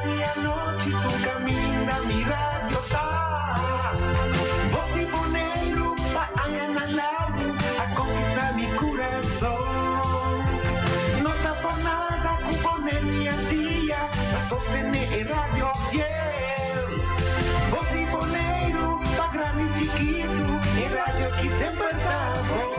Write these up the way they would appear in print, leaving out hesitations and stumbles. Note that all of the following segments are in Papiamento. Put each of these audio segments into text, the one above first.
tardi anochi tur kaminda mi radio ta. Bos di Boneiru pa añanan largu a konkistá mi kurason. No ta por nada ku Boneiru i Antia ta sostené e radio fiel. Bos di Boneiru pa grandi i chikitu, e radio aki semper ta bon.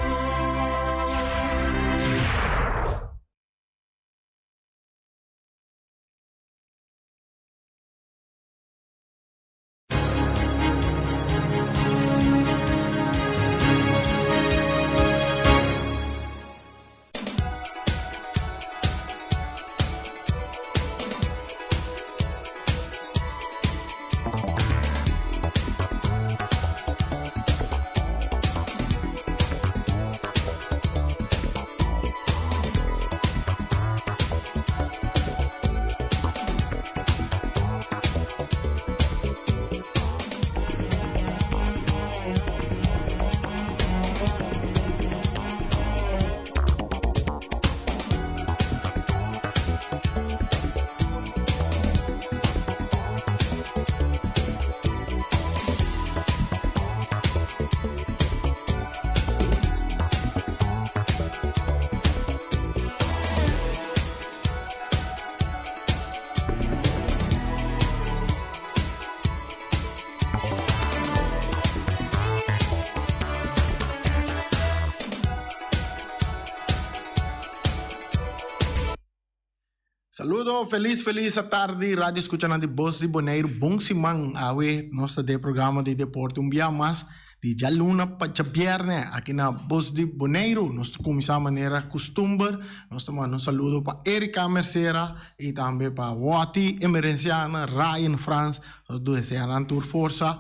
Saludo, felis felis atardi radio escuchanan di Bos di Boneiru. Bon siman. Awe nos ta den programa di deporte un bia mas di djaluna pa djabierne aki na Bos di Boneiru. Nos ta cuminsa manera custumber. Nos ta manda un saludo pa Erika Mercera y tambe pa Watty Emerenciana, Ryan Frans. Nos ta desea nan tur forsa.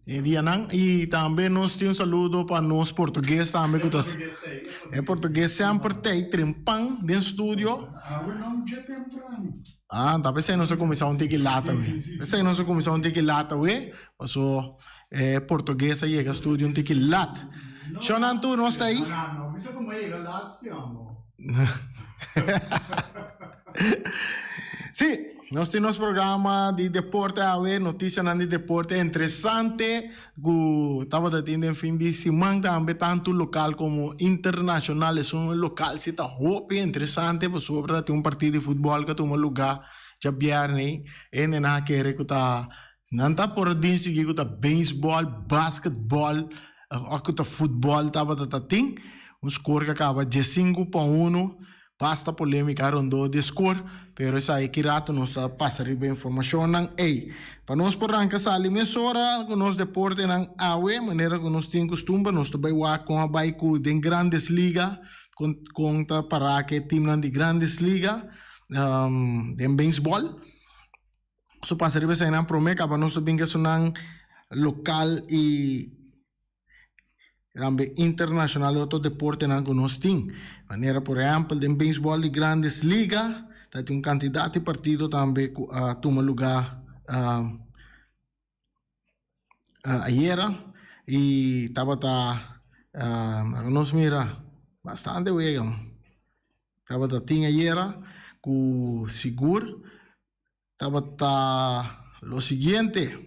E dianan y tambe nos tin un saludo pa nos portugues tambe cu ta e portugues semper tey trempan den studio. Ah, ta pesey nos a cuminsa un tiki laat awe. Pesey nos a cuminsa un tiki laat awe, paso e portugues a yega studio un tiki laat. Shonan tur nos ta ahí? Sí, nos tin nos programa di deporte awe, noticianan di deporte interesante cu tabata tin den fin di siman tambe, tanto local como internacional. Esun local si ta hopi interesante pasobra ta tin un partido di futbol cu a tuma luga djabierne. Hendenan a kere cu ta, nan ta por a distingui cu ta beisbol, basketbol of cu ta futbol tabata ta tin. Un score cu a caba diescinco pa uno. Basta polémika rondó di e skor, pero esaki ki rato nos ta pasa riba e informashonnan ei. Pa nos por ranka sali mesora ku nos deportenan awe, manera ku nos tin kustumber, nos ta bai wak kon a bai ku den Grandes Liga, kon kon ta pará ku e timnan di Grandes Liga den beisbòl. Nos ta pasa riba eseinan promé kaba nos ta bin ku esunnan lokal i. Tambe internacional otro deportenan cu nos tin. Manera por ehempel den beisbol di Grandes Liga ta tin un cantidad di partido tambe cu a tuma lugar ayera y tabata nos mira bastante wega tabata tin ayera cu sigur tabata lo siguiente.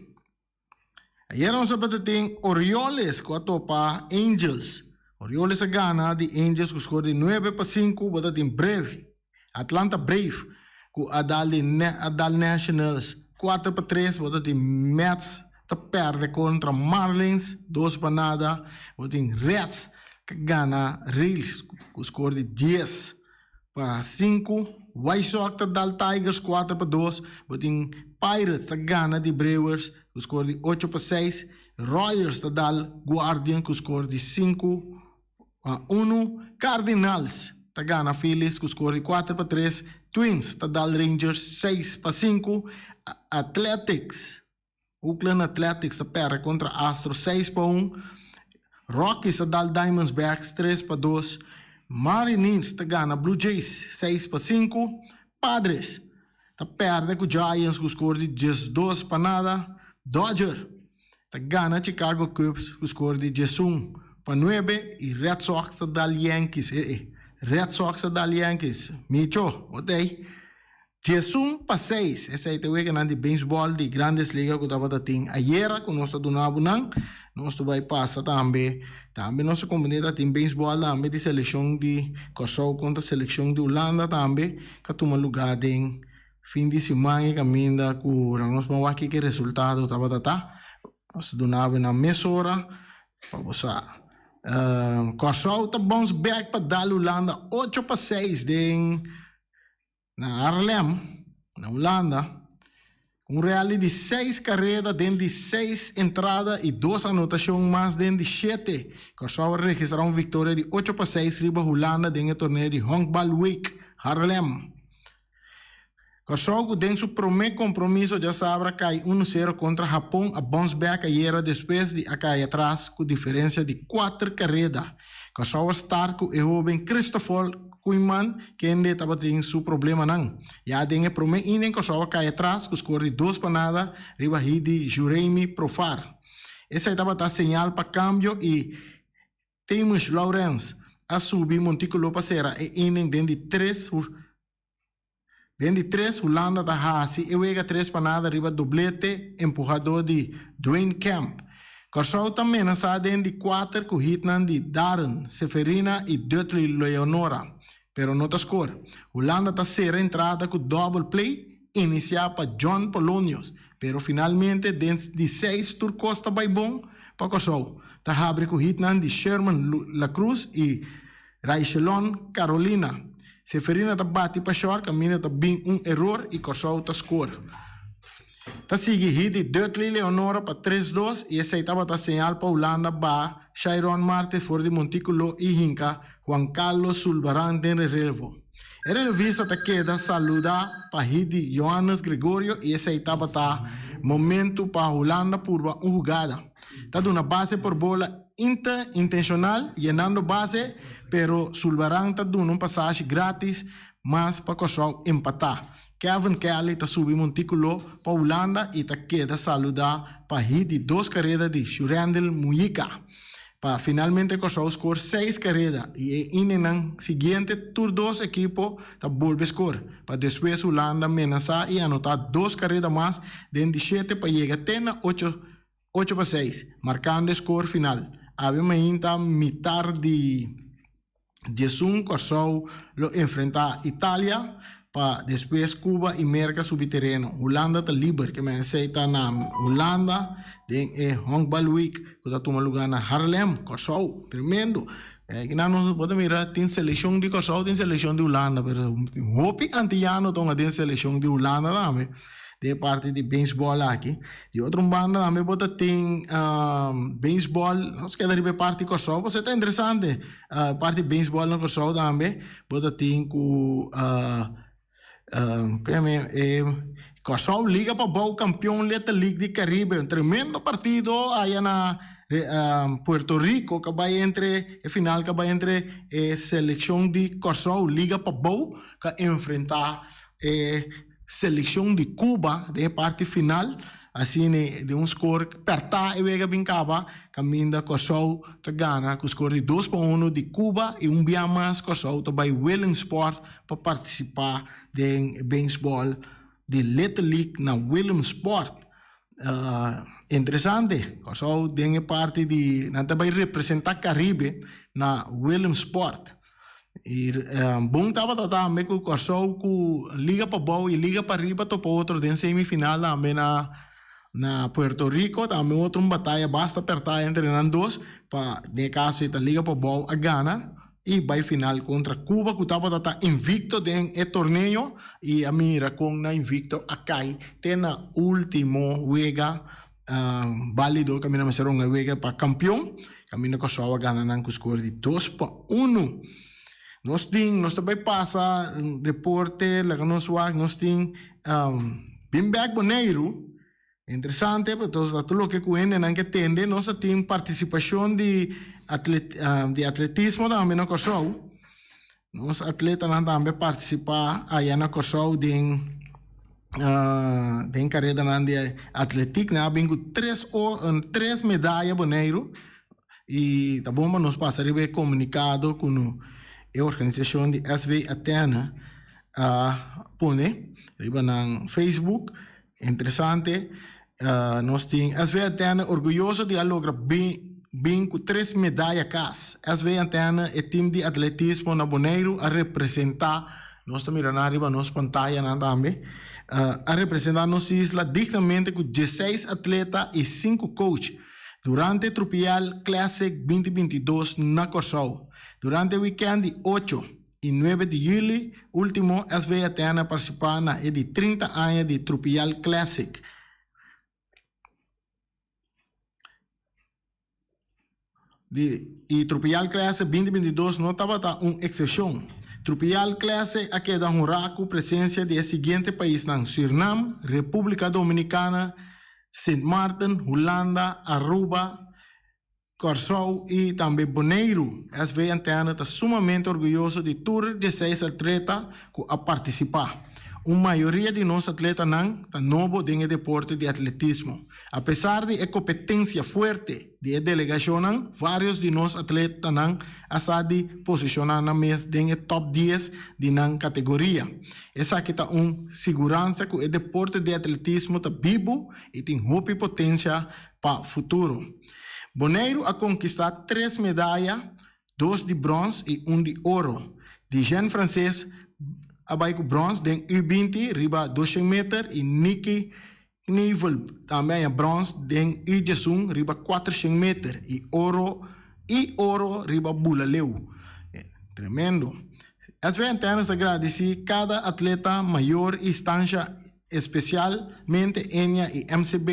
Ayer nos tabata tin Orioles ku a topa Angels. Orioles a gana di Angels ku skor di 9-5. Bo ta tin Brave, Atlanta Brave ku a dal di a dal Nationals 4-3. Bo ta tin Mets ta perde kontra Marlins 2-0. Bo tin Reds ku a gana Rays ku skor di 10-5. White Sox ta dal Tigers 4-2. Bo tin Pirates ta gana di Brewers ku skor di 8-6. Royals ta dal Guardian ku skor di 5-1. Cardinals ta gana Phillies ku skor di 4-3. Twins ta dal Rangers 6-5. Athletics, Oakland Athletics ta perde kontra Astros 6-1. Rockies ta dal Diamondbacks 3-2. Mariners ta gana Blue Jays 6-5. Padres ta perde ku Giants ku skor di 12-0. Dodger ta gana Chicago Cubs ku skor di 11-9 i Red Sox ta dal Yankees. Eh eh, Red Sox ta dal Yankees. Micho, bo ta ei? 11 pa 6. Esei ta e weganan di beisbòl di Grandes Liga ku tabata tin ayera ku nos ta duna bo nan. Nos ta bai pasa tambe. Tambe nos ta komprendé ta tin beisbòl tambe di selekshon di Kòrsou kontra selekshon di Hulanda tambe ka tuma lugá den fin di siman e kaminda ku nos ban wak kiko e resultado tabata ta. Nos ta duna bo nan mesora pa bo sa. Kòrsou ta bounce back pa dal Hulanda 8 pa 6 den na Haarlem, na Hulanda. Un rally di seis kareda den di seis entrada i dos anotashon mas den di shete. Kòrsou a registrá un viktoria di 8 pa 6 riba Hulanda den e torneo di Honkbalweek Haarlem. Kòrsou ku den su promé kompromiso djasabra kai 1-0 kontra Hapon a bounce back ayera despues di a kai atras ku diferensia di kuater kareda. Kòrsou a start ku e hóben Christopher Koeiman kende tabatin su problemanan. Ya den e promé inning Kòrsou a kai atras ku skor di 2 pa nada riba hit di Juremi Profar. Esei tabata señal pa kambio i Temish Lawrence a subi montíkulo pa sera e inning den di tres. Den di tres, Hulanda ta hasi e wega 3 pa nada riba doblete empuhadó di Dwayne Kemp. Kòrsou ta menasá den di kuater ku hitnan di Darren Seferina i Dudley Leonora, pero no ta skor. Hulanda ta sera entrada ku double play inisiá pa John Polonius, pero finalmente den di seis tur kos ta bai bon pa Kòrsou. Ta habri ku hitnan di Sherman La Cruz i Raichelon Carolina. Seferina ta bati pa short, kaminda ta bin un eror i Kòrsou ta skor. Ta sigui hit di Dudley Leonora pa 3-2 i esei tabata señal pa Hulanda ba Shairon Marte for di montíkulo i hinka Juan Carlos Sulbaran den relevo. E relevista ta keda saludá pa hit di Johannes Gregorio i esei tabata momentu pa Hulanda purba un hugada. Ta duna base por bola inter intenshonal yenando base, pero Sulbaran ta duna un pasashi gratis mas pa Kòrsou empatá. Kevin Kelly ta subi montíkulo pa Hulanda i ta keda saludá pa hit di dos kareda di Shurendel Mujica. Pa finalmente Kòrsou skor seis kareda i e inningnan siguiente tur dos ekipo ta bolbe skor, pa despues Hulanda menasá i anotá dos kareda mas den di shete pa yega te na 8 8 pa 6, markando e skor final. Awe mainta mitar di 11 Kòrsou lo enfrentá Italia pa despues Cuba i Merka subi tereno. Hulanda ta liber, ke men esei ta na Hulanda den e Honkbalweek ku ta tuma lugá na Haarlem, Kòrsou. Tremendo. Kinan nos bo ta mira tin selekshon di Kòrsou, tin selekshon di Hulanda, pero hopi antiyano ta hunga den selekshon di Hulanda tambe den e parti di beisbòl aki. Di otro un banda tambe bo ta tin beisbòl, nos keda riba e parti Kòrsou pasobra ta interesante. Parti beisbòl na Kòrsou tambe bo ta tin ku e Kòrsou Liga Pabou kampion Little League di Karibe. Un tremendo partido aya na Puerto Rico ku a bai entre e final ku a bai entre e selekshon di Kòrsou Liga Pabou ku a enfrentá e selekshon di Cuba den e parti final. Asina den un skor pèrtá e wega bin kaba kaminda Kòrsou ta gana ku skor di 2 pa 1 di Cuba i un bia mas Kòrsou ta bai Williamsport pa partisipá den beisbòl di Little League na Williamsport. Interesante, Kòrsou den e parti di nan ta bai representá Karibe na Williamsport. I bon tabata tambe ku Kòrsou ku Liga Pabou i Liga Pariba topa otro den semifinal tambe na na Puerto Rico. Tambe otro un bataya basta pèrtá entre nan dos pa den e kaso ei ta Liga Pabou a gana i bai final kontra Cuba ku tabata ta invikto den e torneo i a mira kon nan invikto a kai te na ultimo wega balido kaminda mester hunga e wega pa kampion kaminda Kòrsou a gana nan ku skor di 2 pa 1. Nos tin nos ta bai pasa reporte laga nos wak nos tin bin bèk Boneiru interesante pasobra tur loke ku hendenan ke tende nos a tin partisipashon di di atletismo tambe na Kòrsou. Nos atletanan tambe partisipá aya na Kòrsou den den karedanan di atletik. Nan a bin ku tres tres medaya Boneiru i ta bon pa nos pasa riba e komunikado ku e organisashon di SV Athena. A pone riba nan Facebook. Interesante. Nos tin SV Antenne orguyoso di a logra bin ku tres medaya kas. SV Antenne, e tim di atletismo na Boneiru a representá, nos ta mira nan riba nos pantayanan tambe, a representá nos isla dignamente ku dieseis atleta i sinku coach durante Trupial Classic 2022 na Kòrsou. Durante e wikènt di ocho i nuebe di yüli último SV Athena a partisipá na e di 30 aña di Trupial Classic. Di i Trupial Classic 2022 no tabata un eksepshon. Trupial Classic a keda honrá ku presensia di e siguiente paisnan, Sürnam, Repúblika Dominikana, Sint Maarten, Hulanda, Aruba, Kòrsou i tambe Boneiru. SV Antenne ta sumamente orguyoso di tur dieseis atleta ku a partisipá. Un mayoria di nos atletanan ta nobo den e deporte di atletismo. Apesar di e kompetensia fuerte di e delegashonnan, vários di nos atletanan a sa di posishoná nan mes den e tòp dies di nan kategoria. Esaki ta un siguransa ku e deporte di atletismo ta bibu i tin hopi potensia pa futuro. Boneiru a konkistá tres medaya, dos di bròns i un di oro. Dijen Frances a bai ku bròns den U 20 riba 200 meter i Nicky Knevel tambe a haña bròns den U 11 riba 400 meter i oro i oro riba bula leu. Tremendo. SV Antennas a gradisí kada atleta mayor i stansha espesialmente Enia i MCB.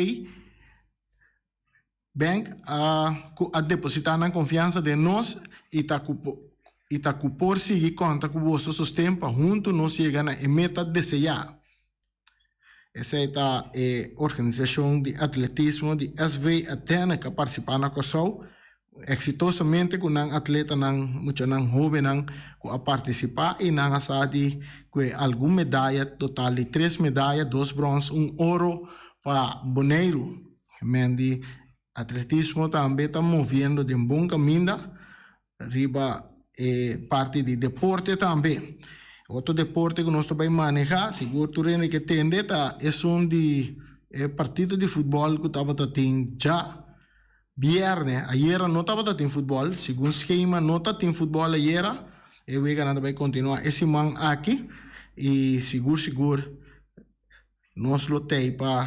Bank a ku a depositá nan konfiansa den nos i ta ku i ta ku por sigui konta ku boso sosten pa huntu nos yega na e meta deseá. Esei ta e organisashon di atletismo di SV Athena ku a partisipá na Kòrsou eksitosamente ku nan atletanan, muchanan hóbennan ku a partisipá i nan a sa di kue algun medaya, total di tres medaya, dos bròns, un oro pa Boneiru. Men di atletismo tambe ta moviendo den bon kaminda riba e parti di deporte tambe. Otro deporte ku nos ta bai maneha, sigur tur hende ke tende, ta esun di e partido di futbòl ku tabata tin dja bièrnè. Ayera no tabata tin futbòl, segun skema no ta tin futbòl ayera. E weganan ta bai kontinuá e siman aki i sigur sigur Nos lo tei pa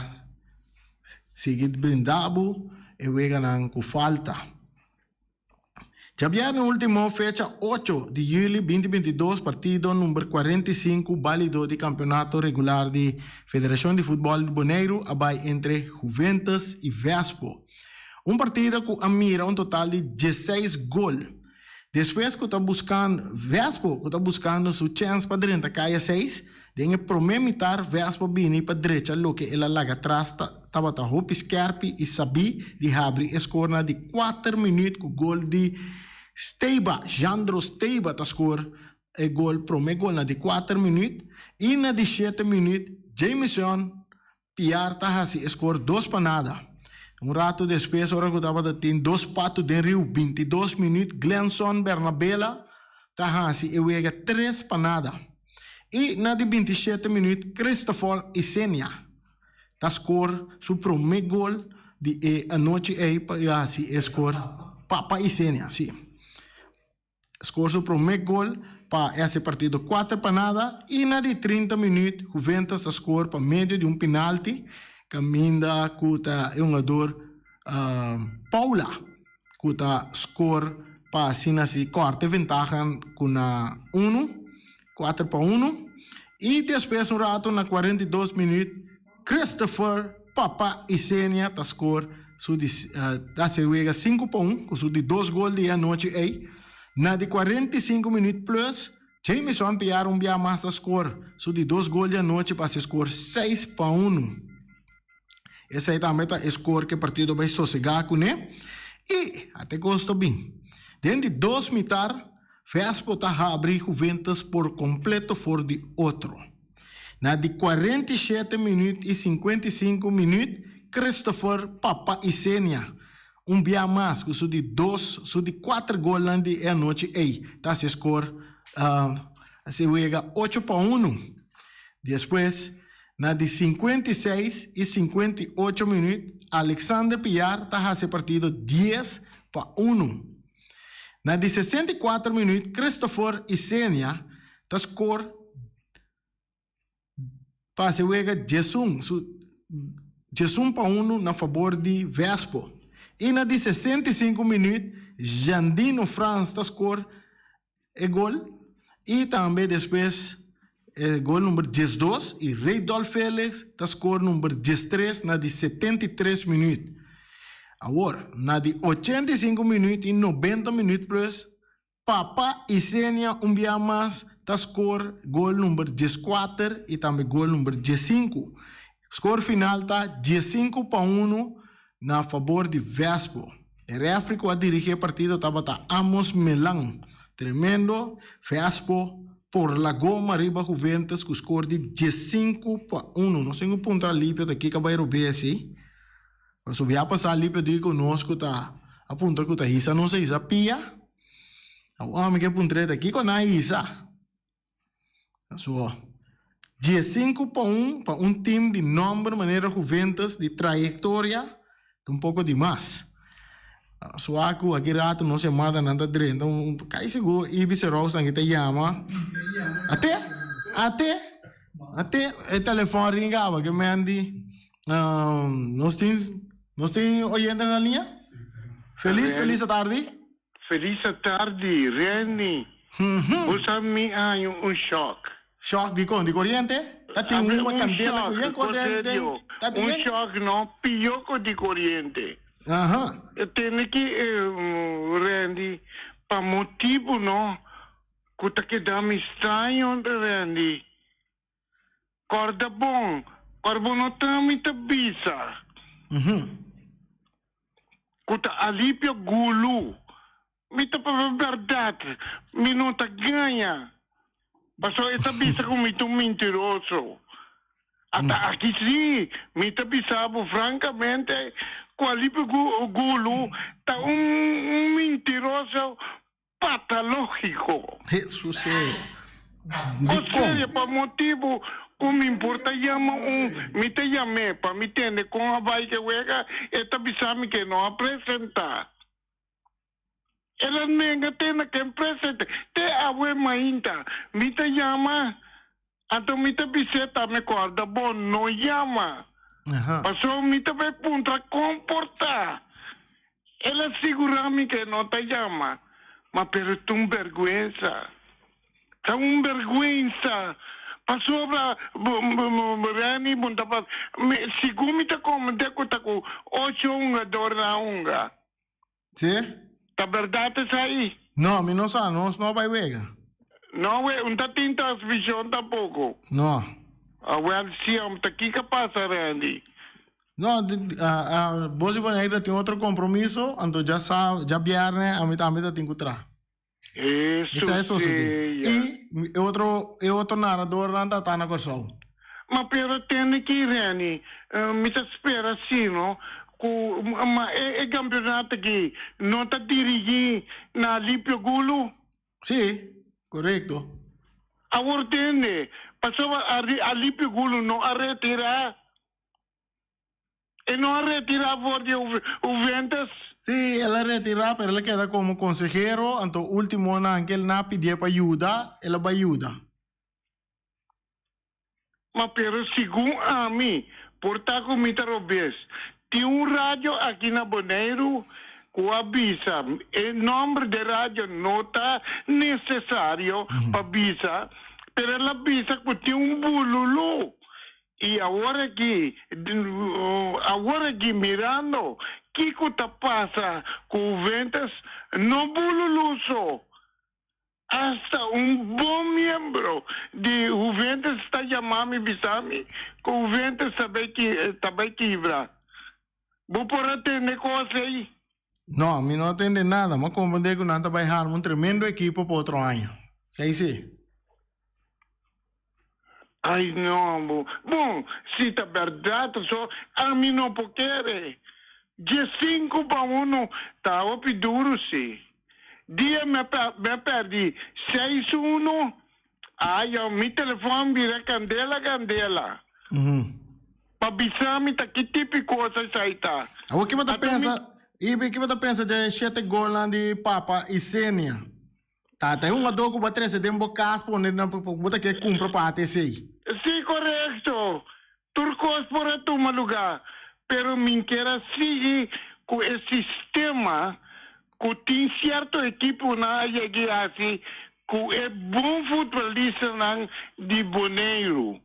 sigui brinda bo e weganan ku falta. Djabièrnè último, fecha 8 di yüli 2022, partido number 45 bálido di kampeonato regular di Federashon di Futbòl di Boneiru a bai entre Juventus i Vespo. Un partido ku a mira un total di 16 gol. Despues ku ta buskando Vespo ku ta buskando su chèns pa drenta kaya 6, Den e promé mitar Vespo bini pa drecha loke el a laga tras ta tabata hopi skèrpi i sabí di habri e skor na di kuater minüt ku gol di Steiba. Jandro Steiba ta skor e gol promé gol na di kuater minüt i na di shete minüt Jameson Piar ta hasi e skor dos pa nada. Un ratu despues ora ku tabata tin dos patu den riu 22 minüt Glenson Bernabela ta hasi e wega tres pa nada. I na di 27 minüt Christopher Isenia ta skor su promé gol di e anochi ei pa hasi e skor Papa Isenia, si. Skor su promé gol pa hasi e partido kuater pa nada i na di 30 minüt Juventus a skor pa medio di un pinalti kaminda ku ta e hungador Paula ku ta skor pa asina si kòrta e ventaha ku na unu, 4-1 i despues un ratu na 42 minüt Christopher Papa Isenia ta skor su di ta hasi e wega 5-1 ku su di dos gol di e anochi ei. Na di 45 minüt plus Jameson Piar un bia mas ta skor su di dos gol di anochi pa hasi e skor 6-1. Esei tambe ta e skor ku e partido bai sosegá kuné i ate kos ta bin. Den di dos mitar Vespo ta habri Juventus por kompleto for di otro. Na di 47 minüt i 55 minüt Christopher Papa Isenia un bia mas ku su di dos su di kuater golnan di e anochi ei ta hasi e skor. Hasi wega 8-1. Despues, na di 56 i 58 minüt, Alexander Piar ta hasi e partido 10-1. Na di 64 minüt, Christopher Isenia ta skor pa hasi wega 11 su 11-1 na fabor di Vespo. I na di 65 minüt, Jandino Frans ta skor e gol i tambe despues e gol number 12 i Reydolf Felix ta skor number 13 na di 73 minüt. Awor, na di 85 minüt i 90 minüt plus, Papa Isenia un bia mas ta skor gol number 14 i tambe gol number 15. Skor final ta 15-1 na fabor di Vespo. E refri ku a dirigí e partido tabata Amos Melan. Tremendo, Vespo por la goma riba Juventus ku skor di 15-1. Nos tin ku puntra Alipio ta kiko a bai robes ei. Pasobra ya pasá Alipio di ku nos ku ta a puntra ku ta hisa nos a hisa pia. Awor mi ke puntr'é ta kiko nan a hisa. So, 15-1 pa un team di nomber manera Juventus, di trayectoria, ta un poco di mas. So aku aki rato nos yamadanan ta drenta un kai sigur Ibis Rose nan ta yama. Ate, ate, ate e telefon ringa awa ke men di nos tin nos tin oyente na liña? Feliz, feliz atardi. Feliz atardi, Renny. Bo sa mi a haña un shock. Shock di kon? Di koriente? Ta tin un kandela ku yen koriente? Ta tin Un shock no, pió ku di koriente. Aha. E tene ki Rendy, pa motibu no ku ta keda mi straño Rendy. Kòrda bon, ora bo no ta mi ta bisa. Ku ta alipio gulu. Mi ta papia bèrdat, mi no ta gaña. Pasobra e ta bisa ku mi ta un mintiroso. Ata aki sí, mi ta bisa bo frankamente ku alipio gulu ta un mintiroso patológiko. Hesus e. O sea, pa motibu ku mi por ta yama un, mi ta yam'é pa mi tende kon a bai ke wega, e ta bisa mi ke no a presentá. El a nenga te na ken presentá. Te awe mainta mi ta yama, anto mi ta bis'é ta mi kòrda bo no yama. Pasobra mi ta bai puntra kon por ta. El a sigurá mi ke no ta yama, ma pero ta un bèrgwensa. Ta un bèrgwensa pasobra Renny bo ta pas segun mi ta komprendé ku ta ku ocho hungador nan a hunga. Sí? Ta bèrdat esei? No, mi no sa, nos no a bai wega. No we, un ta tin transmishon tampoko. No. Awèl, siam, ta kiko a pasa, Randy? No, bo si Bonaire tin otro compromiso, anto dja sa, dja bierne ami tambe ta tin cu traha. Eso Esei sosode. sea. I e otro, e otro narradornan ta ta na Corsou. Ma pero tende ki Renny, mi ta spera si no, cu ma e, e campeonato aki no ta dirigi na Alipio Gulu? Sí, corecto. Awor tende, pasobra Alipio Gulu no a retira. E no a retirá for di Juventus? Sí, el a retirá, pero el a keda komo konsehero, anto últimonan ku el na pidié pa yuda, el a bai yuda. Ma pero segun ami, por ta ku mi ta robes. Tin un radio aki na Boneiru ku a bisa, e nòmber di e radio no ta nesesario pa bisa, pero el a bisa ku tin un bululú. I awor aki, awor aki mirando kiko ta pasa ku Juventus, no bululú so. Asta un bon miembro di Juventus ta yama mi bisa mi ku Juventus ta bai ta bai kibra. Bo por a tende kos ei? No, mi no a tende nada. Mi a komprendé ku nan ta bai harma un tremendo ekipo pa otro aña. Esei si. Ai no, bo. Bon, si ta bèrdat so, ami no por kere. 15-1 ta hopi duru si. Dia mi a mi a pèrdí 6-1. Ai, mi telefòn bira kandela kandela. Pa bisa mi ta ki tipo di kos esei ta. Awor ki bo ta pensa, Ibi, ki bo ta pensa di e shete golnan di Papa Isenia? Ta ta e hungadó ku bo a trese den bo kas pone na ku bo ta ke kumpra pa ATC. Sí, korekto. Tur kos por a tuma lugá, pero mi kier a sigui ku e sistema ku tin sierto ekiponan a yega i hasi ku e bon futbolistanan di Boneiru.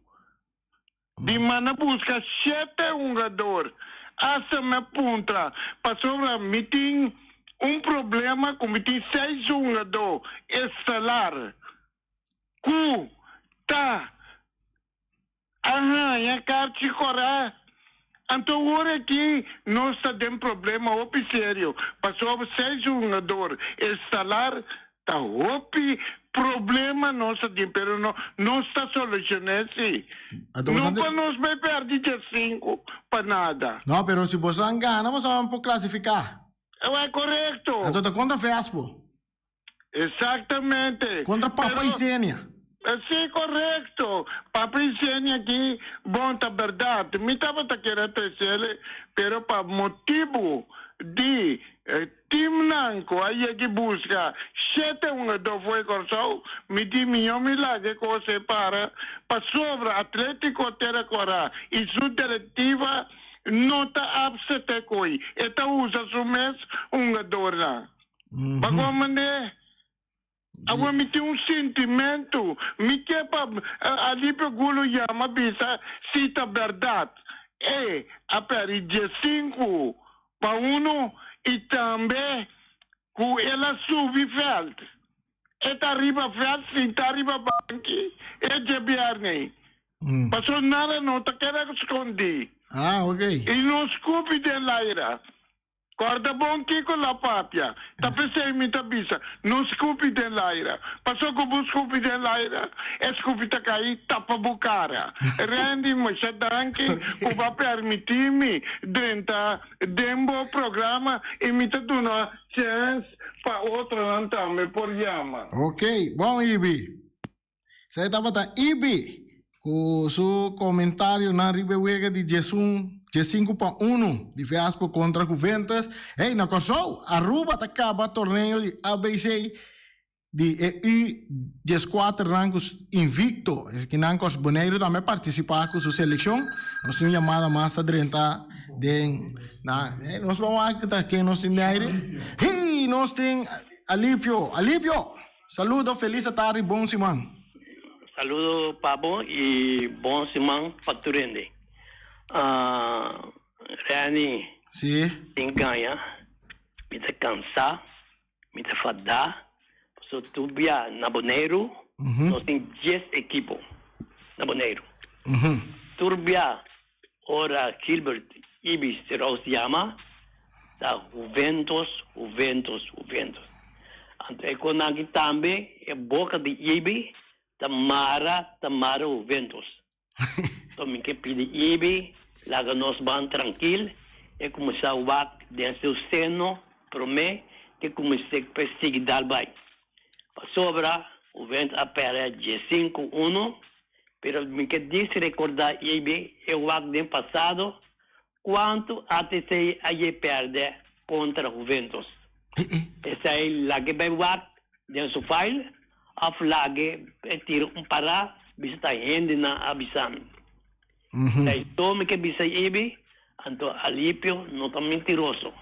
Di manda buska shete hungador. Asta mi a puntra pasobra mi tin un problema ku mi tin seis hungadó estelar ku ta a haña karchi kòrá. Anto awor aki nos ta den problema hopi serio pasobra seis hungador estelar Ta hopi problema nos a tin, pero no nos ta solucioné si. Anto No bosan pa nos bay perdi dje sinku pa nada. No, pero si bosan gana bosan por clasifica. Ewa corecto. Anto ta contra Vespo. Exactamente. Contra Papa Pero Isenia. Si, corecto. Papa Isenia aki, bon ta berdad. Mi tabata kere trecele, pero pa motibu di Teamnan ku a yega i buska shete hungadó for e Kòrsou, mi di mihó mi laga e kos ei para pasobra Atlétiko Tera Kòrá i su direktiva no ta apsept'é koi e ta usa su mes hungadornan. Bakó mand'é? Awor mi tin un sintimentu, mi ke pa Alipio Gulo yama bisa si ta bèrdat. E a pèri diesinku pa unu i tambe ku el a subi vèlt. E ta riba vèlt sintá riba banki e djebièrnè. Pasobra nada no ta keda skondí. I no skupi den laira. Kòrda bon kiko la papia. Ta p'esei mi ta bisa, no skupi den laira. Paso ku bo skupi den laira, e skupi ta kai tapa bo kara. Randy, masha danki ku bo a pèrmití mi drenta den bo programa i mi ta duna chèns pa otronan tambe por yama. Ok, bon Ibi. Esei tabata Ibi ku su komentarionan riba e wega di diesun, diesinku pa unu di Vespo kontra Juventus. Hey, na Kòrsou, Aruba ta kaba torneo di ABC di e U dieskuaternan ku invikto. Eskinan Kòrs Boneiru tambe a partisipá ku su selekshon. Nos tin un yamada mas ta drenta den na, nos ban wak ta ken nos tin den aire. Hey, nos tin Alipio. Alipio! Saludo, felis atardi, bon siman. Saludo pa bo y bon siman pa tur hende. Reni, Sí. Sin gaña, mi ta cansa, mi ta fada, pasobra tur bia na Boneiru nos tin dies ekipo na Boneiru. Tur bia Ora Gilbert Ibis Roos yama, ta Juventus, Juventus, Juventus. Anto e konan aki tambe e boka di Ibi ta mara, ta mara Juventus. Anto mi ke pidi Ibi laga nos ban trankil, e kuminsá wak den su seno promé ke kumins'é persigi dal bai. Pasobra Juventus a pèrdè diesinku uno Pero mi ke dis rekordá ibi e wak den pasado kuantu ATC a ye pèrdè kontra Juventus. Esei lag'e bai wak den su file òf lag'e e tira un pará bisa ta hendenan a bisa mi. Esei so mi ke bisa ibi, anto Alipio no ta mintiroso.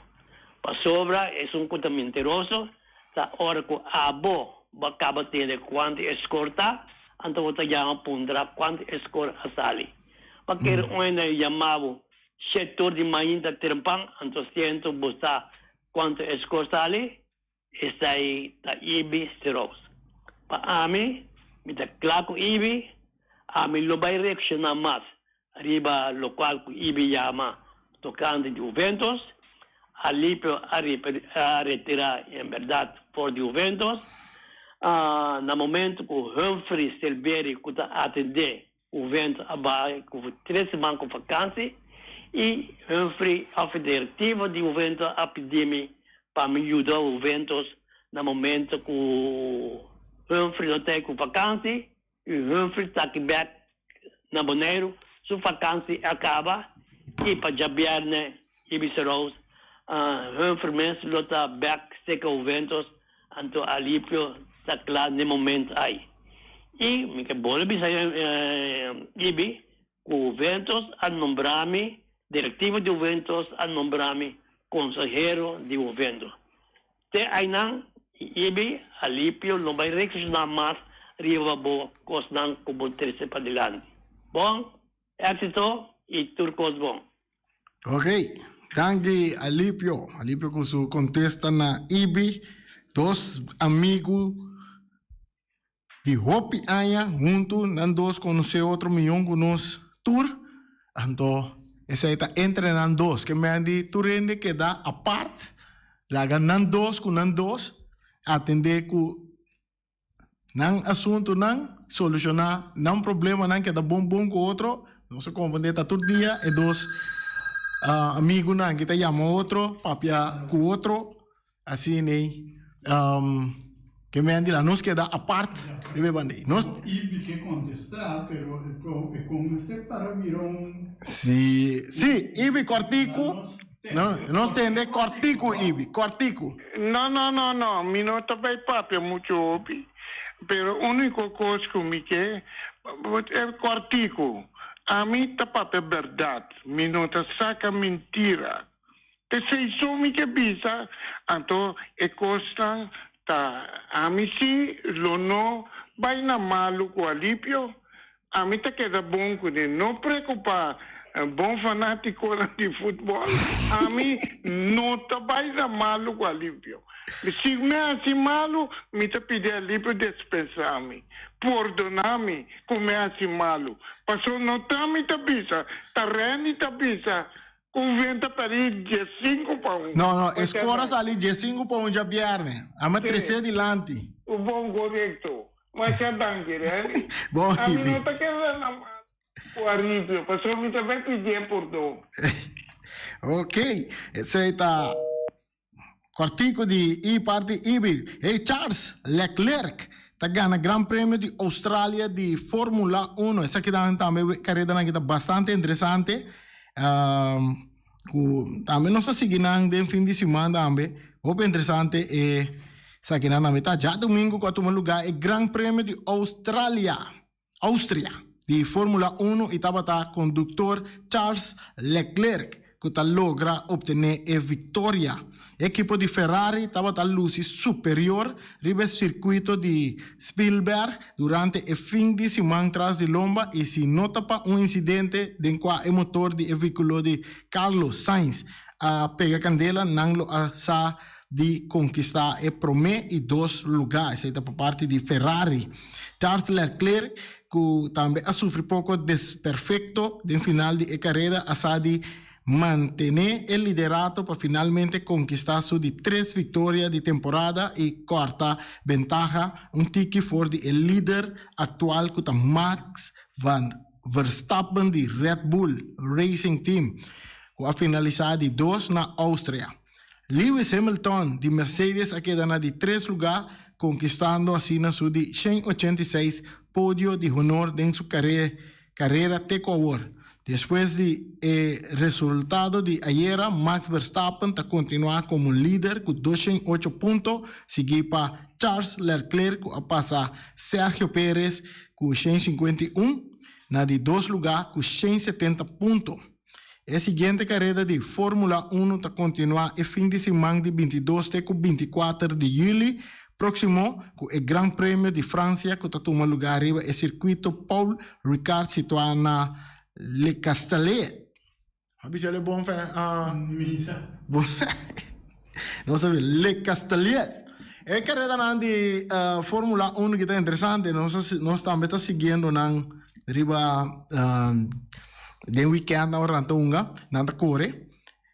Pasobra esun ku ta mintiroso ta ora ku abo bo a kaba tende kuantu e skor ta, anto bo ta yama puntra kuantu e skor a sali. Pa kere un hende a yama bo shetor di mainta trempan, anto siento bo sa kuantu e skor sali, esei ta Ibi Stroos. Pa ami, mi ta kla ku Ibi, ami lo bai reakshoná mas Riba lokual ku Ibi yama tokante di Juventus, Alipio a retirá en bèrdat for di Juventus. Na momentu ku Humphrey Silveri ku ta atendé Juventus a bai ku tres siman ku fakansi i Humphrey òf e direktivo di Juventus a pidi mi pa mi yuda Juventus na momentu ku Humphrey no ta ku fakansi. I Humphrey ta aki bek na Boneiru, su vakansi a kaba i pa djabièrnè i bisa Rose, Humphrey mes lo ta bek seka Juventus, anto Alipio ta kla n'e moment ai. I mi ke bolbe bisa Ibi ku Juventus a nombra mi, direktiva di Juventus a nombra mi konsehero di Juventus. Te ainan, Ibi, Alipio no bai reflekshoná mas riba bo kosnan ku bo trese padilanti. Bon éksito i tur kos bon. Ok, danki Alipio. Alipio ku su kontesta na Ibi. Dos amigu di hopi aña huntu, nan dos konosé otro mihó ku nos tur. Anto esei ta entre nan dos. Ke men di tur hende keda apart, laga nan dos ku nan dos atendé ku nan asuntunan, solushoná nan problemanan, keda bon bon ku otro. Nos a komprendé ta tur dia e dos amigunan ki ta yama otro, papia ku otro. Asina ei, ke men di la nos keda apart riba e banda ei. Nos. Ibi ke kontestá, pero e kon mester para bira un. Si, si, Ibi kòrtiku. No, nos tende kòrtiku, Ibi, kòrtiku. No, no, no, no, mi no ta bai papia muchu hopi, pero úniko kos ku mi ke, e kòrtiku. Ami ta papia bèrdat, mi no ta saka mintira. P'esei so mi ke bisa, anto e kosnan ta ami si lo no bai na malu ku Alipio, ami ta keda bon kuné. No preokupá, bon fanátikonan di futbòl, ami no ta bai na malu ku Alipio. Si mi hasi malu, mi ta pidi Alipio despensá mi, pordoná mi ku mi hasi malu. Pasobra no ta mi ta bisa, ta Randy ta bisa. Un venta pèrdí diesinku pa un. No, no, e skor a sali diesinku pa un djabièrnè. Amo tresé dilanti. Bon, korekto. Masha danki, Randy. Bon, Ami no ta keda na mas ku Aripio, pasobra mi ta bai pidié pordon. Ok, esei ta kòrtiku di i parti Ibi. Hey, Charles Leclerc ta gana Gran Premio di Australia di Formula Uno. Esaki nan tambe karedanan ki ta bastante interesante. Ku tambe nos ta sigui nan den fin di siman tambe. Hopi interesante e esakinan tambe ta. Djadumingu ku a tuma lugá e Gran Premio di Australia. Austria, di Formula Uno y tabata conductor Charles Leclerc cu ta logra obtene e victoria. E ekipo di Ferrari tabata luci superior riba e circuito di Spielberg durante e fin di siman tras di lomba y si no ta pa un incidente den cua e motor di e vehiculo di Carlos Sainz a pega candela nan lo a sa di konkistá e promé i dos lugá, esei ta pa parti di Ferrari. Charles Leclerc, ku tambe a sufri poko desperfekto den final di e kareda, a sa di mantené e liderato pa finalmente konkistá su di tres viktoria di temporada i kòrta bentaha un tiki for di e lider aktual ku ta Max van Verstappen di Red Bull Racing Team, ku a finalisá di dos na Austria. Lewis Hamilton di Mercedes a keda na di tres lugá, konkistando asina su di 186 podio di honor den su karera te ku awor. Despues di e resultado di ayera, Max Verstappen ta kontinuá komo lider ku 208 punto, siguí pa Charles Lerclerc ku a pasa Sergio Perez ku 151 na di dos lugá ku 170 punto. E siguiente kareda di Formula Uno ta kontinuá e fin di siman di 22 te ku 24 di yüli próksimo ku e Gran Premio di Fransia ku ta tuma lugá riba e sirkuito Paul Ricard situá na Le Castellet. A bisa el e bon fe Misa. Bon No sabi Le Castellet. E karedanan di Formula Uno ki ta interesante nos nos tambe ta siguiendo nan riba Den weekend nan ora nan ta hunga, nan ta kore.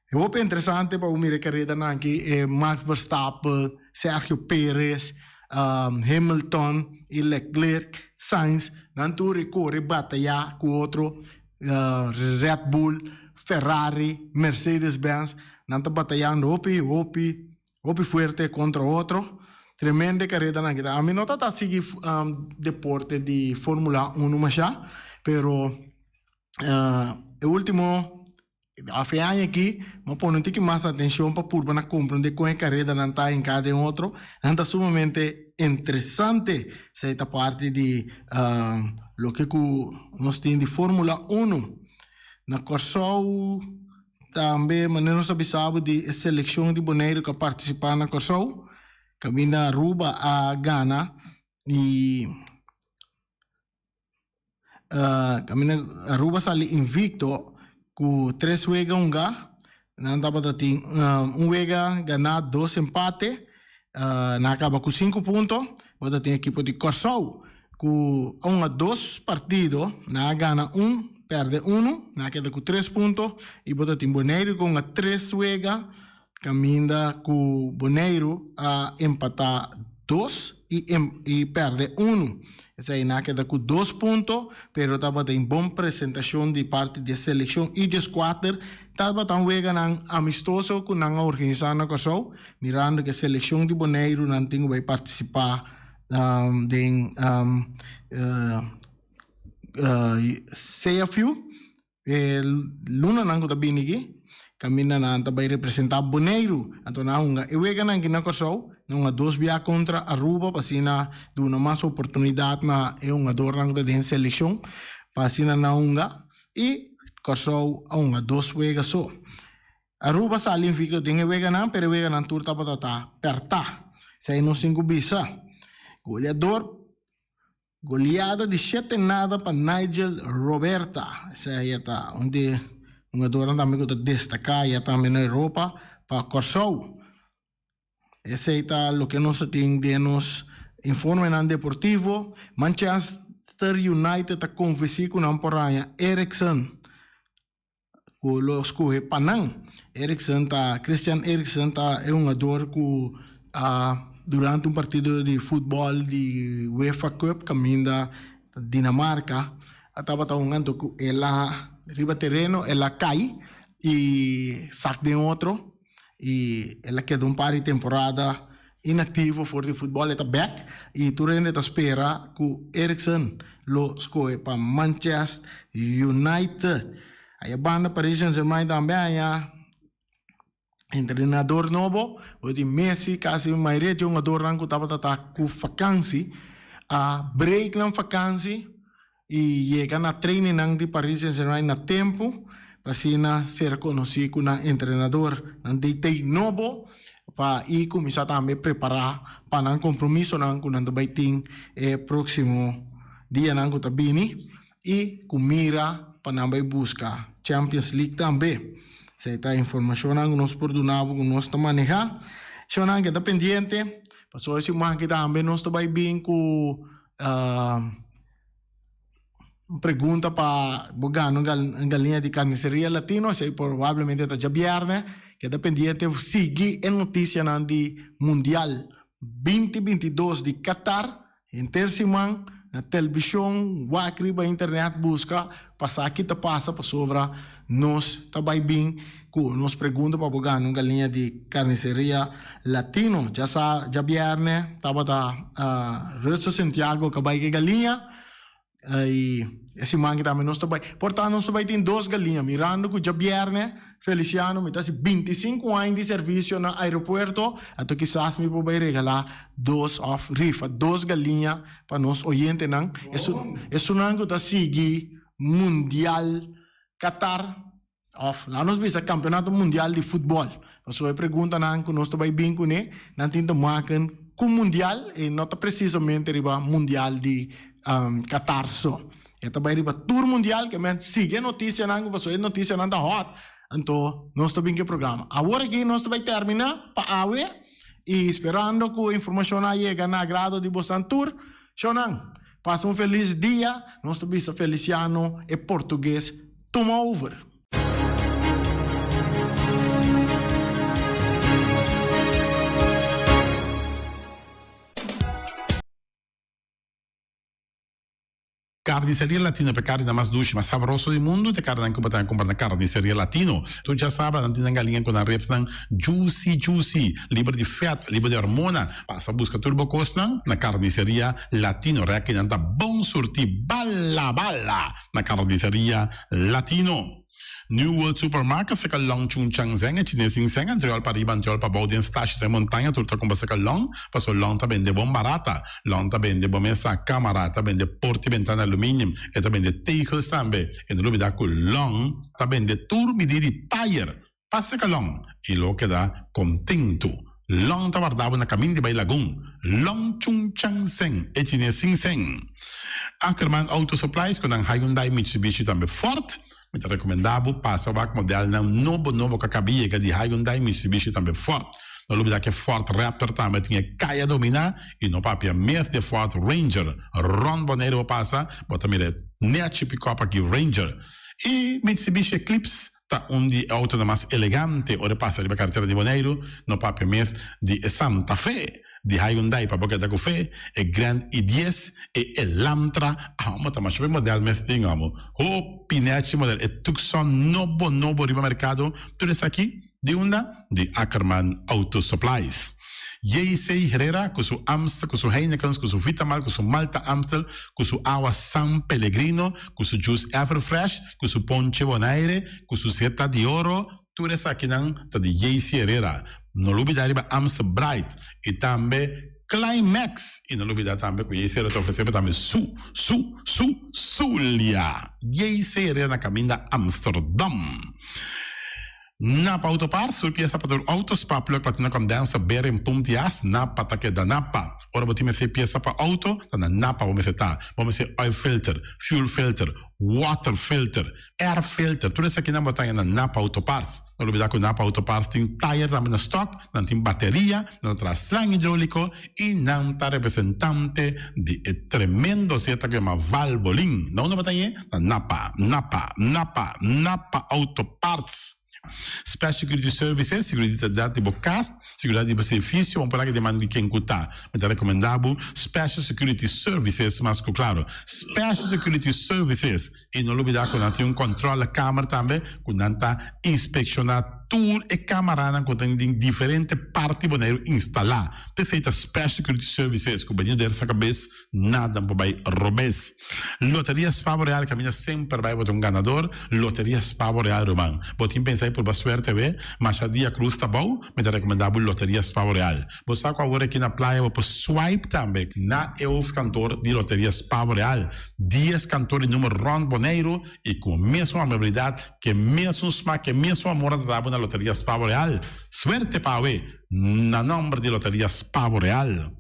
E hopi interesante pa bo mira e karedanan aki, e Max Verstappen, Sergio Perez, Hamilton i Leclerc, Sainz, nan tur e kore batayá ku otro, Red Bull, Ferrari, Mercedes Benz, nan ta batayando hopi, hopi, hopi fuerte kontra otro. Tremendo e karedanan aki ta. Ami no ta ta sigui deporte di Formula Uno masha, pero e ultimo Af e aña aki, mi a pone un tiki mas atencion pa purba na comprende con e caredanan ta hinca den otro. Nan ta sumamente interesante. Esey ta parti di loke cu nos tin di Formula Uno. Na Corsou tambe, manera nos a bisa bo di e seleccion di Boneiru cu a participa na Corsou, caminda Aruba a gana y. Caminda Aruba sali invicto cu tres wega hunga. Nan tabata tin un wega gana, dos empate. Nan a caba cu cinco punto. Bo ta tin ekipo di Corsou cu a hunga dos partido. Nan a gana un, perde uno. Nan a keda cu tres punto. Y bo ta tin Boneiru cu a hunga tres wega. Caminda cu Boneiru a empata dos y y perde uno. Esey nan a keda cu dos punto, pero tabata un bon presentacion di parti di e seleccion y diescuater tabata un weganan amistoso cu nan a organisa na Corsou, mirando cu e seleccion di Boneiru nan tin cu bay participa den CFU. E lunanan ku ta bini aki, kaminda nan ta bai representá Boneiru. Anto nan a hunga e weganan aki na Kòrsou, nan hunga dos bia kontra Aruba pa asina duna mas oportunidat na e hungadornan ku ta den selekshon pa asina nan hunga i Kòrsou a hunga dos wega so. Aruba sali invicto den e weganan pero e weganan tur tabata ta pèrtá. Esei nos tin ku bisa. Goleador. Goleada di shete nada pa Nigel Roberta. Esei ya ta un di hungadornan tambe ku ta destaká ya tambe na Europa pa Kòrsou. Esei ta loke nos a tin den nos informenan deportivo. Manchester United ta konvensí ku nan por haña Eriksen. Ku lo skohe pa nan. Eriksen ta, Christian Eriksen ta e hungador ku a durante un partido di futbòl di UEFA Cup kaminda Dinamarka a tabata hunga anto ku el a riba tereno el a kai i sak den otro. y el a keda un par di temporada inactivo for di futbol, e ta bek y tur hende ta spera cu Eriksen lo scohe pa Manchest United. Aya banda Paris Saint Germain tambe haya entrenador nobo, bo di Messi casi mayoria di hungadornan cu tabata ta cu vakantie a break nan vakantie y yega na trainingnan di Paris Saint-Germain na tempo pa asina ser conoci cu nan entrenador, nan DT nobo pa y cuminsa tambe prepara pa nan compromisonan cu nan ta bay tin e proximo dianan cu ta bini y cu mira pa nan bay busca Champions League tambe. Esey ta informacionnan cu nos por duna bo cu nos ta maneha. Shownan keda pendiente pasobra e siman aki tambe nos ta bay bin cu. Un pregunta pa bo gana un galiña di Carniceria Latino, esei probablemente ta djabièrnè. Keda pendiente sigui e notisianan di Mundial 2022 di Qatar henter siman na televishon, wak riba internet buska pa sa ki ta pasa pasobra nos ta bai bin ku nos pregunta pa bo gana un galiña di Carniceria Latino. Dja sa djabièrnè tabata Rutser Santiago ka bai ku e galiña y e siman aki tambe nos ta bai. Por ta nos ta bai tin dos galiña mirando ku djabièrnè Feliciano mi ta hasi bintisinku aña di servisio na aeropuerto anto kisas mi por bai regalá dos òf rifa dos galiña pa nos oyentenan esunnan ku ta sigui Mundial Qatar Of, laat nos bisa Campeonato Mundial di Futbol. Pasobra e preguntanan cu nos ta bay bin cune, nan tin te maken cu Mundial y no ta precisamente riba Mundial di Qatar so. E ta bay riba tur Mundial, ke men sigui e noticianan cu pasobra e noticianan ta hot, anto nos ta bin cu e programa. Awor aki nos ta bay termina pa awe y sperando cu e informacionnan a yega na agrado di bosnan tur. Shownan, pasa un feliz dia, nos ta bisa Feliciano e Portugues tuma over. Carniceria Latino pa e carninan mas dushi, mas sabroso di mundu, ta e carninan cu bo ta cumpra na Carniceria Latino. Tur djasabra nan tin nan galiña cu nan ribsnan juicy juicy, liber di vet, liber di hormona. Pasa busca tur bo cosnan na Carniceria Latino. Rekinan ta bon surti bala bala na Carniceria Latino. New World Supermarket seka long Chung Chang Zeng e chines sin seng antriol pa riba antriol pa bou den stashi den montaña tur ta kumpra seka long paso long ta bende bon barata long ta bende bo mesa kamara ta bende porta i bentana aluminium e ta bende tegels tambe e no lubida ku long ta bende tur midi di tayer pa seka long i lo keda kontentu long ta warda bo na kamin di bai lagun long Chung Chang Zeng e chines sin seng Ackerman Auto Supplies ku nan Hyundai Mitsubishi tambe Ford. Mi ta rekomendá bo pasa wak modelnan nobo nobo ku a kaba yega di Hyundai, Mitsubishi tambe Ford. No lubidá ku e Ford Raptor tambe tin e kaya dominá i no papia mes di e Ford Ranger. Rònt Boneiru bo pasa, bo ta mira e nèchi pikòp aki Ranger. I Mitsubishi Eclipse ta un di e outonan mas elegante ora e pasa riba karetera di Boneiru, no papia mes di e Santa Fe. Di Hyundai pa bo keda ku fe, e Grand i dies, e Elantra, amo ta masha be model mes tin amo. Hopi nechi model, e Tucson nobo nobo riba merkado, tur esaki di unda? Di Ackerman Auto Supplies. JC Herrera ku su Amstel, ku su Heinekens, ku su Vitamal, ku su Malta Amstel, ku su awa San Pellegrino, ku su juice Everfresh, ku su ponche Bonaire, ku su Zeta di Oro, Tur esakinan ta di JC Herrera. No lubida riba Amstel Bright y tambe Climax. Y no lubida tambe cu JC Herrera ta ofrece bo tambe su, su, su, Zulia. JC Herrera na caminda Amsterdam. Napa Auto Parts, tur pieza pa tur auto, spark plug, platina condenser, bearing, pump di as, Napa ta keda Napa. Ora bo tin mester pieza pa auto, ta na Napa bo mester ta. Bo mester oil filter, fuel filter, water filter, Air filter, tur esakinan bo ta haña na Napa Auto Parts. No lubida ku Napa Auto Parts tin tayer tambe na stock, nan tin bateria, nan ta traha slang hidroliko i nan ta representante di e tremendo zeta ku yama Valvoline. Na unda bo ta hañ'é? Na Napa, Napa, Napa, Napa Auto Parts. Special Security Services, seguridat di bo kas, seguridat di bo servicio, un palabra di man di ken ku ta. Mi ta rekomendá bo Special Security Services mas ku klaro. Special Security Services. I no lubidá ku nan tin un kòntròlekamer tambe ku nan ta inspekshoná tur e kamaranan ku tin den diferente parti Boneiru instalá. P'esei ta Special Security Services ku bini der sa kabes nada por bai robes. Loteria Spa Boreal kaminda semper bai bo ta un ganador. Loteria Spa Boreal ruman. Bo tin pensa di purba suerte awe? Masha dia krus ta bou, mi ta rekomendá bo Loteria Spa Boreal. Bo sa ku awor aki na playa bo por swipe tambe na e hoofdkantoor di Loteria Spa Boreal. Dies kantoor di numer rònt Boneiru i ku e mesun amabilidat, ku e mesun smak, ku e mesun amor nan ta dabo na Loteria Spa Boreal. Suerte pa awe na nòmber di Loteria Spa Boreal.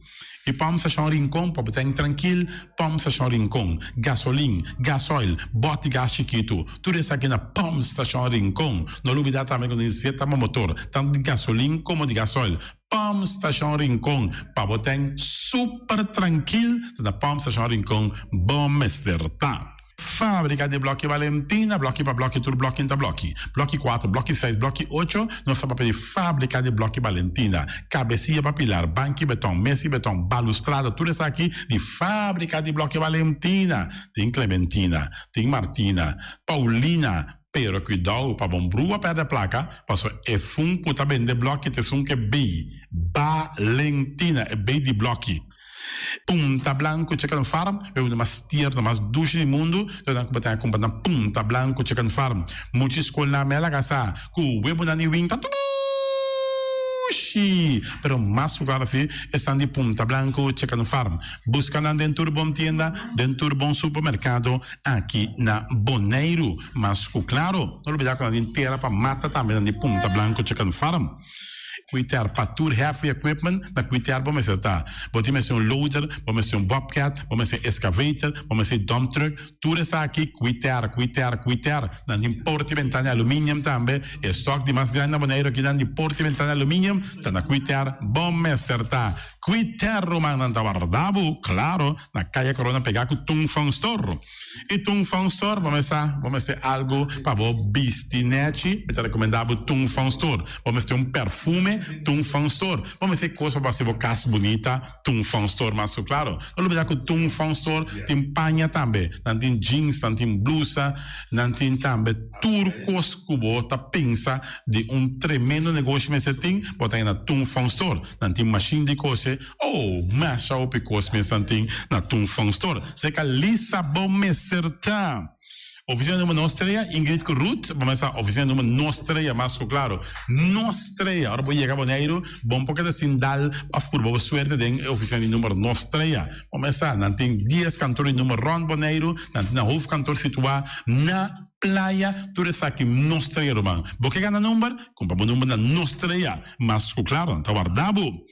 I Pòmp Stashon Rincon pa bo ta trankil, Pòmp Stashon Rincon, gasolin, gasoil, bòt di gas chikitu, tur esaki na Pòmp Stashon Rincon. No lubidá tambe ku nos tin zeta pa motor, tantu di gasolin komo di gasoil. Pump Station Rincon pa bo ten super trankil ta na Pump Station Rincon bo mester ta. Fabrica di bloki Valentina, bloki pa bloki tur bloki ta bloki. Bloki cuatro, bloki seis, bloki ocho, nos ta papia di Fabrica di bloki Valentina. Cabecia pa pilar, banki beton, mesi beton, balustrada, tur esaki di Fabrica di bloki Valentina. Tin Clementina, tin Martina, Paulina, Pero cuidao pa bon brua perde placa, paso esun cu ta bende bloki ta esun cu e bay, Balentina, e bay di bloki. Punta Blanco Chicken Farm, e uno mas tierno, mas dushi di mundu, ta nan cu bo tin a cumpra na Punta Blanco Chicken Farm. Muchi scolnan mi a laga sa cu webonan di winta dushi, pero mas cu claro si esnan di Punta Blanco Chicken Farm. Busca nan den tur bon tienda, den tur bon supermercado. Aki na Boneiru. Mas ku klaro, no lubidá ku nan tin tera pa mata tambe nan di Punta Blanco Chicken Farm. Kuiter pa tur heavy equipment na kuiter bo mester ta. Bo tin mester un loader, bo mester un bobcat, bo mester excavator, bo mester dump truck, tur esaki kuiter, kuiter, kuiter. Nan tin porta i bentana di aluminium tambe. E stock di mas grandi na Boneiru aki nan di porta i bentana di aluminium ta na kuiter bo mester ta. Kwiter ruman nan ta warda bo, claro, na Kaya Corona pega ku Tung Fong Store. I Tung Fong Store bo mester bo mester algo pa bo bisti nechi, mi ta recomenda bo Tung Fong Store. Bo mester un perfume, Tung Fong Store. Bo mester cos pa bo haci bo cas bunita, Tung Fong Store mas ku claro. No lubida ku Tung Fong Store tin paña tambe, nan tin jeans, nan tin blusa, nan tin tambe tur cos ku bo ta pensa di un tremendo negoshi mester tin, bo ta na Tung Fong Store. Nan tin machine di cose, oh, masha hopi cos mes nan tin na Tung Fong Store. Seca Lisa bo mester ta. Oficina numero nos trea, Ingrid cu Ruth, bo mester sa oficina numero nos trea mas cu claro. Nos trea, ora bo yega Boneiru, bon por keda sin dal of purba bo suerte den e oficina di numero nos trea. Bo mester sa, nan tin dies kantoor di numero rond Boneiru, nan tin nan hoofdkantoor situa na Playa, tur esaki nos trea ruman. Bo ke gana number? Kumpra bo number na nos trea. Mas ku klaro, nan ta warda bo.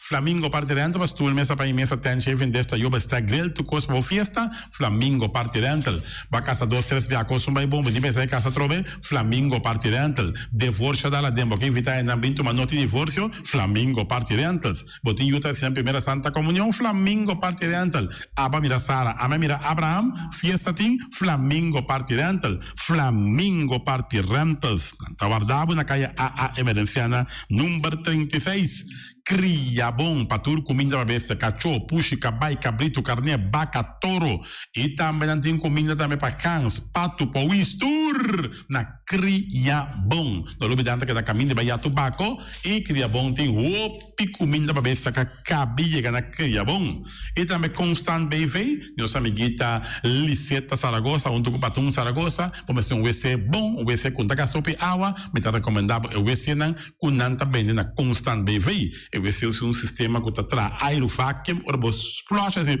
Flamingo Party Rental pa stoel, mesa pa i mesa, tent, shaving dish, tayoba, stack, grill, tur kos pa bo fiesta. Flamingo Party Rental. Bo a kasa dos, tres bia kos un bai bon, bo tin pensa e kasa atrobe? Flamingo Party Rental. Devorsio dal aden, bo ke invita hendenan bin tuma noti divorsio? Flamingo Party Rentals. Bo tin yu ta hasi nan primera Santa Comunion? Flamingo Party Rental. Aba mira Sara, ame mira Abraham, fiesta tin? Flamingo Party Rental. Flamingo Party Rentals. Nan ta warda bo na kaya AA Emerenciana number 36. Kria bon pa tur kuminda pa bestia, kachó, pushi, kabai, kabritu, karné, baka, toro. I tambe nan tin kuminda tambe pa gans, patu, powis, tur na Kria bon. No lubida nan ta keda kaminda bai ya tobako i Kria bon tin hopi kuminda pa bestia ka kabi yega na Kria bon. I tambe Constant BV, nos amiguita Liseta Zaragoza hunto ku Patun Zaragoza, bo mester un wc bon, un wc ku no ta gasta hopi awa, mi ta rekomenda bo e wcnan ku nan ta bende na Constant BV. E wc usa un sistema ku ta traha airu vacuum, ora bo flush asi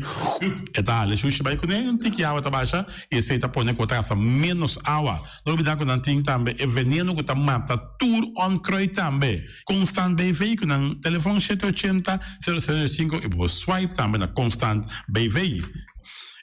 e ta hala e shushi bai kuné, un tiki awa ta basha i esei ta pone ku bo ta gasta ménos awa. No olbida ku nan tin tambe e veneno ku ta mata tur onkruid tambe. Constant BV ku nan telefon shete ochenta, sero sero sinku i bo por swipe tambe na Constant BV.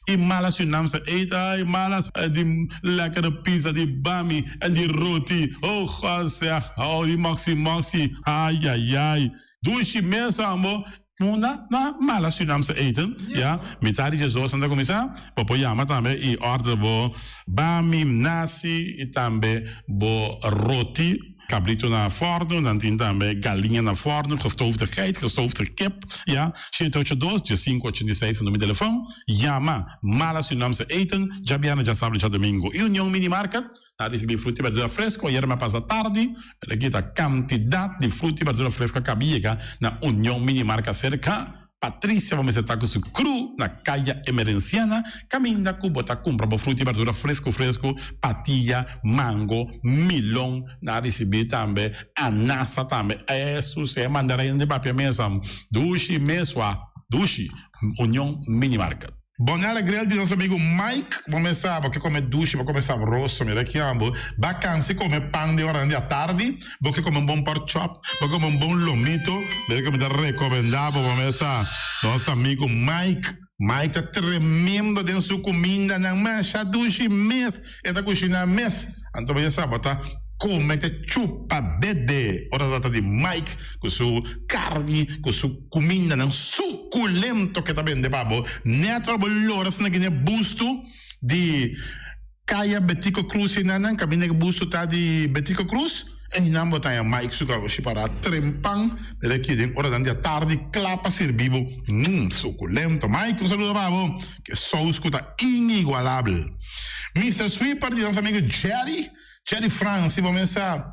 I malas yu nam sa eet ay malas di lekkere pizza di bami en di roti oh God zeg oh di moxi moxi ayayay dushi mes ambo. Munda na mala Surinaamse eten, ya. Mitad di diesdos nan ta kuminsá. Bo por yama tambe i order bo bami, nasi i tambe bo roti. Kabrito na fòrnu, nan tin tambe galiña na fòrnu, gestoofde geit, gestoofde kip, ya. Shete ocho dos, diesinku ochenta i seis ta number di telefòn. Yama Mala Surinaamse Eten, djabièrnè, djasabra i djadumingu. I Union Mini Market. A ricibi fruta y berdura fresco ayer me pasa tardi, pero aki ta cantidad di fruta y berdura fresco a caba yega na Union Mini Marca cerca Patricia bo mester ta cu su crew na Caya Emerenciana caminda cu bo ta cumpra bo fruta y berdura fresco fresco, patilla, mango, milon, na ricibi tambe anasa tambe, esu se mandarina di papia mesa dushi mesua dushi Union Mini Market. Bonella Grill di nos amigo Mike, bo mes sa bo ke come dushi, bo come sabroso, mira ki ambo, ba cansi come pan den oranan di atardi, bo ke come un bon pork chop, bo ke come un bon lomito, mira ke mi ta recomenda bo, bo mes sa, nos amigo Mike, Mike ta tremendo den su cumindanan, masha dushi mes e ta cushina mes, anto bo ya sa bo ta come te chupa dede ora ta trata di Mike cu su carni, cu su. Kumindanan sukulento ke ta bende pa bo. Nèt ora bo lora asina gine bustu di Kaya Betico Cruz einanan, kaminda ku bustu ta di Betico Cruz, einan bo ta haña Mike su karoshi pará trempan mira aki den oranan di atardi kla pa sirbi bo. Mmm, sukulento. Mike, un saludo pa bo. Ke sous ku ta inigualabel. Mister Sweeper di nos amigo Jerry. Jerry Frans, si bo mesa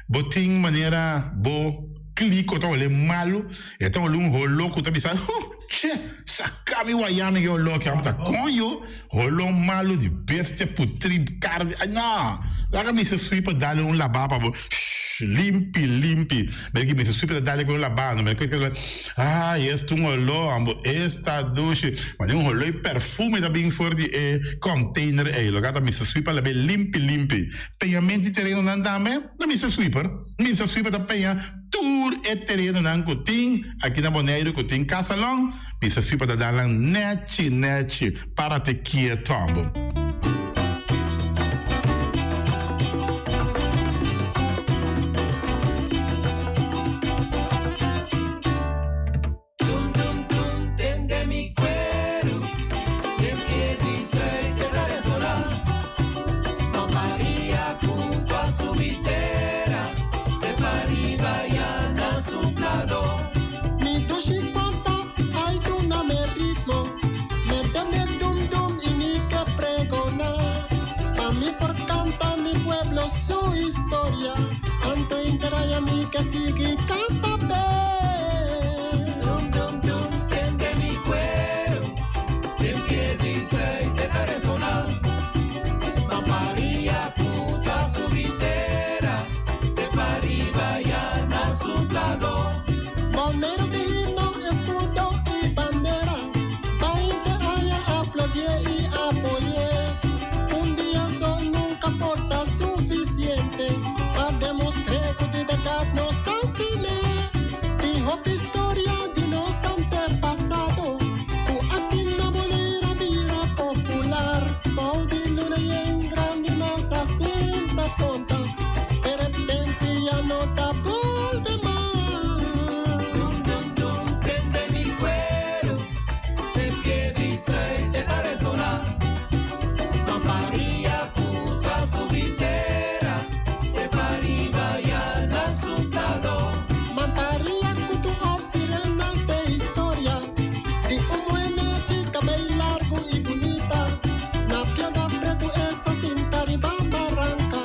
bo tin manera bo kliko ta hole malu, e ta hole un holo ku ta bisa, huh, che, saka mi waya mi ke holo aki, amo ta koño, holo malu di bestia putri karni, ay no, laga Mister Sweeper dale un laba pa bo, shh, limpi, limpi, mira ki Mister Sweeper ta dale ku un laba, no mira ku ay, esta un holo, amo, esta dushi, mane un holo i perfume ta bin for di e container ey, loke ta Mister Sweeper labe limpi limpi. Peñament di terenonan tambe na Mister Sweeper. Mister Sweeper ta peña tur e terenonan ku tin aki na Boneiru ku tin kasalon. Mister Sweeper ta dal nan nechi nechi. Párate kieto abo. mi ke sigui kanta p'e. Dum dum dum, tende mi cuero, den piedra y suerte ta resoná. Mamparia puta subitera, de pa riba ya na suplado. Boneiru di himno, eskudo i bandera, 20 aña aplaudié i apoyé. Un dia so nunka por ta sufisiente pa demostr'é ku di bèrdat nos ta stim'é. Tin hopi historia di nos antepasado ku aki na Boneiru a bira popular. Bou di luna yen grandi nos a sinta konta, pero e tempu ya no ta bolbe mas. Dum dum dum, tende mi cuero, den piedra y suerte ta resoná. Mamparia puta subitera, de pa riba ya na suplado. Mamparia kutu of sirena te historia di un buena chica bey largo y bonita. Na piedra preto esa cinta riba barranca.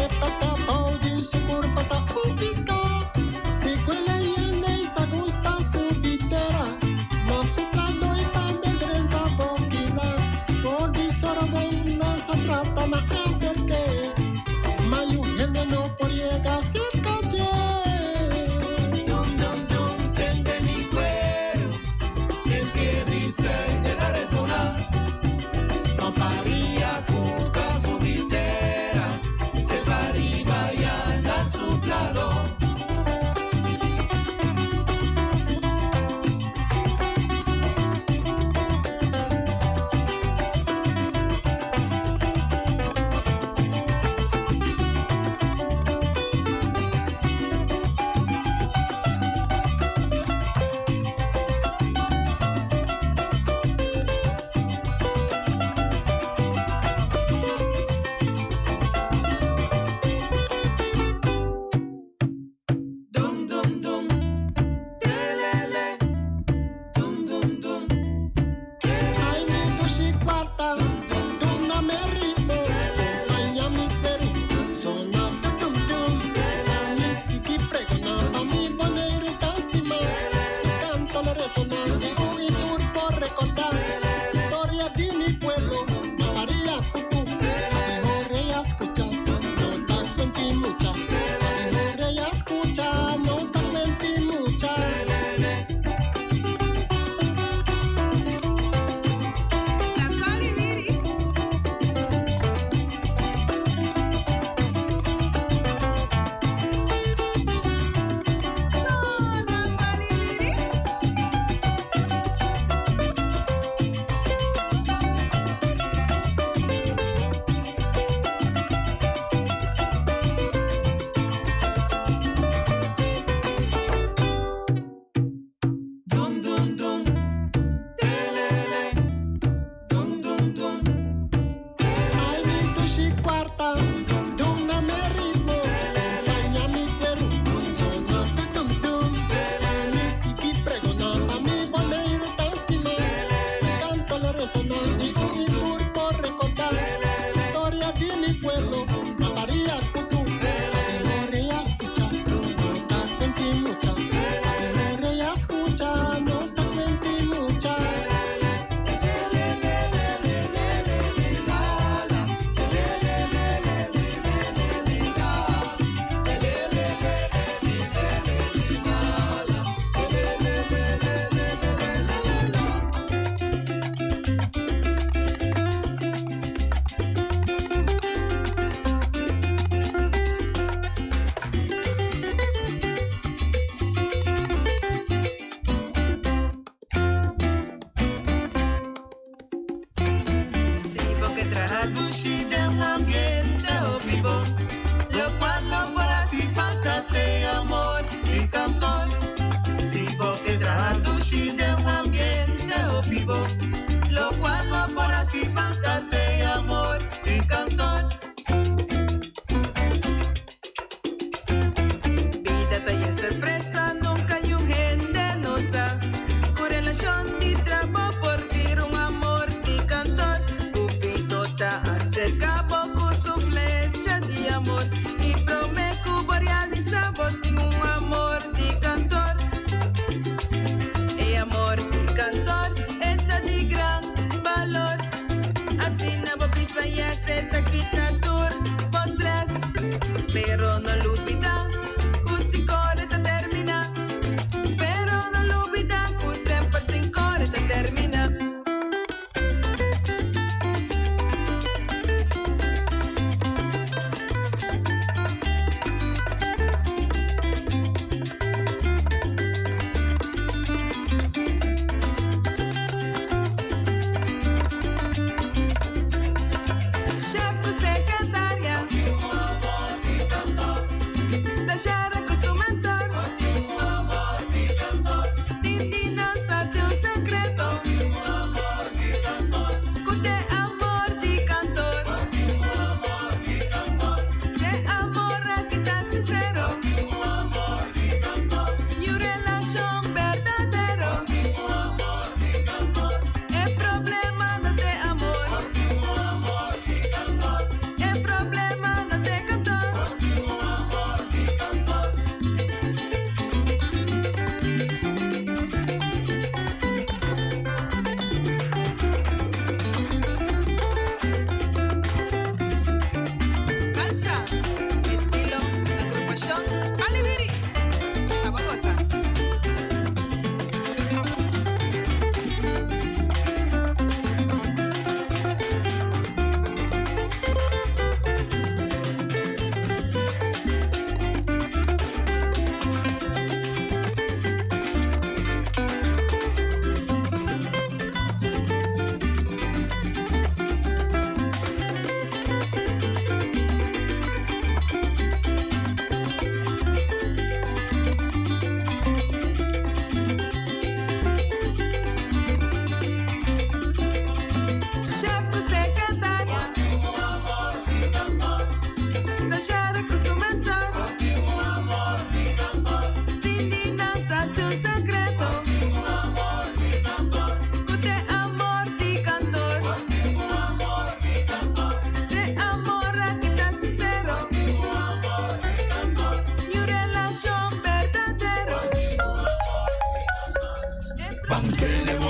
E pata pau di su curpa ta un pisca. Si quelle yende sa gusta su bitera. Na suplando y tambe drenta boquila. For di sorobon na sa trata na acerque. Mayu hende no por llega cerca dje. Dum dum dum, tende mi cuero, den piedra y suerte ta resoná. Mamparia puta subitera, de pa riba ya na suplado.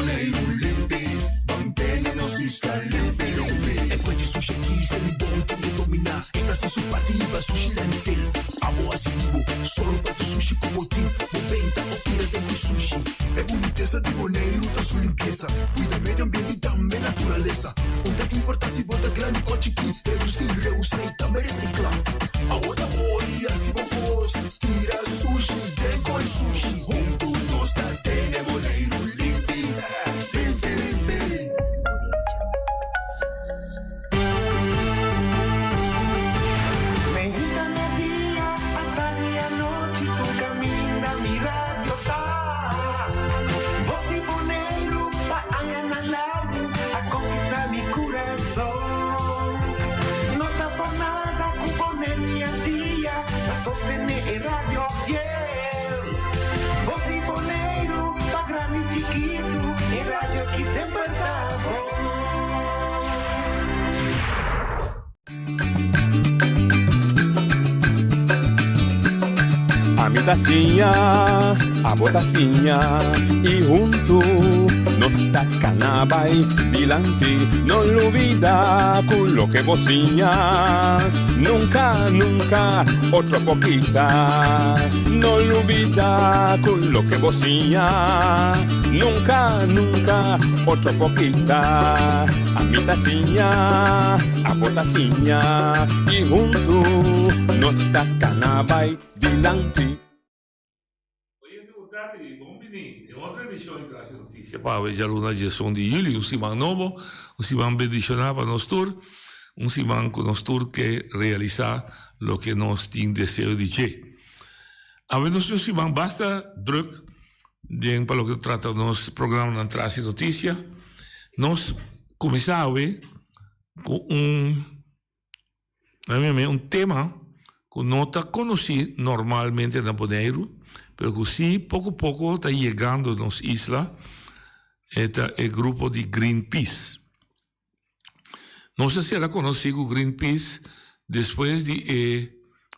Boneiru limpi, ban tene nos isla limpi limpi. E fuente sushi aki Selibon tin e dominá. E ta hasi su parti riba sushi landfill. Abo hasi di bo, sòru pa tur sushi ku bo tin. Bo benta òf tira den ku sushi. E bunitesa di Boneiru ta su limpiesa. Kuida medio ambiente i tambe naturalesa. Un ta importá si bo ta grandi òf chikí. Redusí, reusá i tambe resiklá. Abo ta hori hasi bo kos. Tira sushi den koi sushi. Huntu nos ta tene Boneiru limpi. Limpi limpi. Meinta media, atardi anochi, tur caminda mi radio ta. Voz di Boneiru pa añanan largu a conquista mi curason. No ta por nada cu Boneiru y Antia ta sostene e radio fiel. Voz di Boneiru pa grandi y chikitu, e radio ki semper ta bon. Ami ta siña, abo ta siña y huntu nos ta cana bay dilanti. No lubida cu loke bo siña nunca, nunca otro por kita. No lubida cu loke bo siña nunca, nunca otro por kita. Ami ta siña, abo ta siña y huntu nos ta cana bay dilanti. Oyente bo tardi, bon bini den otro edicion di Trase Noticia pa awe djaluna diesun di juli, un siman nobo, un siman bendiciona pa nos tur, un siman cu nos tur ke realisa loke nos tin deseo di dje. Awe nos tin un siman basta druk Den pa loke ta trata nos programanan Trase Noticia, nos kuminsá awe ku un un tema ku no ta konosí normalmente na Boneiru, pero ku sí poko poko ta yegando nos isla, e ta e grupo di Greenpeace. Nos a sera konosí ku Greenpeace despues di e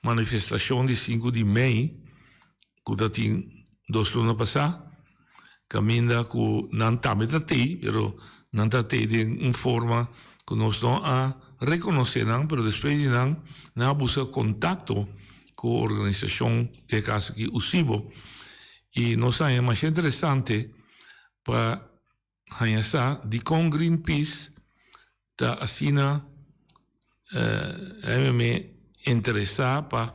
manifestashon di sinku di mei ku ta tin dos luna pasá, kaminda ku nan tambe ta tei, pero nan ta tei den un forma ku nos no a rekonosé nan, pero despues di nan, nan a buska kontakto ku organisashon, den e kaso aki USIBO, i nos a haña masha interesante pa Haña sa dikon Greenpeace ta asina interesá pa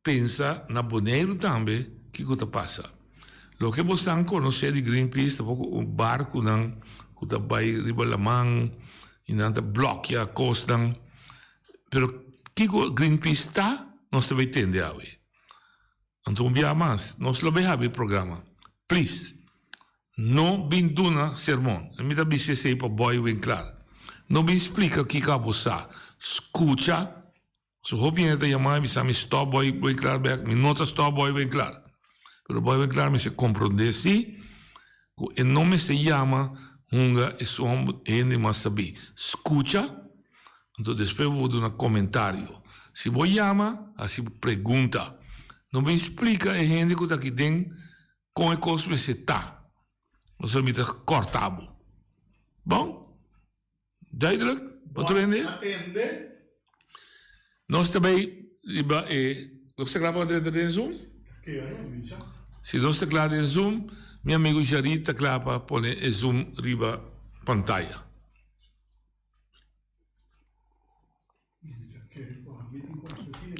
pensa na Boneiru tambe kiko ta pasa. Loke bosan konosé di Greenpeace ta poko un barkunan ku ta bai riba laman i nan ta blòkia kosnan. Pero kiko Greenpeace ta nos ta bai tende awe. Anto un bia mas nos lo bai habri programa. Please. No bin duna sermon. Mi ta bisa esei pa Boy Winklaar. No bin splika kiko abo sa. Skucha. So hopi hende ta yama mi bisa mi stop Boy Winklaar bek. Mi no ta stop Boy Winklaar. Pero Boy Winklaar mester komprondé si ku e no mester yama hunga esun hende mas sabí. Skucha, anto despues bo por duna komentario. Si bo yama, hasi pregunta. No bin splika e hende ku ta aki den. Kon e kos mester ta? Pasobra mi ta kòrta bo. Bon? Duidelijk? Bo tur hende? Nos ta bai riba e. Nos ta kla pa drenta den Zoom? Si nos ta kla den Zoom, mi amigu Jarid ta kla pa pone e Zoom riba pantaya.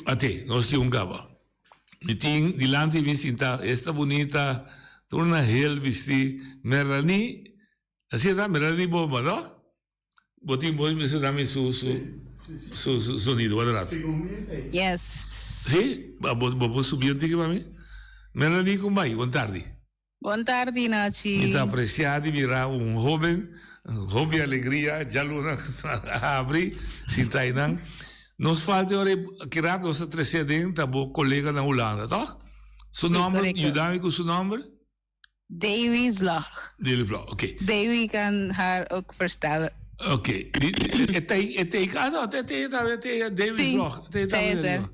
Ate, nos tin un gaba. Mi tin dilanti mi sinta, esta bunita, tur na hel bisti, Merlani, así ta, Merlani Bomba, no? Bo tin bo mester dami su su su su sonido, wat rato. Yes. Sí? Bo bo por subi un tiki pa mi? Merlani, con bai? Bon tardi. Bon tardi Nachi. Mi ta aprecia di mira un hoben, hopi alegria, djaluna a habri, sinta einan. Nos falta ora e ki rato nos ta trece aden ta bo colega na Hulanda, toch? Su nomber, yuda mi cu su nomber? Dewi Vlog. Dewi Vlog, oké. Dewi kan haar ook verstellen. Oké. E ta e ta ah no, e ta e ta Dewi Vlog. Sí, is er.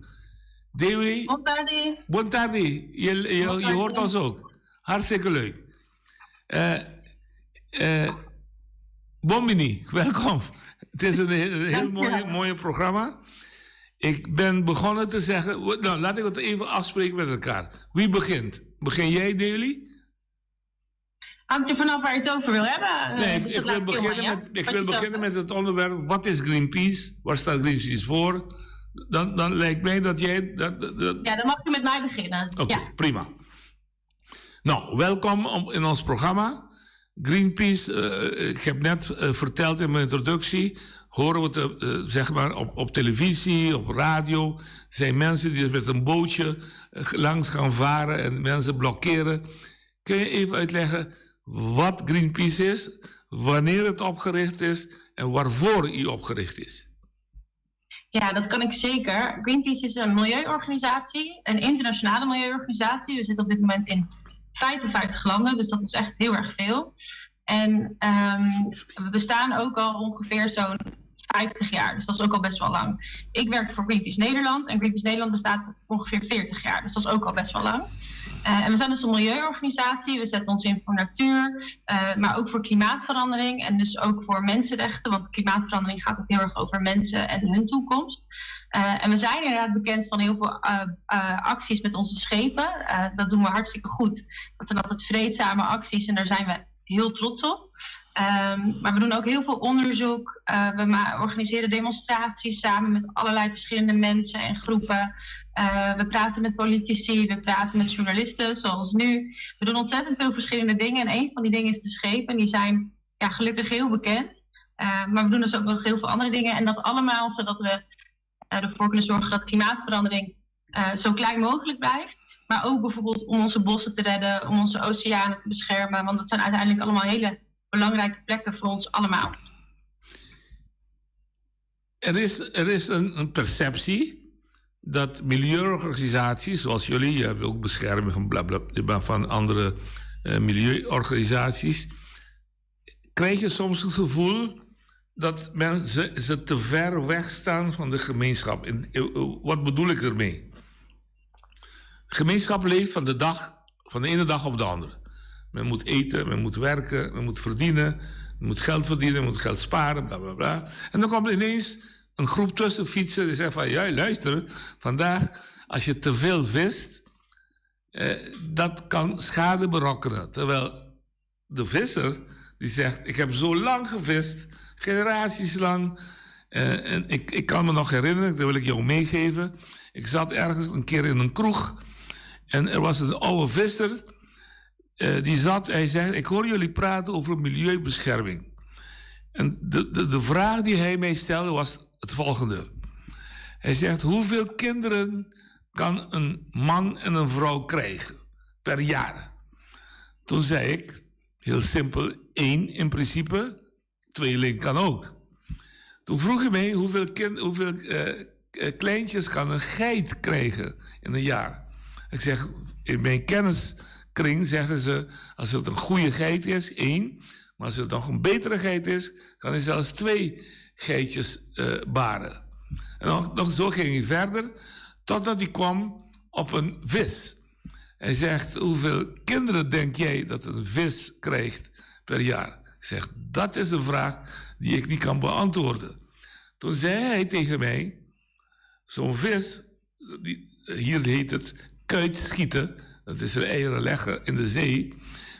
Dewi. Bon tardi. Bon tardi. Je, je, je hoort ons ook. Hartstikke leuk. Uh, Eh, bon bini, welkom. Het is een heel mooi, mooi programma. Ik ben begonnen te zeggen, nou, laat ik het even afspreken met elkaar. Wie begint? Begin jij, Deli? Hangt er vanaf waar je het over wil hebben. Nee, ik, dus ik wil, beginnen, met, ik wil beginnen met het onderwerp: wat is Greenpeace? Waar staat Greenpeace voor? Dan, dan lijkt mij dat jij. Dat, dat, ja, dan mag je met mij beginnen. Oké, okay, prima. Nou, welkom in ons programma. Greenpeace, uh, ik heb net uh, verteld in mijn introductie, horen we het uh, zeg maar op, op televisie, op radio, zijn mensen die dus met een bootje langs gaan varen en mensen blokkeren. Kun je even uitleggen wat Greenpeace is, wanneer het opgericht is en waarvoor hij opgericht is? Ja, dat kan ik zeker. Greenpeace is een milieuorganisatie, een internationale milieuorganisatie. We zitten op dit moment in 55 landen, dus dat is echt heel erg veel. En um, we bestaan ook al ongeveer zo'n 50 jaar, dus dat is ook al best wel lang. Ik werk voor Greenpeace Nederland en Greenpeace Nederland bestaat ongeveer 40 jaar, dus dat is ook al best wel lang. Uh, en we zijn dus een milieuorganisatie, we zetten ons in voor natuur, uh, maar ook voor klimaatverandering en dus ook voor mensenrechten, want klimaatverandering gaat ook heel erg over mensen en hun toekomst. Uh, en we zijn inderdaad bekend van heel veel acties met onze schepen. Dat doen we hartstikke goed. Dat zijn altijd vreedzame acties en daar zijn we heel trots op. Um, maar we doen ook heel veel onderzoek. Uh, we organiseren demonstraties samen met allerlei verschillende mensen en groepen. Uh, we praten met politici, we praten met journalisten, zoals nu. We doen ontzettend veel verschillende dingen. En een van die dingen is de schepen. Die zijn ja, gelukkig heel bekend. Uh, maar we doen dus ook nog heel veel andere dingen. En dat allemaal zodat we ervoor kunnen zorgen dat klimaatverandering zo klein mogelijk blijft. Maar ook bijvoorbeeld om onze bossen te redden, om onze oceanen te beschermen. Want dat zijn uiteindelijk allemaal hele belangrijke plekken voor ons allemaal. Er is, er is een, een perceptie dat milieuorganisaties zoals jullie, je hebt ook bescherming van bla bla, van andere uh, milieuorganisaties, krijg je soms het gevoel dat mensen ze te ver weg staan van de gemeenschap. En, wat bedoel ik ermee? De gemeenschap leeft van de dag, van de ene dag op de andere. Men moet eten, men moet werken, men moet verdienen, men moet geld verdienen, men moet geld sparen, bla bla bla. En dan komt ineens een groep tussen fietsen die zegt van, ja luister, vandaag als je te veel vist, eh, dat kan schade berokkenen. Terwijl de visser die zegt, ik heb zo lang gevist, generaties lang. Eh, en ik, ik kan me nog herinneren, dat wil ik jou meegeven. Ik zat ergens een keer in een kroeg en er was een oude visser. Uh, die zat, hij zegt, ik hoor jullie praten over milieubescherming. En de, de, de vraag die hij mij stelde was het volgende. Hij zegt, hoeveel kinderen kan een man en een vrouw krijgen per jaar? Toen zei ik, heel simpel, één in principe, tweeling kan ook. Toen vroeg hij mij, hoeveel, kind, hoeveel uh, kleintjes kan een geit krijgen in een jaar? Ik zeg, in mijn kenniskring zeggen ze, als het een goede geit is, één. Maar als het nog een betere geit is, kan hij zelfs twee geitjes uh, baren. En nog, nog zo ging hij verder, totdat hij kwam op een vis. Hij zegt, hoeveel kinderen denk jij dat een vis krijgt per jaar? Ik zeg, dat is een vraag die ik niet kan beantwoorden. Toen zei hij tegen mij, zo'n vis, die, hier heet het kuitschieten, dat is een eieren leggen in de zee,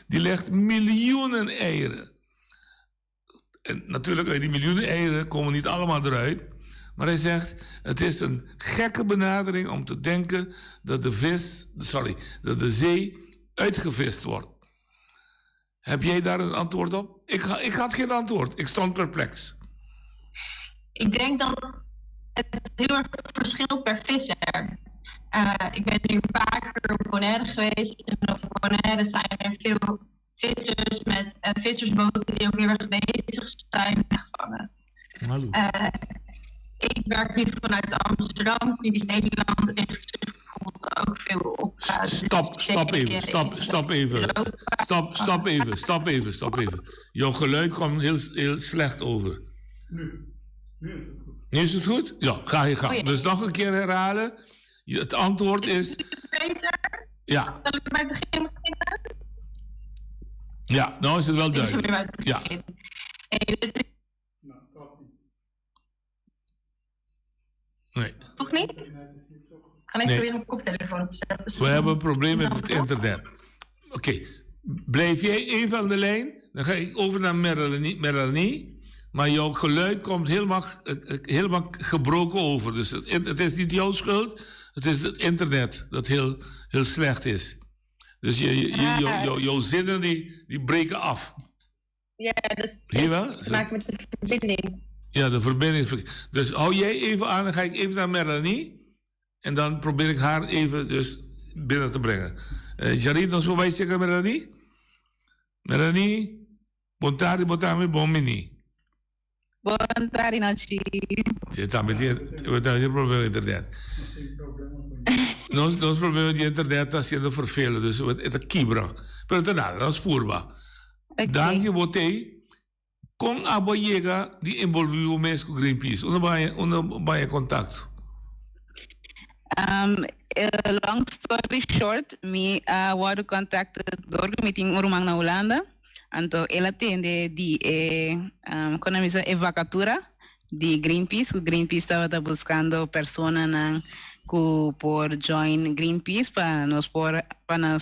die legt miljoenen eieren. En natuurlijk, uit die miljoenen eieren komen niet allemaal eruit. Maar hij zegt, het is een gekke benadering om te denken dat de vis, sorry, dat de zee uitgevist wordt. Heb jij daar een antwoord op? Ik, ik had geen antwoord. Ik stond perplex. Ik denk dat het heel erg verschilt per visser. Uh, ik ben nu vaker op Bonaire geweest. En op Bonaire zijn er veel vissers met uh, vissersboten die ook heel erg bezig zijn met vangen. Hallo. Uh, ik werk nu vanuit Amsterdam. Klinisch Nederland richt zich bijvoorbeeld ook veel op. Uh, stop, stop even, stop, stop even. Stop, stop even, stop even, stop even. Jouw geluid kwam heel, heel slecht over. Nu. Nu is het goed. Nu is het goed? Ja, ga je gang. Oh ja. Dus nog een keer herhalen. Het antwoord is. Beter? Ja. Zal ik bij het begin beginnen? Ja, nou is het wel duidelijk. Ja. Nee. Toch niet? Kan ik Nee. proberen mijn koptelefoon op te zetten? We hebben een probleem met het internet. Oké, blijf jij even aan de lijn? Dan ga ik over naar Melanie. Melanie. Maar jouw geluid komt helemaal, helemaal gebroken over. Dus het is niet jouw schuld. Het is het internet dat heel, heel slecht is. Dus jouw zinnen die breken af. Ja, dus Zie je wel? te maken met de verbinding. Ja, de verbinding. Dus hou jij even aan, dan ga ik even naar Melanie. En dan probeer ik haar even dus binnen te brengen. Jarid, nos voorbij zeggen Melanie? Melanie, bon tardi, bon tardi, bon mini. Bon tardi, Nachi. Je también tiene problema met internet. Nos problema met internet ta siendo vervelend, dus het is kibra. Pero ta nada, nos purba. Dank je, Bote. Kon abo yega di envolvi bo mes ku Greenpeace? Unda bo haya kontakto? Long story short, mi a wòrdu contacted door ku mi tin un ruman na Hulanda. Anto el a tende di e, kon nan bisa, e vakatura di Greenpeace, ku Greenpeace tabata buskando personanan ku por join Greenpeace pa nos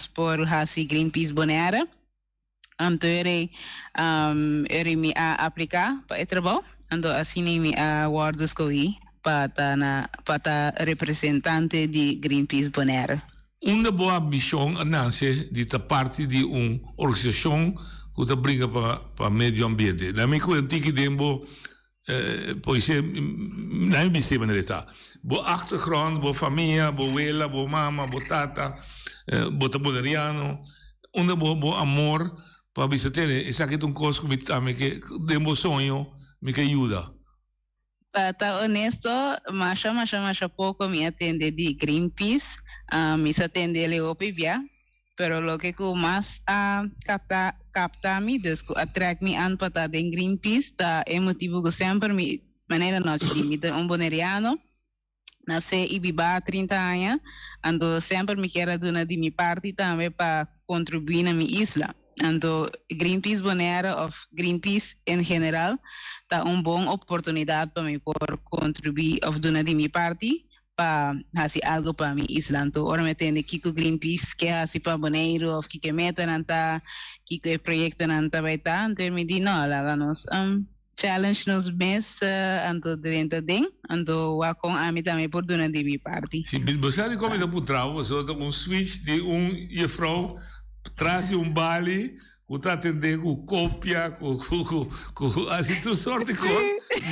por hasi Greenpeace Bonaire. Anto eri mi a apliká pa e trabou. Anto asina mi a wòrdu skohí pa ta representante di Greenpeace Bonaire. Unda bo ambishon a nase di ta parti di un organisashon ku ta bringa pa medio ambiente? Na mi ku tiki den bo pois na mi bisé manera ta. Bo achtergrond, bo famia, bo wela, bo mama, bo tata, bo ta boneriano. Unda bo amor pa bisa tene, esaki ta un kos ku mi tambe ke den bo soño mi ke yuda. Pa ta honesto, masha masha masha poko mi a tende di Greenpeace. Mi sa tende el hopi bia, pero loke ku mas a kapta mi, dus ku a trek mi aan pa ta den Greenpeace, ta e motibu ku semper mi, manera nochi di mi ta un boneriano, nasé i biba 30 aña, anto semper mi kier a duna di mi parti tambe pa kontribuí na mi isla. Anto Greenpeace Bonaire òf Greenpeace en general ta un bon oportunidat pa mi por kontribuí òf duna di mi parti pa hasi algu pa mi isla. Anto ora mi tende kiko Greenpeace ke hasi pa Boneiru òf kiko e metanan ta, kiko e proyektonan ta bai ta, anto mi di no, laga nos challenge nos mes anto drenta den, anto wak kon ami tambe por duna di mi parti. Si, bo sa di kon mi ta puntra bo, pasobra ta un switch di un juffrouw tras di un bali ku ta atendé ku kopia, ku hasi tur sort di kos,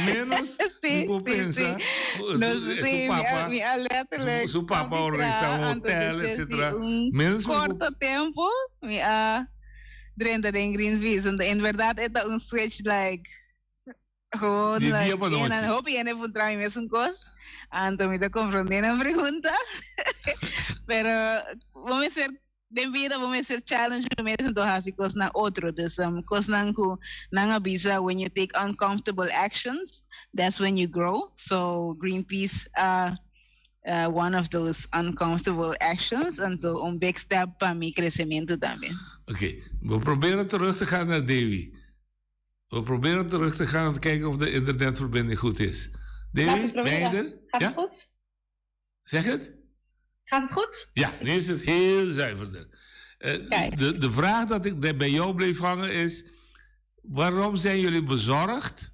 menos mi por pensa su papa, su papa organisa un hotel, etcetera. Menos mi por. Korto tempu mi a drenta den Greenpeace. Anto en berdad e ta un switch like gewoon Di dia like pa nochi. En hopi hende puntra mi mesun kos. Anto mi ta komprondé nan pregunta. Pero bo mester den bida bo mester challenge bo mes anto hasi kosnan otro. Dus kosnan ku nan a bisa, when you take uncomfortable actions, that's when you grow. So Greenpeace one of those uncomfortable actions, anto un big step pa mi kresementu tambe. Oké, we proberen terug te gaan naar Dewi. We proberen terug te gaan om te kijken of de internetverbinding goed is. Dewi, Laten we ben je proberen. er? Gaat Ja? het goed? Zeg het? Gaat het goed? Ja, nu is het heel zuiverder. De vraag dat ik bij jou bleef hangen is: waarom zijn jullie bezorgd?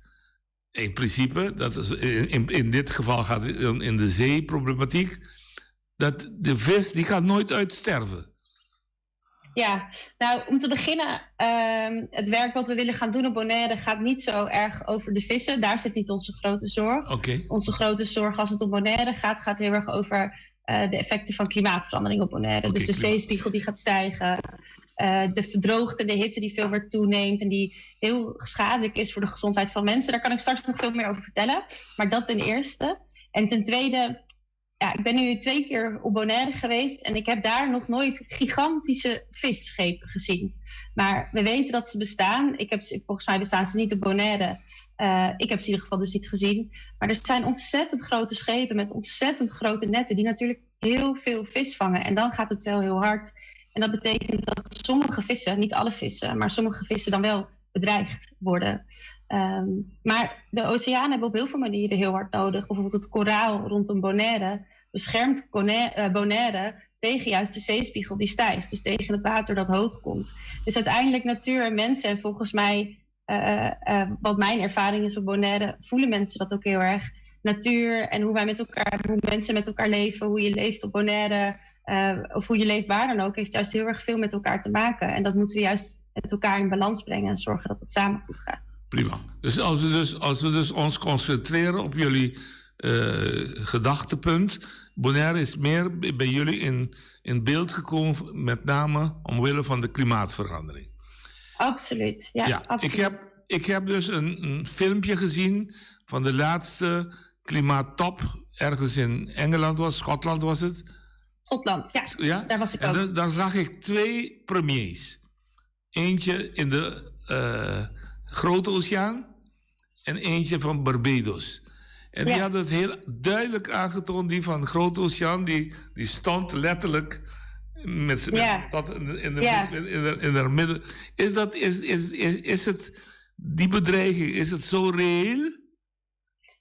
In principe, dat is, in dit geval gaat het om in de zeeproblematiek, dat de vis die gaat nooit uitsterven. Ja, nou om te beginnen, het werk wat we willen gaan doen op Bonaire gaat niet zo erg over de vissen. Daar zit niet onze grote zorg. Onze grote zorg als het om Bonaire gaat, gaat heel erg over de effecten van klimaatverandering op Bonaire. Dus de zeespiegel die gaat stijgen, de verdroogte en de hitte die veel meer toeneemt en die heel schadelijk is voor de gezondheid van mensen. Daar kan ik straks nog veel meer over vertellen. Maar dat ten eerste. En ten tweede, ja, ik ben nu twee keer op Bonaire geweest en ik heb daar nog nooit gigantische visschepen gezien. Maar we weten dat ze bestaan. Volgens mij bestaan ze niet op Bonaire. Ik heb ze in ieder geval dus niet gezien. Maar er zijn ontzettend grote schepen met ontzettend grote netten die natuurlijk heel veel vis vangen. En dan gaat het wel heel hard. En dat betekent dat sommige vissen, niet alle vissen, maar sommige vissen dan wel bedreigd worden. Maar de oceanen hebben op heel veel manieren heel hard nodig. Bijvoorbeeld het koraal rondom Bonaire beschermt Bonaire tegen juist de zeespiegel die stijgt. Dus tegen het water dat hoog komt. Dus uiteindelijk natuur en mensen, en volgens mij, wat mijn ervaring is op Bonaire, voelen mensen dat ook heel erg. Natuur en hoe wij met elkaar, hoe mensen met elkaar leven, hoe je leeft op Bonaire, of hoe je leeft waar dan ook, heeft juist heel erg veel met elkaar te maken. En dat moeten we juist met elkaar in balans brengen en zorgen dat het samen goed gaat. Prima. Dus als we dus ons concentreren op jullie gedachtepunt, Bonaire is meer bij jullie in beeld gekomen, met name omwille van de klimaatverandering. Absoluut, ja, Ja, absoluut. ik heb dus een filmpje gezien van de laatste klimaattop, ergens in Engeland was, Schotland was het. Schotland, ja. Ja? Daar was ik En ook. daar zag ik 2 premiers. Eentje in de Grote Oceaan en eentje van Barbados. En die hadden het heel duidelijk aangetoond, die van de Grote Oceaan, die stond letterlijk met dat in de, in de, in, in de, in de midden. Is dat, is, is, is, is het, die bedreiging, is het zo reëel?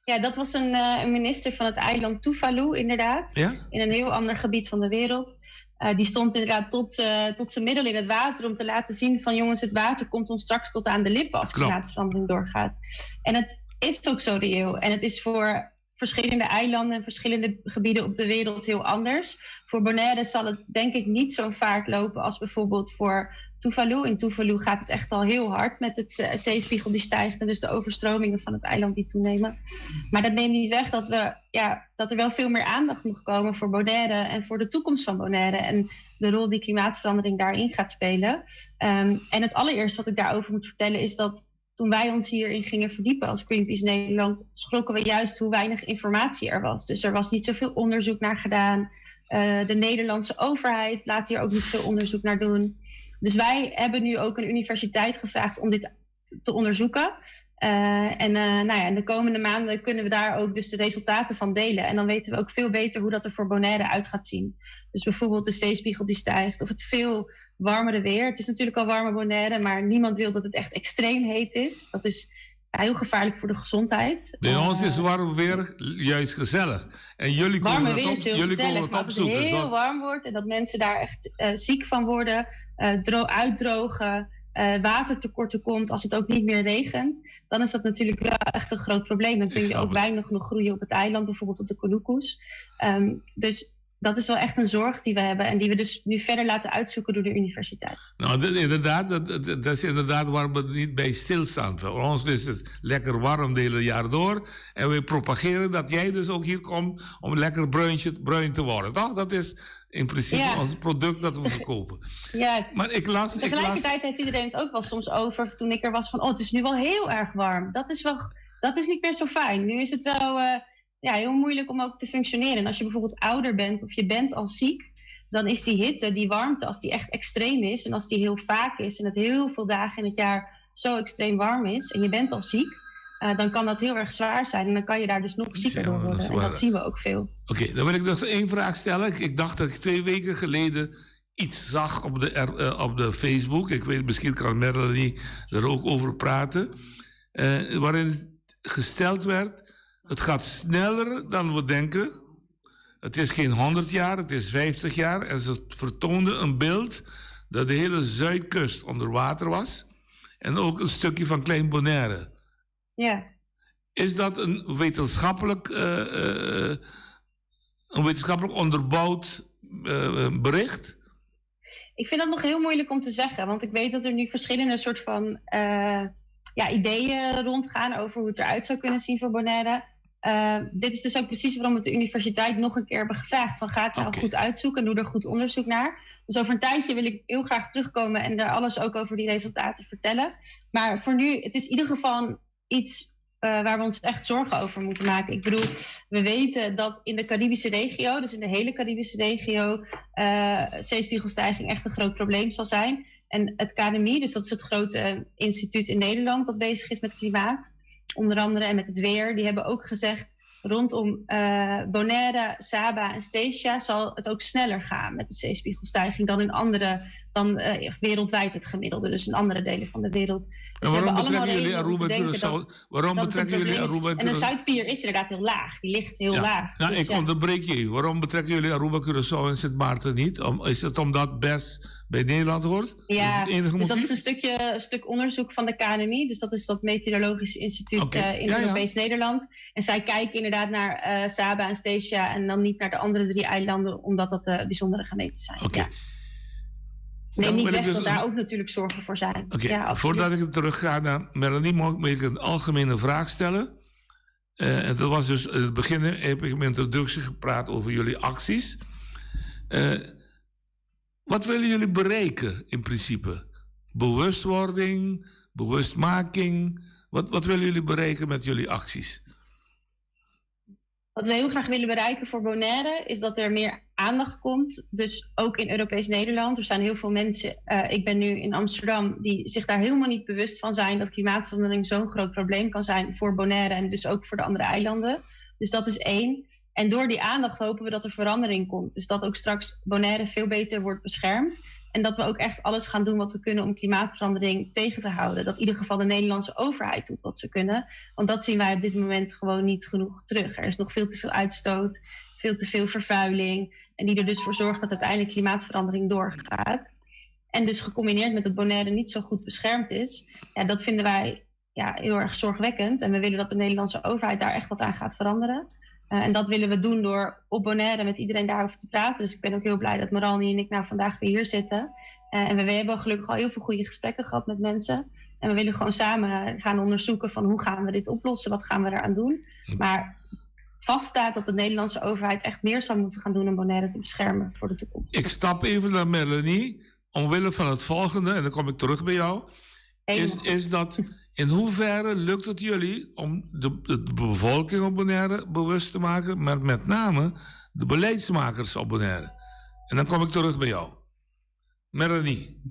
Ja, dat was een minister van het eiland Tuvalu, inderdaad. In een heel ander gebied van de wereld. Die stond inderdaad tot zijn middel in het water om te laten zien van, jongens, het water komt ons straks tot aan de lippen als klimaatverandering doorgaat. En het is ook zo reëel. En het is voor verschillende eilanden en verschillende gebieden op de wereld heel anders. Voor Bonaire zal het denk ik niet zo vaart lopen als bijvoorbeeld voor Tuvalu. In Tuvalu gaat het echt al heel hard met het zeespiegel die stijgt en dus de overstromingen van het eiland die toenemen. Maar dat neemt niet weg dat er wel veel meer aandacht moet komen voor Bonaire en voor de toekomst van Bonaire en de rol die klimaatverandering daarin gaat spelen. En het allereerste wat ik daarover moet vertellen is dat toen wij ons hierin gingen verdiepen als Greenpeace Nederland, schrokken we juist hoe weinig informatie er was. Dus er was niet zoveel onderzoek naar gedaan. De Nederlandse overheid laat hier ook niet veel onderzoek naar doen. Dus wij hebben nu ook een universiteit gevraagd om dit te onderzoeken. En in de komende maanden kunnen we daar ook dus de resultaten van delen. En dan weten we ook veel beter hoe dat er voor Bonaire uit gaat zien. Dus bijvoorbeeld de zeespiegel die stijgt of het veel warmere weer. Het is natuurlijk al warm op Bonaire, maar niemand wil dat het echt extreem heet is. Dat is heel gevaarlijk voor de gezondheid. Bij ons is warm weer juist gezellig. En jullie komen Warme het weer is heel jullie komen gezellig, het maar als het opzoeken, heel zo. warm wordt en dat mensen daar echt ziek van worden, uitdrogen, watertekorten komt, als het ook niet meer regent, dan is dat natuurlijk wel echt een groot probleem. Dan kun Ik je snap ook het. weinig nog groeien op het eiland, bijvoorbeeld op de Koloekoes. Dus dat is wel echt een zorg die we hebben en die we dus nu verder laten uitzoeken door de universiteit. Nou, dat, inderdaad, dat, dat, dat is inderdaad waar we niet bij stilstaan. Voor ons is het lekker warm de hele jaar door. En we propageren dat jij dus ook hier komt om lekker bruin te worden, toch? Dat is in principe ons product dat we verkopen. Maar ik las, ik las Tegelijkertijd heeft iedereen het ook wel soms over, toen ik er was, van, oh, het is nu wel heel erg warm. Dat is niet meer zo fijn. Nu is het wel heel moeilijk om ook te functioneren. En als je bijvoorbeeld ouder bent of je bent al ziek, dan is die hitte, die warmte, als die echt extreem is en als die heel vaak is en het heel veel dagen in het jaar zo extreem warm is en je bent al ziek, dan kan dat heel erg zwaar zijn en dan kan je daar dus nog zieker Ja, door dat is worden. En dat waar. zien we ook veel. Oké, dan wil ik nog één vraag stellen. Ik dacht dat ik 2 weken geleden iets zag op de Facebook. Ik weet, misschien kan Melanie er ook over praten. Waarin gesteld werd, het gaat sneller dan we denken. Het is geen 100 jaar, het is 50 jaar. En ze vertoonden een beeld dat de hele zuidkust onder water was. En ook een stukje van Klein Bonaire. Is dat een wetenschappelijk onderbouwd bericht? Ik vind dat nog heel moeilijk om te zeggen. Want ik weet dat er nu verschillende soort van ideeën rondgaan over hoe het eruit zou kunnen zien voor Bonaire. Dit is dus ook precies waarom we de universiteit nog een keer hebben gevraagd. Van, ga het nou goed uitzoeken en doe er goed onderzoek naar. Dus over een tijdje wil ik heel graag terugkomen en daar alles ook over die resultaten vertellen. Maar voor nu, het is in ieder geval iets waar we ons echt zorgen over moeten maken. We weten dat in de Caribische regio, dus in de hele Caribische regio, zeespiegelstijging echt een groot probleem zal zijn. En het KNMI, dus dat is het grote instituut in Nederland dat bezig is met klimaat, onder andere en met het weer, die hebben ook gezegd, Rondom uh, Bonaire, Saba en Statia zal het ook sneller gaan met de zeespiegelstijging dan in andere, dan uh, wereldwijd het gemiddelde, dus in andere delen van de wereld. Dus en waarom betrekken jullie Aruba en Curaçao? Waarom betrekken jullie Aruba en En de Zuidpier is inderdaad heel laag, die ligt heel ja. laag. Nou, dus, ik onderbreek je. Waarom betrekken jullie Aruba, Curaçao en Sint Maarten niet? Om, is het omdat BES bij Nederland hoort? Ja, is dus dat is een stukje, een stuk onderzoek van de KNMI. Dus dat is dat Meteorologisch Instituut okay. uh, in ja, Europees ja. Nederland. En zij kijken inderdaad naar uh, Saba en Statia en dan niet naar de andere drie eilanden, omdat dat uh, bijzondere gemeenten zijn. Oké. Okay. Ja. Neem niet weg dus dat daar ook natuurlijk zorgen voor zijn. Oké, okay. ja, voordat ik terug ga naar Melanie, mag ik een algemene vraag stellen. Uh, en dat was dus in het begin heb ik in mijn introductie gepraat over jullie acties. Uh, wat willen jullie bereiken in principe? Bewustwording, bewustmaking. Wat, wat willen jullie bereiken met jullie acties? Wat we heel graag willen bereiken voor Bonaire is dat er meer aandacht komt. Dus ook in Europees Nederland. Er zijn heel veel mensen, uh, ik ben nu in Amsterdam, die zich daar helemaal niet bewust van zijn dat klimaatverandering zo'n groot probleem kan zijn voor Bonaire en dus ook voor de andere eilanden. Dus dat is één. En door die aandacht hopen we dat er verandering komt. Dus dat ook straks Bonaire veel beter wordt beschermd. En dat we ook echt alles gaan doen wat we kunnen om klimaatverandering tegen te houden. Dat in ieder geval de Nederlandse overheid doet wat ze kunnen. Want dat zien wij op dit moment gewoon niet genoeg terug. Er is nog veel te veel uitstoot, veel te veel vervuiling. En die er dus voor zorgt dat uiteindelijk klimaatverandering doorgaat. En dus gecombineerd met dat Bonaire niet zo goed beschermd is. Ja, dat vinden wij ja, heel erg zorgwekkend. En we willen dat de Nederlandse overheid daar echt wat aan gaat veranderen. Uh, en dat willen we doen door op Bonaire met iedereen daarover te praten. Dus ik ben ook heel blij dat Maralni en ik nou vandaag weer hier zitten. Uh, en we, we hebben gelukkig al heel veel goede gesprekken gehad met mensen. En we willen gewoon samen gaan onderzoeken van hoe gaan we dit oplossen? Wat gaan we eraan doen? Maar vaststaat dat de Nederlandse overheid echt meer zou moeten gaan doen om Bonaire te beschermen voor de toekomst. Ik stap even naar Melanie, omwille van het volgende, en dan kom ik terug bij jou. Is, is dat in hoeverre lukt het jullie om de, de bevolking op Bonaire bewust te maken, maar met name de beleidsmakers op Bonaire? En dan kom ik terug bij jou. Melanie.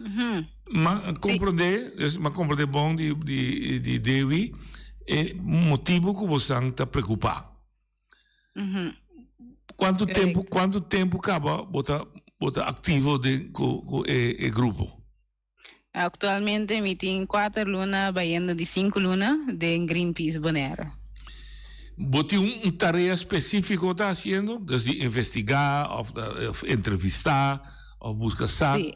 Mm -hmm. Maar comprende, dus, maar comprende bom die, die, die Dewi, e motivo que você está preocupado. Mm -hmm. Quanto tempo, quanto tempo acaba bota, bota activo de, com, com e, e grupo? Actualmente mi tin kuater luna bayendo di sinku luna den Greenpeace Bonaire. Bo tin un tarea spesífiko ta hasiendo? Dus di investigá òf òf entrevistá òf buska sa? Sí.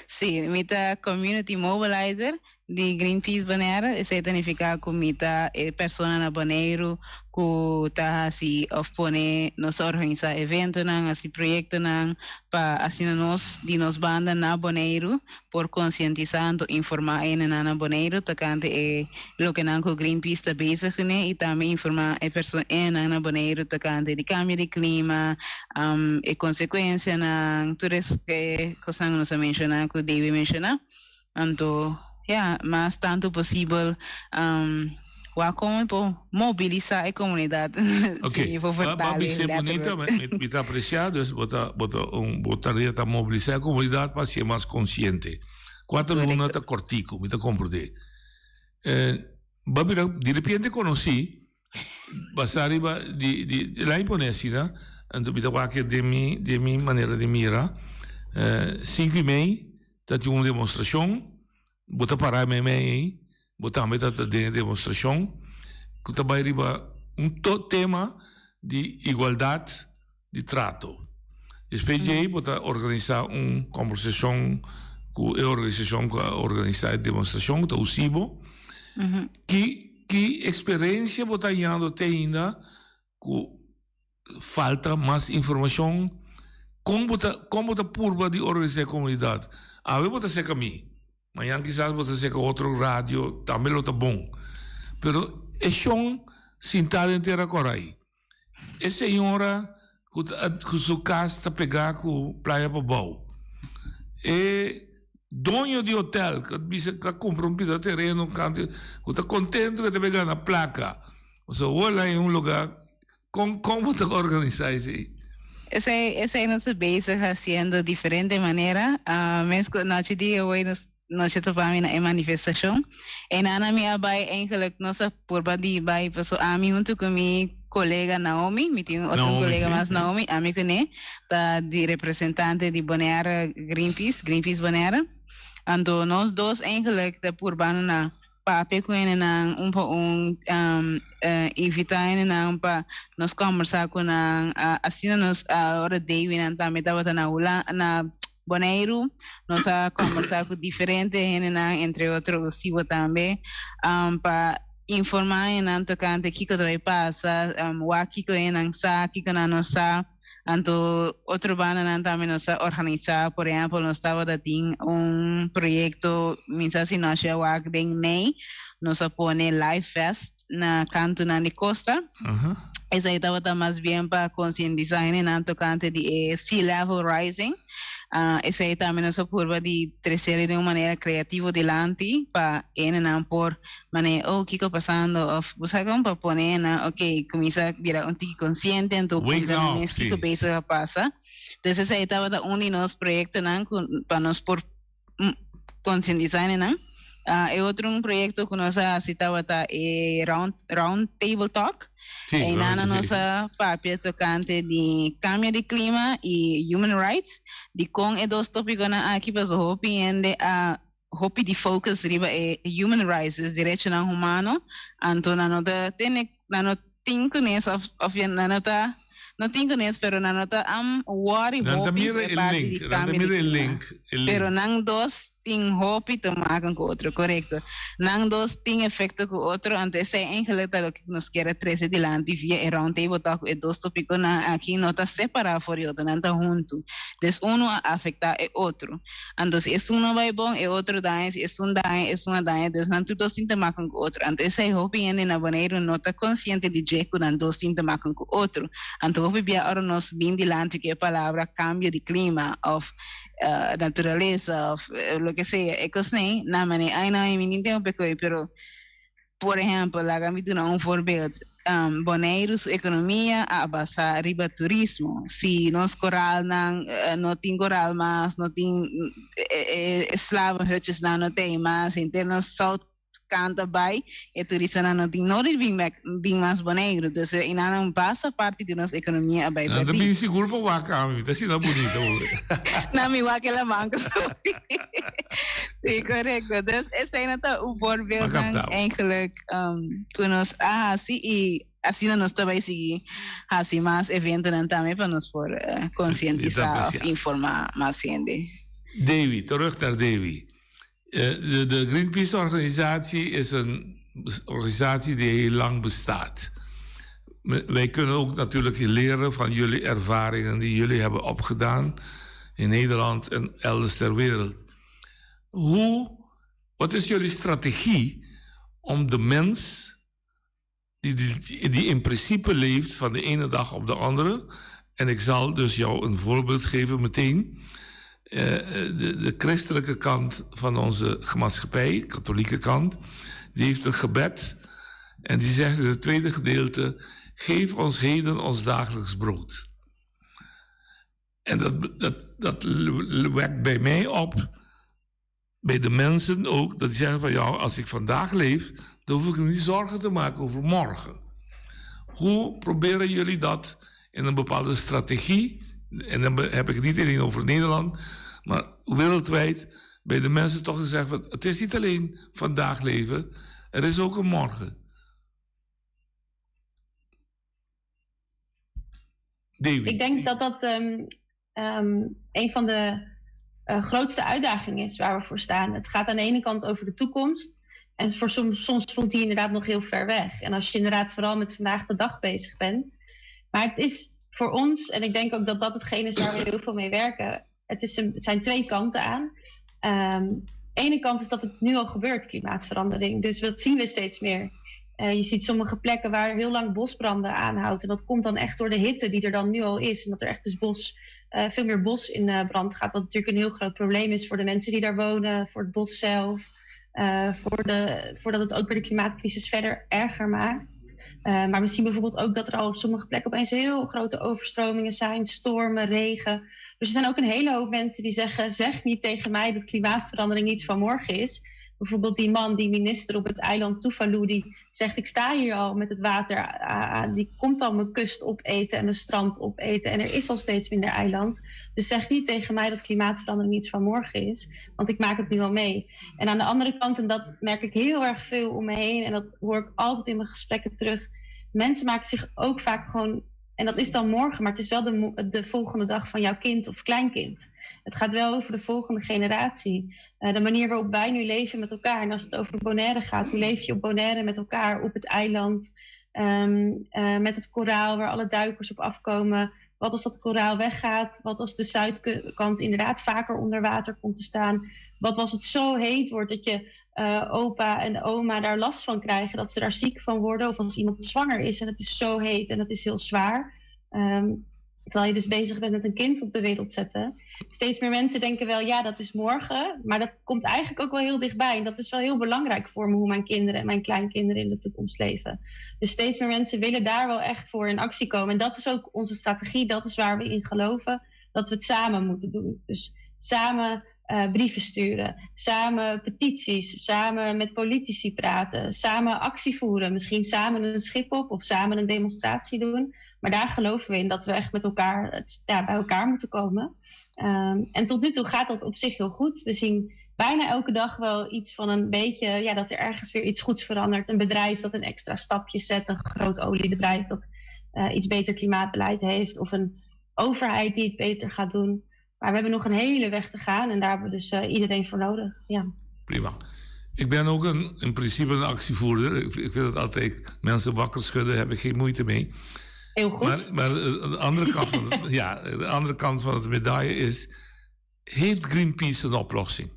Sí, mi ta community mobilizer di Greenpeace Bonaire. Esei ta nifiká ku mi ta e persona na Boneiru ku ta hasi òf pone nos ta organisá eventonan, hasi proyektonan pa asina nos di nos banda na Boneiru por konsientisá anto informá hendenan na Boneiru tokante e lokenan ku Greenpeace ta bezig kuné i tambe informá e perso hendenan na Boneiru tokante di kambio di klima, e konsekuensianan, tur e kosnan ku nos a menshoná ku Davy a menshoná. Anto, ya, mas tantu posibel wak kon mi por mobilisá e komunidat. Ok, ba bis'é bunita, mi ta apresiá, dus bo ta, bo ta un, bo tarea ta mobilisá e komunidat pa hasié mas konsiente. Kuater luna ta kòrtiku, mi ta komprendé. Ba bira diripiente konosí, basá riba di, di, la'i pone asina, anto mi ta wak den mi, den mi manera di mira, sinku i mei, Ta tin un demostrashon, bo ta pará meimei ei, bo tambe ta ta den e demostrashon ku ta bai riba un tema di igualdat di trato. Despues di ei bo ta organisá un kombersashon ku e organisashon ku a organisá e demostrashon ku ta USIBO. Ki ki eksperensia bo ta hañando te ainda ku falta mas informashon? Kon bo ta kon bo ta purba di organisá e komunidat? Awe bo ta seka mi, mañan kisas bo ta seka otro radio, tambe lo ta bon. Pero e shon sintá den tera korai, e señora ku ta ku su kas ta pegá ku Playa Pabou, e doño di hotel ku a bisa ku a kumpra un pida tereno kantu ku ta kontentu ku e ta bin gana plaka. Pasobra wor la en un lugar, con con bo ta organisa esey? Esey esey nos ta bezig haciendo diferente manera. Mes cu nochi di awe nos. nochi topa mi na e manifestashon. Einan mi a bai eigenlijk nos a purba di bai paso ami huntu ku mi kolega Naomi, mi tin un otro Naomi, kolega sí, mas sí. Naomi, ami kuné ta di representante di Bonaire Greenpeace, Greenpeace Bonaire. Anto nos dos eigenlijk ta purbando na papia ku hendenan un pa un, invitá hendenan pa nos kòmbersá ku nan. Asina nos ora Davy-nan tambe tabata na Hula na Boneiru, nos a kòmbersá ku diferente hendenan, entre otro Sibo tambe, pa informá hendenan tokante kiko ta bai pasa, wak kiko hendenan sa, kiko nan no sa. Anto otro bandanan tambe nos ta organisá, por ehèmpel nos tabata tin un proyekto, mi sa si nos a wak den mei, nos a pone life vest na kantunan di kosta. Esei tabata mas bien pa konsientisá hendenan tokante di e sea level rising. Esei tambe nos a purba di tresel den un manera kreativo dilanti pa hendenan por Mane, oh, kiko pasando? Of bo sa kon pa pone nan, ok, kuminsa bira un tiki konsiente, anto Wake puntra nan up, mes kiko sí. bezig a pasa. Dus esei tabata un di nos proyektonan ku pa nos por konsientisá nan. Ah, e otro un proyekto ku nos a hasi tabata e round, round table talk. Sí, Einan round, sí, nos sí. a papia tokante di kambio di klima i human rights, di kon e dos topikonan aki pasobra hopi hende a hopi di focus riba e human rights, dus derechonan humano, anto nan no ta tene, nan no tin kunes of, of nan no ta, no tin kunes pero nan no ta am worry Nan ta hopi mira ku e e parti link, di nan ta kambio di mira e klima. link, e link. Pero nan dos tin hopi te maken ku otro, korekto. Nan dos tin efekto ku otro, anto esei eigenlijk ta loke nos kier a trese dilanti via e round table talk ku e dos topikonan aki no ta separá for di otro, nan ta huntu. Dus unu a afektá e otro. Anto si esun no bai bon, e otro daña, si esun daña, esun a daña, dus nan tur dos tin te maken ku otro. Anto esei hopi hende na Boneiru no ta konsiente di dje ku nan dos tin te maken ku otro. Anto hopi bia ora nos bin dilanti ku e palabra kambio di klima òf naturalesa òf loke sea, e kosnan, nan manera, ai no, mi tin tempu pa e koe, pero Por ehèmpel, laga mi duna un voorbeeld. Boneiru su ekonomia a basá riba turismo. Si nos koralnan no tin koral mas, no tin e slavenhutjesnan no t'ei mas, henter nos zout kant a bai, e turistanan no tin nodi di bin bek bin mas Boneiru. Dus einan basta parti di nos ekonomia a bai Nan ta pèrdí. bin sigur pa wak ami, mi ta asina bunita. Nan mi wak e laman ku subi. Sí, correcto. Dus esei ta un voorbeeld dan eigenlijk um, ku nos a hasi i asina nos ta bai sigui hasi mas eventonan tambe pa nos por uh, concientisa of informa mas hende. Davy, terug naar Davy. Eh, de, de Greenpeace organisatie is een organisatie die heel lang bestaat. Wij kunnen ook natuurlijk leren van jullie ervaringen die jullie hebben opgedaan in Nederland en elders ter wereld. Hoe, wat is jullie strategie om de mens die, die, die in principe leeft van de ene dag op de andere. En ik zal dus jou een voorbeeld geven meteen. Uh, de, de christelijke kant van onze maatschappij, katholieke kant, die heeft een gebed. En die zegt in het tweede gedeelte: Geef ons heden ons dagelijks brood. En dat, dat, dat wekt bij mij op, bij de mensen ook, dat die zeggen van ja, als ik vandaag leef, dan hoef ik me niet zorgen te maken over morgen. Hoe proberen jullie dat in een bepaalde strategie? En dan heb ik het niet alleen over Nederland, maar wereldwijd bij de mensen toch gezegd van het is niet alleen vandaag leven, er is ook een morgen. Davy. Ik denk dat dat um, um, een van de uh, grootste uitdagingen is waar we voor staan. Het gaat aan de ene kant over de toekomst. En voor soms, soms voelt die inderdaad nog heel ver weg. En als je inderdaad vooral met vandaag de dag bezig bent. Maar het is voor ons, en ik denk ook dat dat hetgeen is waar we heel veel mee werken. Het, is een, het zijn twee kanten aan. Um, ene kant is dat het nu al gebeurt, klimaatverandering. Dus dat zien we steeds meer. Uh, je ziet sommige plekken waar heel lang bosbranden aanhouden. En dat komt dan echt door de hitte die er dan nu al is. En dat er echt dus bos, uh, veel meer bos in uh, brand gaat. Wat natuurlijk een heel groot probleem is voor de mensen die daar wonen, voor het bos zelf. voor de, voordat het ook weer de klimaatcrisis verder erger maakt. Uh, maar we zien bijvoorbeeld ook dat er al op sommige plekken opeens heel grote overstromingen zijn, stormen, regen. Dus er zijn ook een hele hoop mensen die zeggen: zeg niet tegen mij dat klimaatverandering iets van morgen is. Bijvoorbeeld die man, die minister op het eiland Tuvalu, die zegt: Ik sta hier al met het water, die komt al mijn kust opeten en mijn strand opeten. En er is al steeds minder eiland. Dus zeg niet tegen mij dat klimaatverandering iets van morgen is, want ik maak het nu al mee. En aan de andere kant, en dat merk ik heel erg veel om me heen, en dat hoor ik altijd in mijn gesprekken terug. Mensen maken zich ook vaak gewoon en dat is dan morgen, maar het is wel de, de volgende dag van jouw kind of kleinkind. Het gaat wel over de volgende generatie. Uh, de manier waarop wij nu leven met elkaar. En als het over Bonaire gaat, hoe leef je op Bonaire met elkaar op het eiland? Um, uh, met het koraal waar alle duikers op afkomen. Wat als dat koraal weggaat? Wat als de zuidkant inderdaad vaker onder water komt te staan? Wat als het zo heet wordt dat je uh, opa en oma daar last van krijgen, dat ze daar ziek van worden? Of als iemand zwanger is en het is zo heet en het is heel zwaar. Um, terwijl je dus bezig bent met een kind op de wereld zetten. Steeds meer mensen denken wel, ja, dat is morgen. Maar dat komt eigenlijk ook wel heel dichtbij. En dat is wel heel belangrijk voor me, hoe mijn kinderen en mijn kleinkinderen in de toekomst leven. Dus steeds meer mensen willen daar wel echt voor in actie komen. En dat is ook onze strategie, dat is waar we in geloven, dat we het samen moeten doen. Dus samen uh, brieven sturen, samen petities, samen met politici praten, samen actie voeren, misschien samen een schip op of samen een demonstratie doen. Maar daar geloven we in dat we echt met elkaar ja, bij elkaar moeten komen. Um, en tot nu toe gaat dat op zich heel goed. We zien bijna elke dag wel iets van een beetje, ja, dat er ergens weer iets goeds verandert. Een bedrijf dat een extra stapje zet, een groot oliebedrijf dat uh, iets beter klimaatbeleid heeft, of een overheid die het beter gaat doen. Maar we hebben nog een hele weg te gaan en daar hebben we dus uh, iedereen voor nodig. Ja. Prima. Ik ben ook een, in principe een actievoerder. Ik, ik vind het altijd mensen wakker schudden, heb ik geen moeite mee. Heel goed. Maar, maar de, andere kant van het, ja, de andere kant van het medaille is... Heeft Greenpeace een oplossing?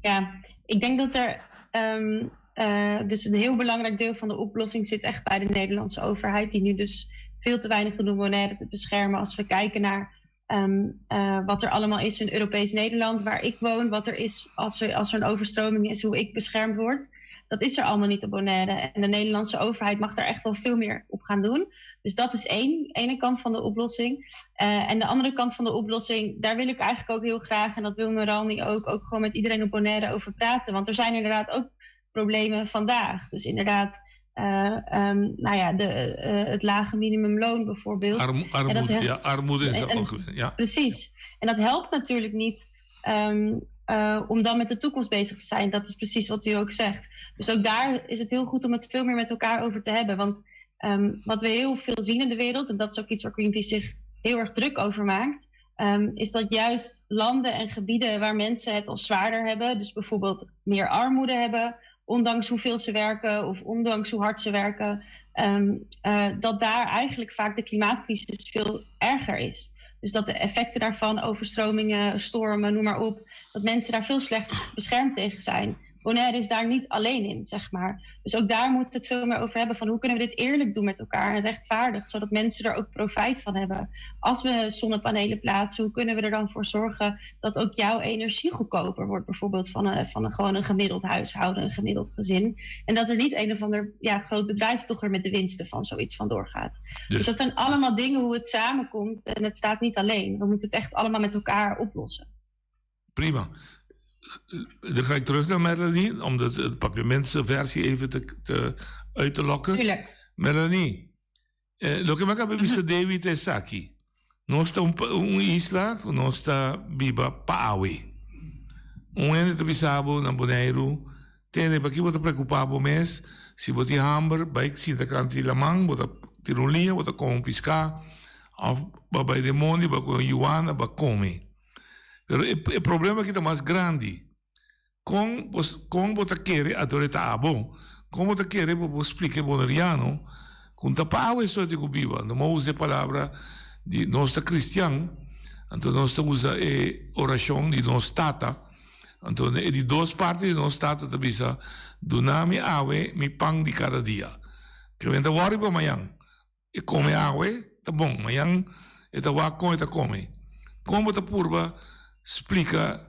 Ja, ik denk dat er... Um, uh, dus een heel belangrijk deel van de oplossing zit echt bij de Nederlandse overheid... die nu dus veel te weinig doet om Bonaire te beschermen. Als we kijken naar um, uh, wat er allemaal is in Europees Nederland, waar ik woon, wat er is als er, als er een overstroming is, hoe ik beschermd word. Dat is er allemaal niet op Bonaire. En de Nederlandse overheid mag daar echt wel veel meer op gaan doen. Dus dat is één, ene kant van de oplossing. Uh, en de andere kant van de oplossing, daar wil ik eigenlijk ook heel graag, en dat wil Meralni ook, ook gewoon met iedereen op Bonaire over praten. Want er zijn inderdaad ook problemen vandaag. Dus inderdaad, uh, um, nou ja, de, uh, het lage minimumloon bijvoorbeeld. Arm, armoede, ja, armoede is dat ook. Ja. Precies. En dat helpt natuurlijk niet um, uh, om dan met de toekomst bezig te zijn. Dat is precies wat u ook zegt. Dus ook daar is het heel goed om het veel meer met elkaar over te hebben. Want um, wat we heel veel zien in de wereld, en dat is ook iets waar Greenpeace zich heel erg druk over maakt, um, is dat juist landen en gebieden waar mensen het al zwaarder hebben, dus bijvoorbeeld meer armoede hebben, ondanks hoeveel ze werken of ondanks hoe hard ze werken, um, uh, dat daar eigenlijk vaak de klimaatcrisis veel erger is. Dus dat de effecten daarvan, overstromingen, stormen, noem maar op, dat mensen daar veel slechter beschermd tegen zijn. Bonaire is daar niet alleen in, zeg maar. Dus ook daar moeten we het veel meer over hebben van hoe kunnen we dit eerlijk doen met elkaar en rechtvaardig, zodat mensen er ook profijt van hebben. Als we zonnepanelen plaatsen, hoe kunnen we er dan voor zorgen dat ook jouw energie goedkoper wordt, bijvoorbeeld van een, van een, gewoon een gemiddeld huishouden, een gemiddeld gezin. En dat er niet een of ander ja, groot bedrijf toch er met de winsten van zoiets van doorgaat. Dus. dus dat zijn allemaal dingen hoe het samenkomt en het staat niet alleen. We moeten het echt allemaal met elkaar oplossen. Prima. Dan ga ik terug naar Melanie, om de, de papiamentse versie even te, te, uit te lokken. Tuurlijk. Melanie, eh, lo que me acaba de David es aquí. Nos ta un, un isla, nos ta biba pa awe. Un hende ta bisa bo na Boneiru, tende pa ki bo ta preocupa bo mes, si bo tin hamber, bai sinta kant di laman, bo ta tira un liña, bo ta come un pisca, of bo bai den mondi, bo coge un yuana, bo come. Pero e, e problema aki ta mas grandi. Con bo, con bo ta kere ador e ta abo? Con bo ta kere bo por splica e boneriano cu ta pa awe so di cu biba? No mo usa e palabra di nos ta cristian, anto nos ta usa e oracion di nos tata. Anto e di dos parti di nos tata ta bisa, Duna mi awe mi pan di cada dia. Ke men ta worry pa mayan. E come awe ta bon, mayan e ta wak kon e ta come. Kon bo ta purba splica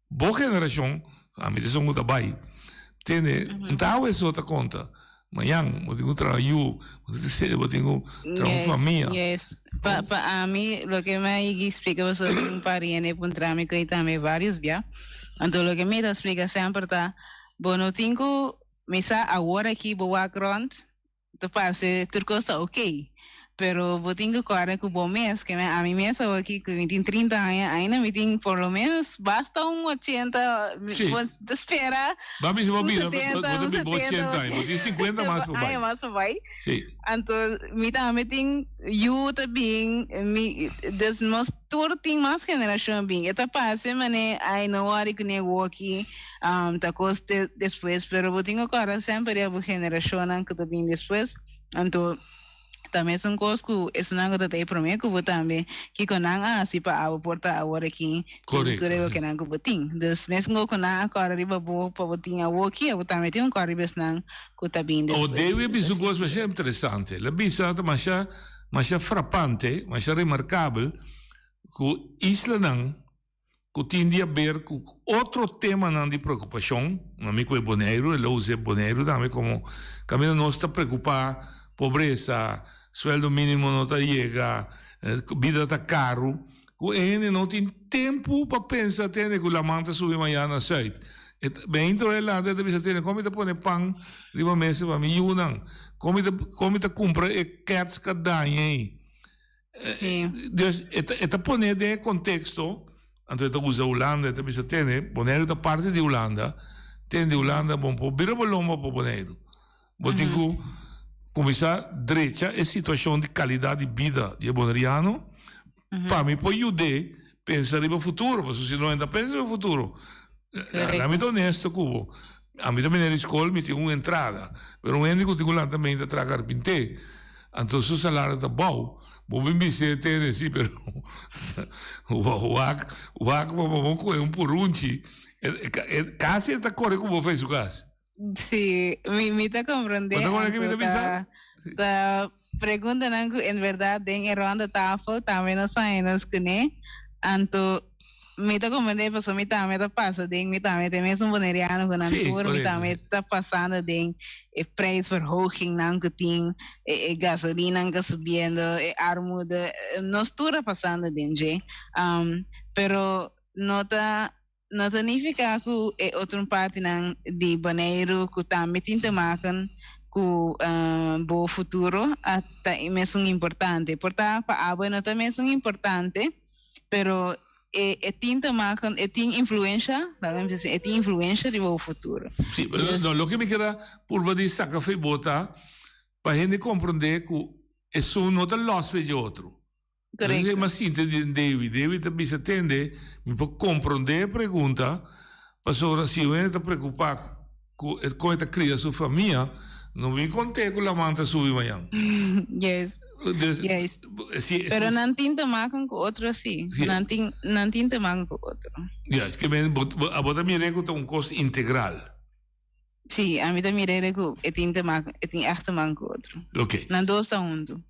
bo generacion, ami ta esun cu ta bay, tende, no ta awe so ta conta. Mañan, bo tin ku traha yu, bo tin ku sede, bo tin ku traha un famia. Yes, pa pa ami loke mi a yegi splika pasobra tin un par hende puntra mi ku tambe varios bia. Anto loke mi ta splika semper ta bo no tin ku mi sa awor aki bo wak rond Ta parse tur kos ta ok, pero bo tin ku kòrda ku bo mes, ke ami mes awoki ku mi tin 30 aña, ainda mi tin por lo menos basta un ochenta, Sí. bo ta spera Ba bisa bo un bira, bo setenta, ta un biba setenta, ochenta aña, bo tin 50 mas pa bai. aña mas pa bai. Sí. Anto mi tambe tin yu ta bin, mi, dus nos tur tin mas generashon bin. E ta parse manera ai no wòri kuné woki. Ta kos te despues, pero bo tin ku kòrda semper di bo generashonnan ku ta bin despues. Anto ta mesun kos ku esunnan ku ta ta e promé ku bo tambe, kiko nan a hasi pa abo por ta awor aki tin tur e lokenan ku bo tin. Dus mesun kos ku nan a kòrda riba bo pa bo tin awoki, abo tambe tin ku kòrda riba esnan ku ta bin O despues. Dewi a bisa un kos masha interesante. El a bisa ta masha masha frapante, masha remarkabel ku islanan ku tin di haber ku otro temanan di preokupashon, mami ku e Boneiru, e lo usa e Boneiru tambe komo kaminda nos ta preokupá, pobresa, sueldo mínimo no ta yega, bida ta karu, ku e hende no tin tempu pa pensa tende ku laman ta subi mañana na sùit. E ta beinto e lanta e ta bisa tende kon mi ta pone pan riba mesa pa mi yunan, kon mi ta kon mi ta kumpra e kèts kadaña ei. Sí. Dus e ta, e ta pone den e contexto, anto e ta usa Hulanda, e ta bisa tene, Boneiru ta parte di Hulanda, tene di Hulanda bon por bira bo lomba pa Boneiru. Bo tin ku kuminsá drecha e situashon di kalidat di bida di e boneriano, pa mi por yud'é pensa riba futuro, pasobra si no e no ta pensa riba futuro. Ami ta honesto ku bo, ami ta meneer di skol, mi tin un entrada, pero un hende ku tin ku lanta meinta traha karpinté, anto su salario ta bou, bo bin bis'é tene si, pero wak wak pa bo kohe un purunchi, kasi e ta kore ku bo for su kas. Sí, mi, mi ta comprende. Bo ta comprende ki mi ta bisa? Ta preguntanan ku en verdad den e ronda tafel tambe nos haña nos kuné. Anto mi ta comprende pasobra mi tambe ta pasa den, mi tambe ta e mesun boneriano ku nan Sí, tur, mi correcto. tambe ta pasando den e prijsverhogingnan ku tin, e, e gasolinan ku subiendo, e armoede, nos tur a pasando den dje. Um, pero no ta No ta nifiká ku e otro partinan di Boneiru ku tambe tin te maken ku bo futuro a ta mesun importante. Por ta pa abo e no ta mesun importante, pero e e tin te maken, e tin influensha, laga mi bisa asina, e tin influensha riba bo futuro. Sí, pero Dus no, loke mi keda purba di saka fe bo ta pa hende komprondé ku esun no ta lòs fe dje otro. Correcto. Mas sinti di David. David ta bisa tende, mi por comprende e pregunta, pasobra si un hende ta preocupa cu e con e ta cria su famia, no bin conte cu laman ta subi mañan. Yes. Dus, Yes. si, Pero si, nan tin te maken cu otro si. Si. Nan tin, nan tin te maken cu otro. Ja, es que men, bo, bo, abo ta mira cu ta un cos integral. Sí, ami ta mira cu e tin te maken, e tin echt te maken cu otro. Oké. Nan dos ta hunto.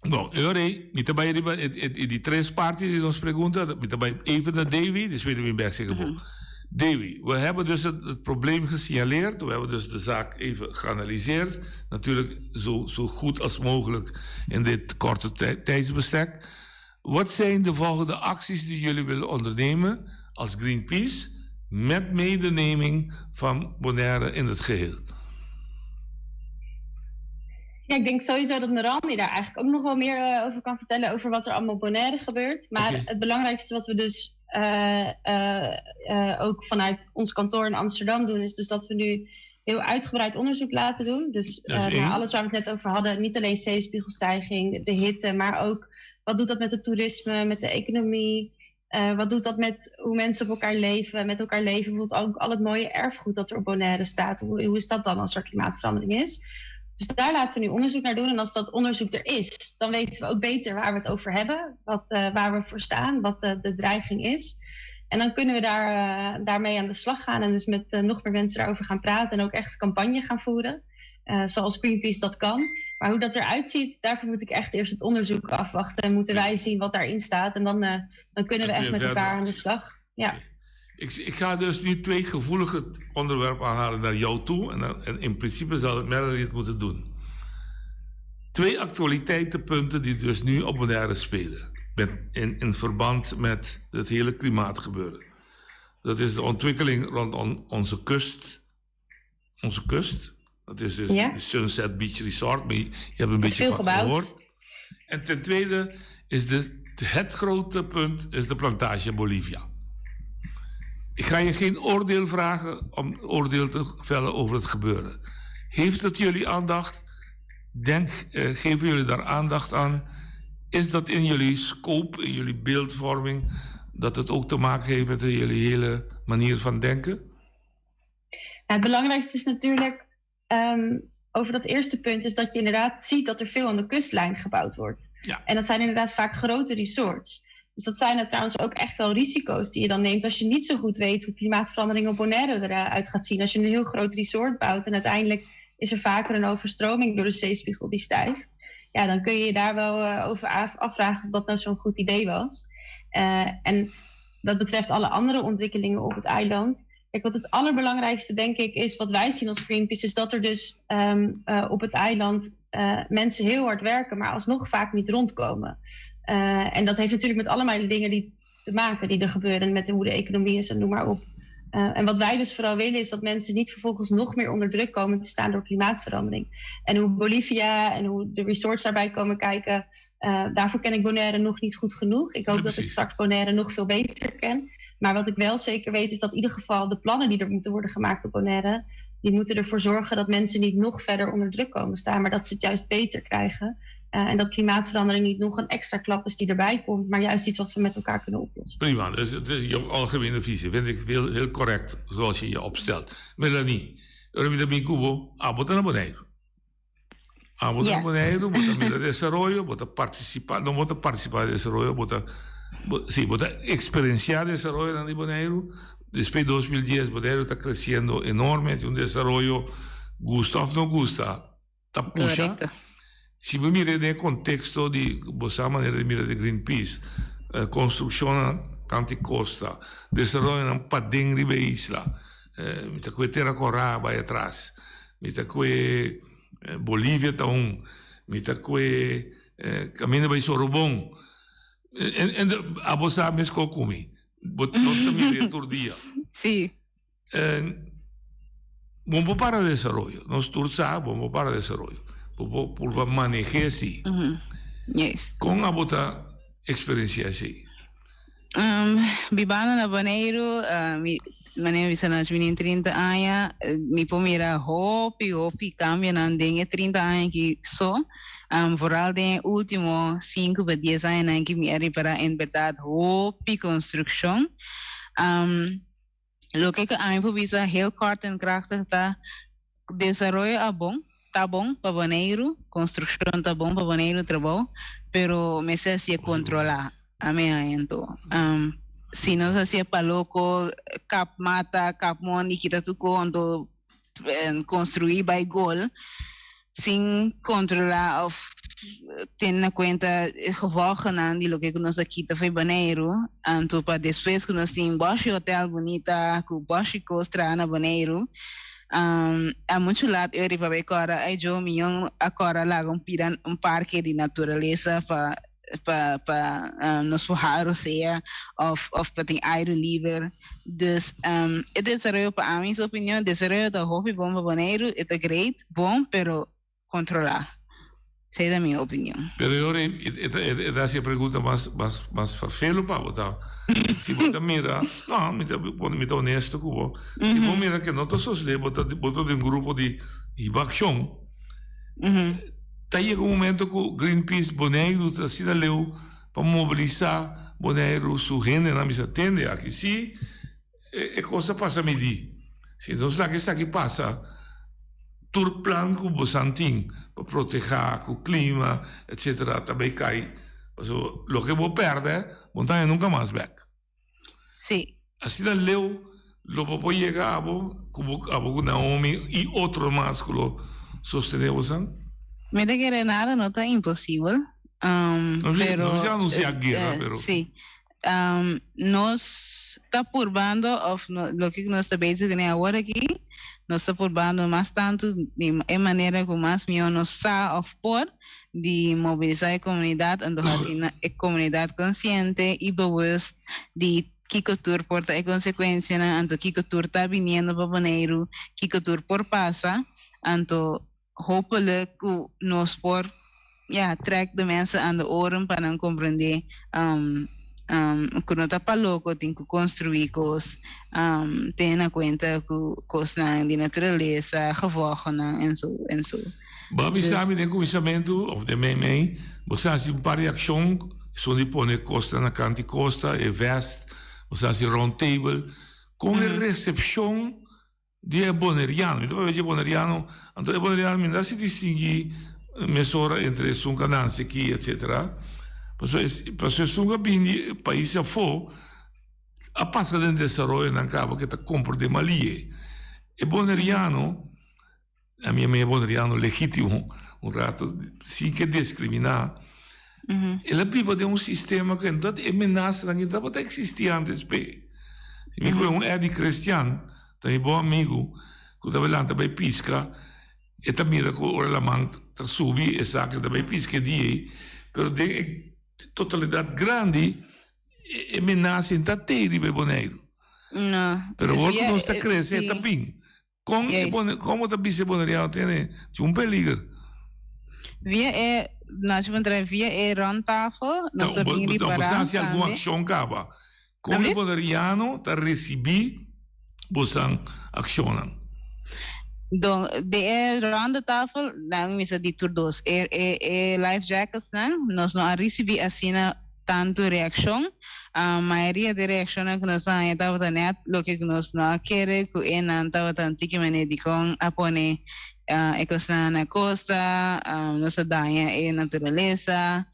Bon, e ora ei, mi ta bai riba e, e, e di tres parti di nos pregunta. Mi ta bai even naar Davy, despues mi bek zeker bo. Davy, we hebben dus het, het probleem gesignaleerd. We hebben dus de zaak even geanalyseerd. Natuurlijk zo, zo goed als mogelijk in dit korte tijdsbestek. Wat zijn de volgende acties die jullie willen ondernemen als Greenpeace met medeneming van Bonaire in het geheel? Ja, ik denk sowieso dat Mirandi daar eigenlijk ook nog wel meer eh, over kan vertellen, over wat er allemaal op Bonaire gebeurt. Maar het belangrijkste wat we dus eh, eh, ook vanuit ons kantoor in Amsterdam doen, is dus dat we nu heel uitgebreid onderzoek laten doen. Dus naar alles waar we het net over hadden, niet alleen zeespiegelstijging, de hitte, maar ook wat doet dat met het toerisme, met de economie? Uh, wat doet dat met hoe mensen op elkaar leven, met elkaar leven? Bijvoorbeeld ook al het mooie erfgoed dat er op Bonaire staat. Hoe, hoe is dat dan als er klimaatverandering is? Dus daar laten we nu onderzoek naar doen. En als dat onderzoek er is, dan weten we ook beter waar we het over hebben. Wat, uh, waar we voor staan, wat de, de dreiging is. En dan kunnen we daar, uh, daarmee aan de slag gaan. En dus met nog meer mensen daarover gaan praten. En ook echt campagne gaan voeren. Uh, zoals Greenpeace dat kan. Maar hoe dat eruit ziet, daarvoor moet ik echt eerst het onderzoek afwachten. En moeten wij zien wat daarin staat. En dan, uh, dan kunnen we echt met elkaar aan de slag. Ja. Okay. Ik, ik ga dus nu twee gevoelige onderwerpen aanhalen naar jou toe. En, en in principe zal het Melanie het moeten doen. Twee actualiteitenpunten die dus nu op Bonaire spelen. Met, in, in verband met het hele klimaatgebeuren. Dat is de ontwikkeling rondom onze kust. Onze kust. Dat is dus ja. de Sunset Beach Resort. Maar je hebt een beetje van gehoord. En ten tweede is de, het grote punt is de plantage Bolivia. Ik ga je geen oordeel vragen om oordeel te vellen over het gebeuren. Heeft het jullie aandacht? Denk, eh, geven jullie daar aandacht aan? Is dat in jullie scope, in jullie beeldvorming, dat het ook te maken heeft met jullie hele manier van denken? het belangrijkste is natuurlijk um, over dat eerste punt, is dat je inderdaad ziet dat er veel aan de kustlijn gebouwd wordt. Ja. En dat zijn inderdaad vaak grote resorts. Dus dat zijn er trouwens ook echt wel risico's die je dan neemt als je niet zo goed weet hoe klimaatverandering op Bonaire eruit gaat zien. Als je een heel groot resort bouwt en uiteindelijk is er vaker een overstroming door de zeespiegel die stijgt. Ja, dan kun je je daar wel eh, over afvragen of dat nou zo'n goed idee was. Uh, en dat betreft alle andere ontwikkelingen op het eiland. Kijk, wat het allerbelangrijkste denk ik is, wat wij zien als Greenpeace, is dat er dus um, uh, op het eiland uh, mensen heel hard werken, maar alsnog vaak niet rondkomen. Uh, en dat heeft natuurlijk met allemaal dingen die te maken die er gebeuren, met hoe de economie is en noem maar op. Uh, en wat wij dus vooral willen is dat mensen niet vervolgens nog meer onder druk komen te staan door klimaatverandering. En hoe Bolivia en hoe de resorts daarbij komen kijken, uh, daarvoor ken ik Bonaire nog niet goed genoeg. Ik hoop ja, dat ik straks Bonaire nog veel beter ken. Maar wat ik wel zeker weet is dat in ieder geval de plannen die er moeten worden gemaakt op Bonaire, die moeten ervoor zorgen dat mensen niet nog verder onder druk komen staan, maar dat ze het juist beter krijgen. Uh, en dat klimaatverandering niet nog een extra klap is die erbij komt, maar juist iets wat we met elkaar kunnen oplossen. Prima, dus het is je algemene visie. Vind ik heel, heel correct zoals je je opstelt. Melanie, Remida Kubo, abota na Bonaire. Abota na Bonaire, bota mira desaroyo, bota participa, no bota participar desaroyo, bota, sí, bota experienciar desaroyo na Bonaire. Después de 2010, Bonaire está creciendo enorme, tiene un desarrollo, gusta o no gusta, ta pusha. Si bo mira den e konteksto di bo sa manera di mira di Greenpeace, konstrukshonnan kanti kosta, desaroyonan paden riba e isla, mi ta kue Tera Kora bai atras, mi ta kue Bolivia ta un, mi ta kue kaminda bai Sorobon. En abo sa meskos ku mi, bo nos ta mira e tur dia. Sí. Bo por para desaroyo. Nos tur sa bo por para desaroyo. Bo por purba maneh'é si. Juist. Kon abo ta eksperensiá esei? Bibando na Boneiru, mi manera mi bisa na mi tin trinta aña, mi por mira hopi hopi kambionan den e trinta aña aki so. Vooral den e ultimo sinku pa dies añanan aki mi a ripará en bèrdat hopi konstrukshon. Loke ku ami por bisa heel kort en krachtig ta, desaroyo a bon, ta bon pa Boneiru, konstrukshon ta bon pa Boneiru, trabou, pero mester hasié kontrolá, ami haña anto. Si nos hasié pa loko, kap mata, kap mondi, kita tur ko, anto construi bay gol sin controla of tene na cuenta e gevolgennan di loke cu nos a kita fo'i Boneiru, anto pa despues cu nos tin boshi hotel bunita cu boshi cos traha na Boneiru, a mucho laat eur riba bay cora ay jo miyon a cora laga un pida un parke di naturalesa pa pa pa nos por hala rosea of of pa tin aire liber. Dus e desaroyo pa ami su opinion desaroyo ta hopi bon pa Boneiru e ta great bon pero controla. Esei ta mi opinion. Pero e ora e ta e ta hasi e pregunta mas mas mas ferfelu pa bo ta si bo ta mira no mi ta mi ta honesto ku bo si bo mira ke no ta sosode bo ta bo ta den un grupo di hiba akshon Ta yega un momento ku Greenpeace Boneiru ta asina leu pa mobilisá Boneiru su hendenan bisa tende aki si e kos a pasa midí. Si nos laga esaki pasa tur plan ku bosan tin pa protehá ku klima etcetera ta bai kai pasobra loke bo pèrdè bo no ta haña nunka mas bèk. Sí. Asina leu lo bo por yega abo ku bo abo ku Naomi i otro mas ku lo sostené bosan? Mi ta kere nada no ta imposibel, No pero no bisa anunsiá guera, pero. Sí. Nos. nos ta purbando of no, loke ku nos ta bezig kuné awor aki, nos ta purbando mas tantu di e manera ku mas mihó nos sa of por di mobilisá e komunidat anto hasi e komunidat konsiente i bewust di kiko tur por ta e konsekuensianan, anto kiko tur ta biniendo pa Boneiru, kiko tur por pasa, anto hopelijk ku nos por ya trek de mensen aan de oren pa nan komprendé ku no ta pa loko tin ku konstruí kos, tene na kuenta ku kosnan di naturalesa, gevolgennan en so en so. Bo a bisa mi den kuminsamentu of den mei mei, bo sa hasi un par di akshon, esun di pone kosta na kant di kosta, e vest, bo sa hasi round table, kon e resepshon di e boneriano, mi ta papia di e boneriano, anto e boneriano mi no ta si distingui mesora entre esun ku a nanse aki etcetera, pasobra pasobra esun ku a bini di pais afó a pasa den desaroyonan kaba ke ta komprende malie. E boneriano, ami a mi e boneriano legítimo un rato sin ke diskriminá, el a biba den un sistema ku enton e menasanan aki no tabata eksistí antes p'e. Si mi kohe un Eddie Christian, ta mi bon amigu, ku ta bai lanta bai piska, e ta mira ku ora laman ta subi e sa ku e ta bai piska e dia ei, pero den e totalidat grandi e menasa no ta tei riba e Boneiru. No. Pero ora ku nos ta krese e ta bin. Kon e bone, kon bo ta bisa e boneriano tene tin un peliger? Via e, nos por trae via e rondtafel, nos ta bin No, bo ripará sa hasi algun tambe. akshon kaba. Kon e boneriano ta risibí bosan akshonnan? Don, den e rondetafel, nan mester di tur dos. E, e, e life jacketsnan, nos no a risibí asina tantu reakshon. Mayoria di reakshonnan ku nos a haña tabata nèt loke ku nos no a kere ku e nan tabata un tiki manera dikon a pone e kosnan na kosta, nos a daña e naturalesa,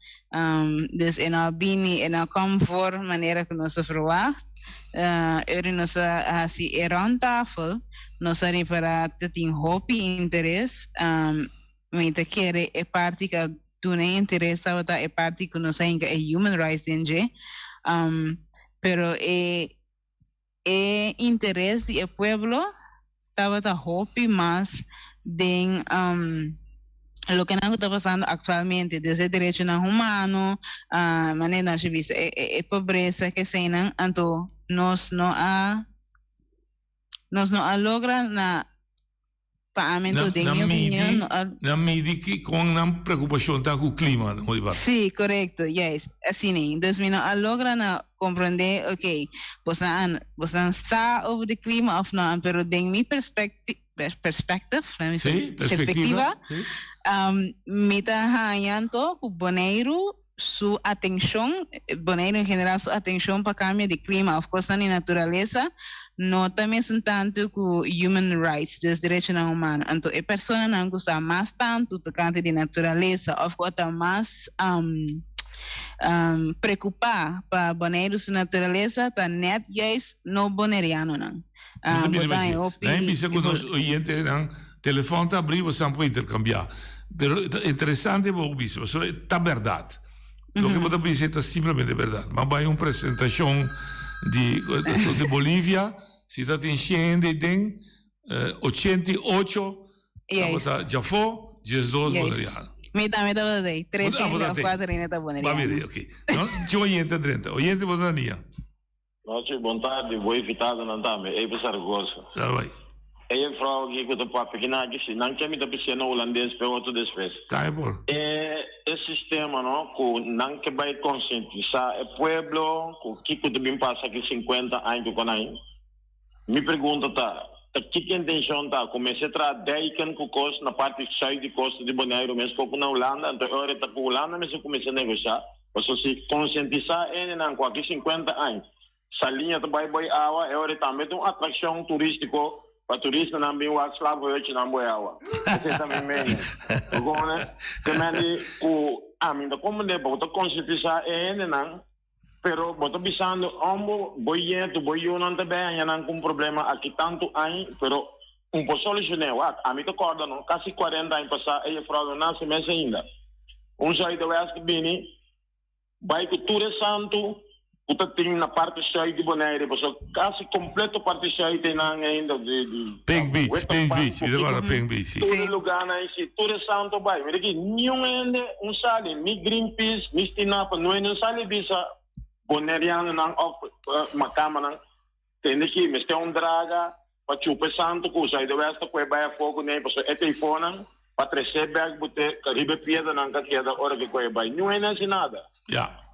dus e no a bini, e no a kòm for manera ku nos a ferwagt. Ora nos a hasi e ròntafel, nos a ripará ta tin hopi interes. Mi ta kere e parti ku a duna e interes tabata e parti ku nos a hinka e human rights den dje. Pero e e interes di e pueblo tabata hopi mas den loke nan ku ta pasando aktualmente, dus e derechonan humano, manera nan a bisa e pobresa keseinan, anto nos no a nos no a logra na Pa ami anto, den mi opinion, no a. Nan midi ki kon nan preokupashon ta ku klima, no di bak. Sí, korekto, juist, asina. Dus mi no a logra na komprondé, oké, bosnan a, bosnan sa over di klima òf no, pero den mi perspekti, perspective, laat mi Sí, perspektiva, perspektiva, sí. mi ta haña anto ku Boneiru su atenshon, Boneiru en general su atenshon pa kambio di klima òf kosnan di naturalesa no ta mesun tantu ku human rights, dus derechonan humano. Anto e personanan ku sa mas tantu tokante di naturalesa òf ku a ta mas preokupá pa Boneiru su naturalesa ta nèt juist no bonerianonan. Bo ta haña hopi. Nan bisa ku nos oyentenan telefòn ta abrí bo san por interkambiá. Pero ta interesante bo bisa pasobra ta bèrdat. Loke bo ta bisa ta simplemente bèrdat. M'a bai un presentashon di di Bolivia si ta tin shen hende den 88 tabata djafó 12 boneriano. Mi tambe tabata ei. Tres hende òf kuater hende ta boneriano. Ba mira oke. Tin oyente a drenta. Oyente bo ta nia. Nochi, bon tardi, bo invitadonan tambe, Eva Zaragoza. Dale bai. E juffrouw aki ku ta papia kina aki si nan ke mi ta bis'é na hulandes p'e otro despues. Ta por. E e sistema no ku nan ke bai konsientisá e pueblo ku kiko ta bin pasa aki sinkuenta aña ku konai. Mi pregunta ta, ta kiko intenshon ta ku mester traha dijken ku kos na parti sùit di kosta di Boneiru mes ku na Hulanda? Anto e ora ta ku Hulanda mester kuminsá negoshá. Pasobra si konsientisá hendenan ku aki sinkuenta aña saliña ta bai boi awa, e ora tambe ta un atrakshon turístiko pa turistanan bin wak slaafhuisjenan boi awa. Esei ta mi mening. Bo kono? Te men di ku ami ta komprendé bo ta konsientisá e hendenan, pero bo ta bisando ombo bo yetu, bo yunan ta bai haña nan ku un problema aki tantu aña, pero un por solushoné. Wak, ami ta kòrda no, kasi kuarenta aña pasá e jefrou no nase mes ainda. Un zuiderwest bini bai ku tur e santu. Ku ta tin na parti sùit di Bonaire, pasobra kasi kompleto parti sùit einan ainda di di Pink Beach, Pink Beach, mi ta kòrda Pink Beach, si. Tur e lugánan ei si, tur e santo bai. Mira aki, niun hende un sali, ni Greenpeace, ni Stinapa, no hende un sali bisa bonerianonan òf makamanan, tende aki mester un draga pa chupa e santo ku Zuiderwest ta kue bai afó kuné, pasobra e teifonnan pa tresé bèk bute riba e piedranan ka keda ora ke kue bai. Niun hende a hasi nada. Ja.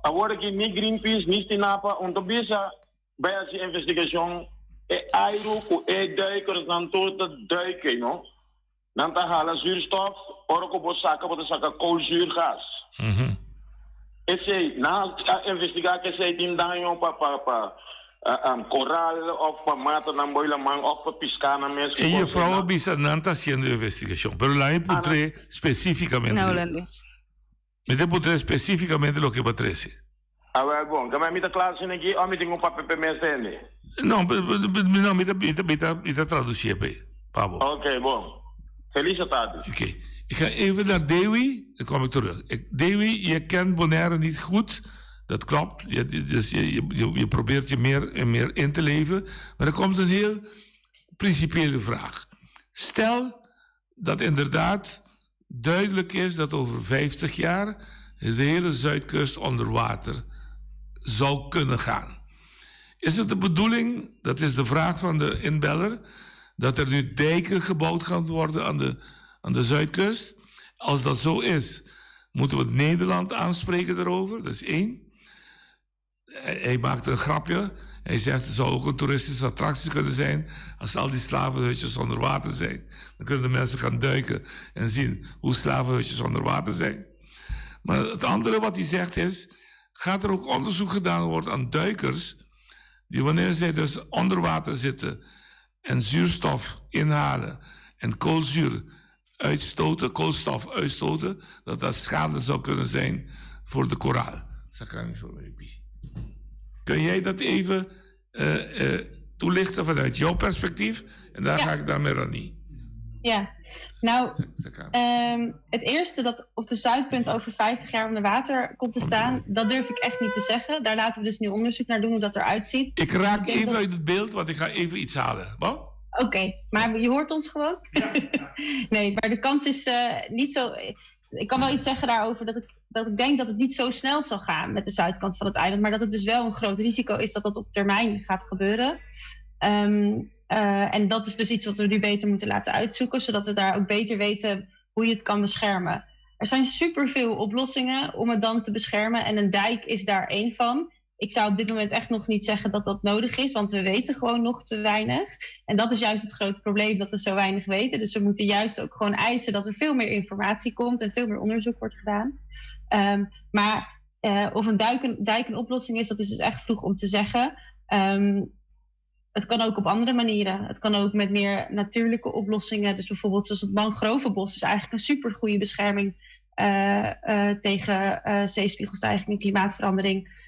Awor aki ni Greenpeace ni Stinapa un ta bisa bai hasi investigashon e airu ku e duikersnan tur ta duik ei no. Nan ta hala zuurstof ora ku bo saka bo ta saka koolzuurgas. Esei nan a investigá ku esei tin daño pa pa pa koral òf pa matanan boi laman òf pa piskanan mes. E juffrouw a bisa nan ta hasiendo investigashon pero laña puntr'é spesífikamente. Na hulandes. Mi ta puntra específicamente loke bo a trece. Awel bon, kamba mi ta kla asina aki of mi tin un papia p'e mes tende? No, no, mi ta, mi ta, mi ta, mi ta traducié p'e, pa bo. Ok, bon. Feliz atardi. Ok. Ik ga even naar Dewi, dan kom ik terug. Dewi, je kent Bonaire niet goed, dat klopt. Je, dus je, je, je probeert je meer en meer in te leven. Maar er komt een heel principiële vraag. Stel dat inderdaad duidelijk is dat over 50 jaar de hele Zuidkust onder water zou kunnen gaan. Is het de bedoeling, dat is de vraag van de inbeller, dat er nu dijken gebouwd gaan worden aan de, aan de Zuidkust? Als dat zo is, moeten we Nederland aanspreken daarover? Dat is één. Hij maakt een grapje. Hij zegt het zou ook een toeristische attractie kunnen zijn als al die slavenhutjes onder water zijn. Dan kunnen de mensen gaan duiken en zien hoe slavenhutjes onder water zijn. Maar het andere wat hij zegt is, gaat er ook onderzoek gedaan worden aan duikers die wanneer zij dus onder water zitten en zuurstof inhalen en koolzuur uitstoten, koolstof uitstoten, dat dat schadelijk zou kunnen zijn voor de koraal. Kun jij dat even uh, uh, toelichten vanuit jouw perspectief? En daar ga ik naar Melanie. Ja, nou, um, het eerste dat of de Zuidpunt over 50 jaar onder water komt te staan, dat durf ik echt niet te zeggen. Daar laten we dus nu onderzoek naar doen hoe dat eruit ziet. Ik raak ik even uit het beeld, want ik ga even iets halen. Wat? Oké, maar je hoort ons gewoon? Ja. nee, maar de kans is uh, niet zo. Ik kan wel iets zeggen daarover dat ik, dat ik denk dat het niet zo snel zal gaan met de zuidkant van het eiland. Maar dat het dus wel een groot risico is dat dat op termijn gaat gebeuren. Um, uh, en dat is dus iets wat we nu beter moeten laten uitzoeken, zodat we daar ook beter weten hoe je het kan beschermen. Er zijn superveel oplossingen om het dan te beschermen en een dijk is daar één van. Ik zou op dit moment echt nog niet zeggen dat dat nodig is, want we weten gewoon nog te weinig. En dat is juist het grote probleem, dat we zo weinig weten. Dus we moeten juist ook gewoon eisen dat er veel meer informatie komt en veel meer onderzoek wordt gedaan. Um, maar uh, of een dijk een, dijk een oplossing is, dat is dus echt vroeg om te zeggen. Um, het kan ook op andere manieren. Het kan ook met meer natuurlijke oplossingen. Dus bijvoorbeeld zoals het mangrovenbos is eigenlijk een supergoeie bescherming uh, uh, tegen uh, zeespiegelstijging en klimaatverandering.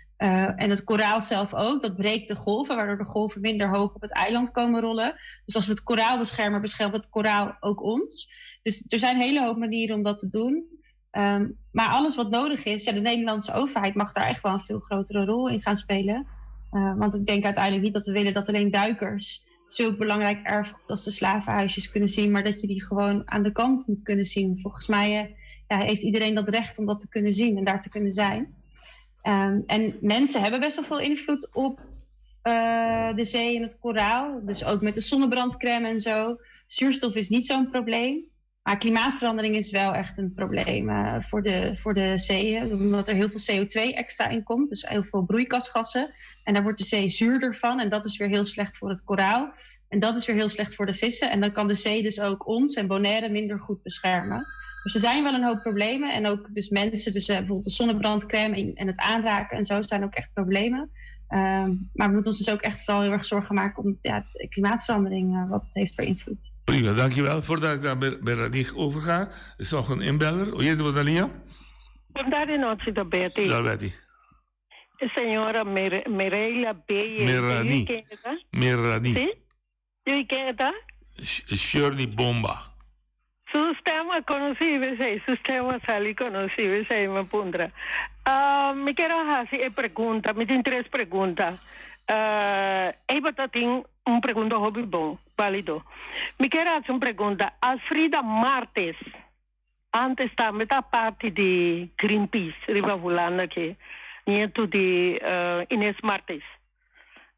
En het koraal zelf ook, dat breekt de golven, waardoor de golven minder hoog op het eiland komen rollen. Dus als we het koraal beschermen, beschermt het koraal ook ons. Dus er zijn een hele hoop manieren om dat te doen. Um, maar alles wat nodig is, ja, de Nederlandse overheid mag daar echt wel een veel grotere rol in gaan spelen. Uh, want ik denk uiteindelijk niet dat we willen dat alleen duikers zulk belangrijk erfgoed als de slavenhuisjes kunnen zien, maar dat je die gewoon aan de kant moet kunnen zien. Volgens mij uh, ja, heeft iedereen dat recht om dat te kunnen zien en daar te kunnen zijn. Um, en mensen hebben best wel veel invloed op uh, de zee en het koraal. Dus ook met de zonnebrandcrème en zo. Zuurstof is niet zo'n probleem. Maar klimaatverandering is wel echt een probleem uh, voor, de, voor de zeeën. Omdat er heel veel CO2 extra in komt. Dus heel veel broeikasgassen. En daar wordt de zee zuurder van. En dat is weer heel slecht voor het koraal. En dat is weer heel slecht voor de vissen. En dan kan de zee dus ook ons en Bonaire minder goed beschermen. Dus er zijn wel een hoop problemen. En ook dus mensen, dus uh, bijvoorbeeld de zonnebrandcrème en, en het aanraken en zo zijn ook echt problemen. Um, maar we moeten ons dus ook echt vooral heel erg zorgen maken om ja, de klimaatverandering, uh, wat het heeft voor invloed. Prima, dankjewel. Voordat ik naar Beranique overga, is nog een inbeller. Oye, Dalia? Daar noche, da Betty. Da Betty. Señora Mer Mireila B. Merani. Merani. Sí? Ken ta? Shirley Bomba. Su stem a conocí, p'esei, su stem a sali conocí, p'esei mi a puntra. Uh, mi kier a haci e pregunta, mi tin tres pregunta. Uh, ei bata tin un pregunta hopi bon, válido. Mi kier haci un pregunta. Alfrida Martes, antes tambe ta parti di Greenpeace riba Hulanda aki, nietu di uh, Ines Martes.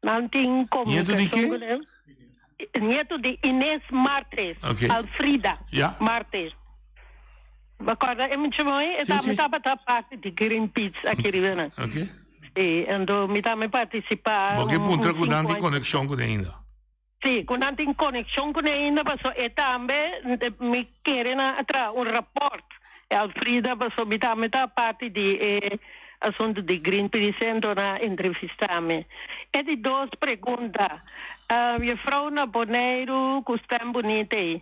Nan tin Nietu di comunicacion ken? cu nan. Nietu di Ines Martes, Ok. Alfrida Ja. Martes. Bo corda e mucha mooi? E Sí, tambe sí. tabata parti di Greenpeace aki riba nan. Ok. Sí, anto mi tambe participa Bo ke un, puntra un ku nan cinco tin aña. konekshon kuné ainda. Sí, ku nan tin konekshon kuné ainda paso e tambe mi kere nan a traha un raport. E Alfrida paso mi tambe ta parti di e asuntu di Greenpeace anto nan a entrevista mi. E di dos pregunta, juffrouw na Boneiru ku stem bunita ei,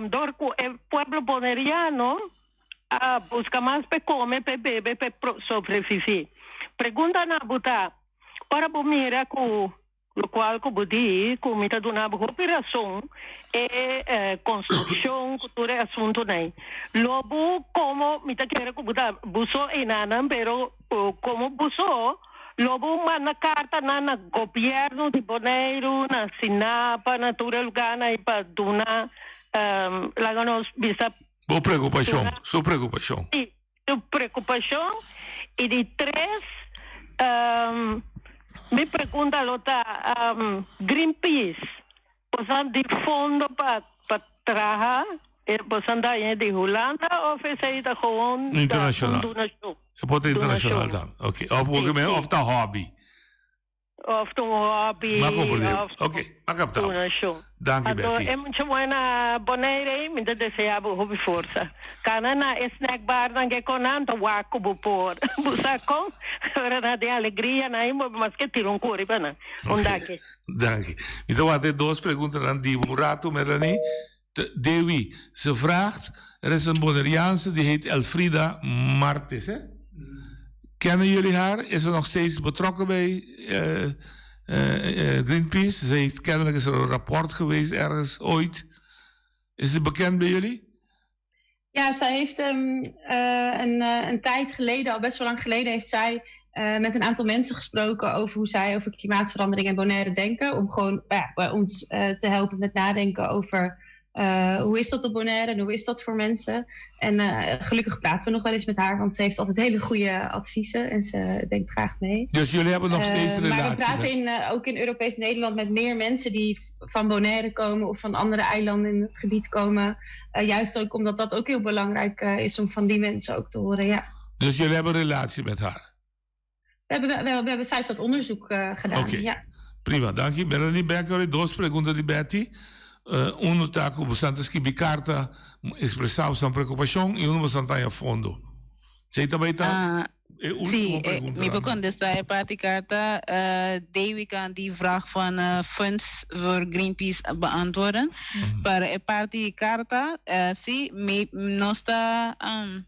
dor ku e pueblo boneriano a buska mas p'e kome, p'e bebe, p'e sobrevivi. Pregunta na bo ta, ora bo mira ku Locual cu bo di cu mi ta duna bo hopi rason e construccion cu tur e asuntonan. Lo bo como mi ta kere cu bo ta buso enanan pero como buso lo bo manda cartanan na gobierno di Boneiru, na Sinapa, na tur e lugarnan ey pa duna laga nos bisa Bo preocupacion, duna su preocupacion. Si, Su preocupacion y di tres mi pregunta lo ta Greenpeace bosan di fondo pa pa traha bosan ta haña di Hulanda of esey ta gewoon ta un Internacional. donacion? E por ta internacional Donacion. tambe. Ok. Of Sí, porque sí. of ta hobby. Of ta un hobby. M'a comprende. Of Ok, m'a captao. donashon. Danki, Anto Becky. e mucha muhe na Bonaire, mi ta desea bo hopi forsa. Kana na e snack bar nan ke kon nan ta wak ku bo por. Bo sa kon? Ora nan tin alegria nan bo maske tira un kuri pa nan. Un Ok, danki. danki. Mi ta wanta e dos preguntanan di bo un rato, Melanie. Dewi, ze vraagt, er is een Bonaireaanse die heet Elfrida Martis, hè? Kennen jullie haar? Is ze nog steeds betrokken bij uh, uh, Greenpeace? Ze heeft, kennelijk is er een rapport geweest ergens ooit. Is ze bekend bij jullie? Ja, zij heeft um, uh, een, uh, een tijd geleden, al best wel lang geleden, heeft zij uh, met een aantal mensen gesproken over hoe zij over klimaatverandering en Bonaire denken. Om gewoon ja, ons te helpen met nadenken over uh, hoe is dat op Bonaire en hoe is dat voor mensen. En uh, gelukkig praten we nog wel eens met haar, want ze heeft altijd hele goede adviezen en ze denkt graag mee. Dus jullie hebben nog steeds relatie? Maar we praten in, ook in Europees Nederland met meer mensen die van Bonaire komen of van andere eilanden in het gebied komen. Juist ook omdat dat ook heel belangrijk is om van die mensen ook te horen, ja. Dus jullie hebben een relatie met haar? We hebben, we, we hebben, zij heeft dat onderzoek gedaan, okay. ja. Prima, dank je. Melanie Becker, dos preguntas de Betty. Uh, uno ta ku bastante skibi carta expressar sua preocupação e uno bastante a fondo. Sei também tá. Uh, sí, eh, mi por contestar e parti carta. Uh, Davy kan die vraag van uh, funds voor Greenpeace beantwoorden. Mm. Para e parti carta, uh, sí, mi no está um,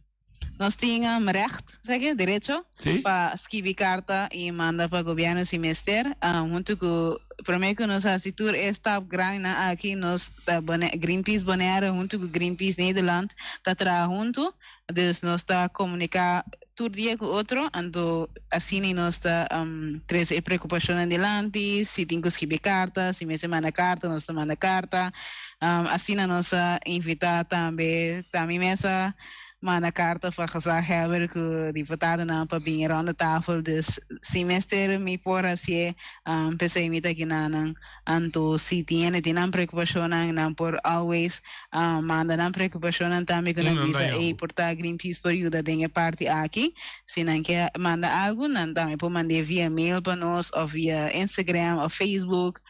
nos tin um, recht, zeg je, derecho, Sí. pa skibi carta y manda pa gobierno si mester. Um, hunto ku prome ku nos hasi tur e stap grandi na aki, nos ta Bone- Greenpeace Bonaire hunto ku Greenpeace Nederland ta traha hunto. Dus nos ta comunica tur dia ku otro, anto asina nos ta um, trece e preocupacionnan dilanti, si tin ku skibi carta, si mester manda carta, nos ta manda carta. Um, asina nos a invita tambe, ta mi mesa manda carta pa gezaghebber cu diputadonan pa bin rond de tafel. Dus si mester mi por hacié, um, p'esei mi ta kinanan. Anto si tin hende tin nan preocupacionnan, nan por always um, manda nan preocupacionnan tambe cu nan Nan bisa, ta ey, por ta Greenpeace por yuda den e parti aki. Si nan ke manda algo, nan tambe por mand'é via mail pa nos of via Instagram of Facebook.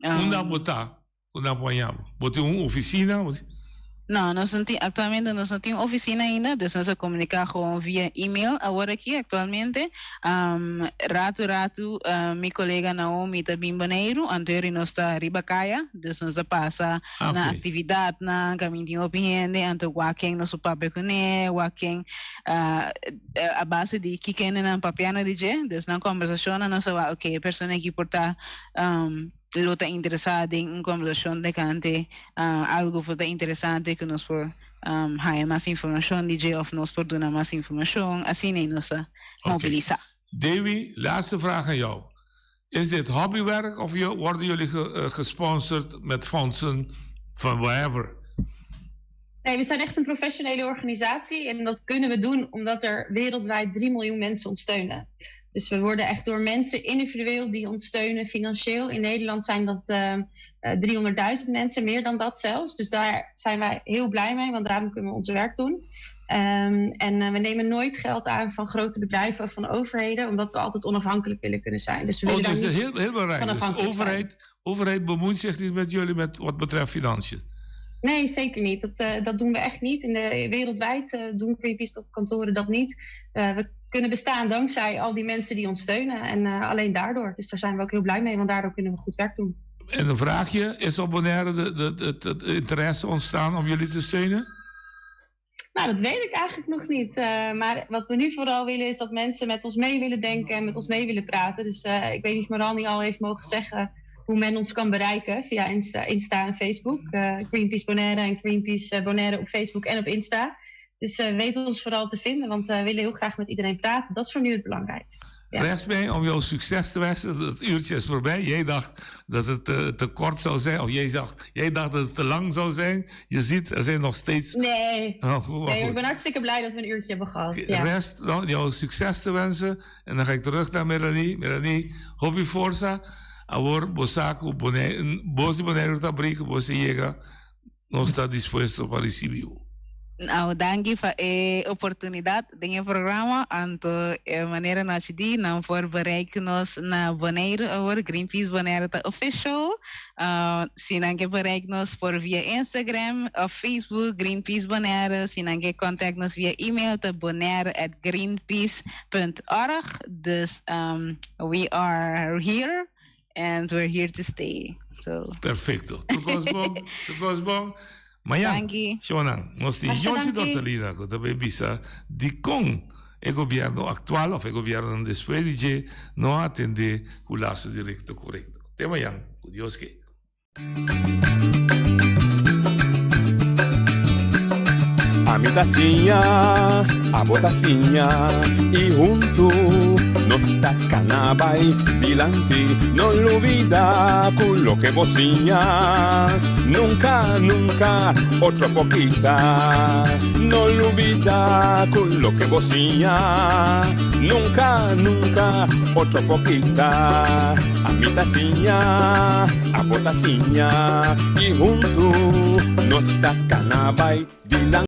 Um, Unda bo ta? Unda bo haña bo? Bo tin un oficina? Bo tin... No, nos no tin, actualmente nos no tin oficina ainda, dus nos a comunica gewoon via email awor aki actualmente. Um, ratu ratu uh, mi colega Naomi ta bin Boneiru, anto yori nos ta riba caya, dus nos ta pasa Ah, na oké. actividadnan, caminda tin hopi hende, anto wak ken nos por papia cune, wak ken uh, a base di kico hendenan papiando di dje, dus nan conversacionnan nos a wak, oké, e persona aki por ta um, lo ta interesá den un kombersashon tokante algu por ta interesante ku nos por haña mas informashon di dje òf nos por duna mas informashon, asina nos ta mobilisá. Dewi, laatste vraag aan jou. Is dit hobbywerk of worden jullie gesponsord met fondsen van wherever? Nee, we zijn echt een professionele organisatie en dat kunnen we doen omdat er wereldwijd 3 miljoen mensen ons steunen. Dus we worden echt door mensen individueel die ons steunen financieel. In Nederland zijn dat 300.000 mensen, meer dan dat zelfs. Dus daar zijn wij heel blij mee, want daarom kunnen we ons werk doen. En we nemen nooit geld aan van grote bedrijven of van overheden, omdat we altijd onafhankelijk willen kunnen zijn. Dus we Oh, willen dus daar niet heel, heel belangrijk. van Dus afhankelijk zijn. overheid bemoeit zich niet met jullie met wat betreft financiën. Nee, zeker niet. Dat doen we echt niet. Wereldwijd doen Greenpeace op kantoren dat niet. We kunnen bestaan dankzij al die mensen die ons steunen. En alleen daardoor. Dus daar zijn we ook heel blij mee, want daardoor kunnen we goed werk doen. En een vraagje, is op Bonaire het interesse ontstaan om jullie te steunen? Dat weet ik eigenlijk nog niet. Maar wat we nu vooral willen is dat mensen met ons mee willen denken en met ons mee willen praten. Dus ik weet niet of Marani al heeft mogen zeggen hoe men ons kan bereiken via Insta en Facebook. Greenpeace Bonaire en Greenpeace Bonaire op Facebook en op Insta. Dus weet ons vooral te vinden, want we willen heel graag met iedereen praten. Dat is voor nu het belangrijkste. Ja. Rest mij om jou succes te wensen. Het uurtje is voorbij. Jij dacht dat het te kort zou zijn. Of jij dacht dat het te lang zou zijn. Je ziet, er zijn nog steeds... Nee. Oh, goed, maar Nee, ik goed. ben hartstikke blij dat we een uurtje hebben gehad. Ja. Rest dan jou succes te wensen. En dan ga ik terug naar Melanie. Melanie, hopi forza. Awor, bosaco, bone, bosi bonaire tabrico, bosi llega. No está dispuesto para recibir. Nou, dank je voor de oportunidad in het programma. Anto, manera nos di, nan por bereik nos na Bonaire, awor, Greenpeace Bonaire ta official. Si nan ke bereik nos por via Instagram of Facebook, Greenpeace Bonaire. Si nan ke contact nos via e-mail, ta bonaire at greenpeace punt org. Dus, we are here and we're here to stay. So. Perfecto. Tur kos bon, tur kos bon. Mañana, Danki. Shona, nos tin Masha Josie danki. Dortalina, ku ta bay bisa di kon e gobierno actual of e gobierno despues di dje no a atende ku lazo directo correcto. Te mañana, ku Dios ke. A mi tasinha, a bo tasinha, y junto nos ta canabai dilanti, no olvida con lo que vociña. Nunca, nunca, otro poquita. No olvida con lo que vociña. Nunca, nunca, otro poquita. A mi tasinha, a bo tasinha, y junto nos ta canabai dilanti.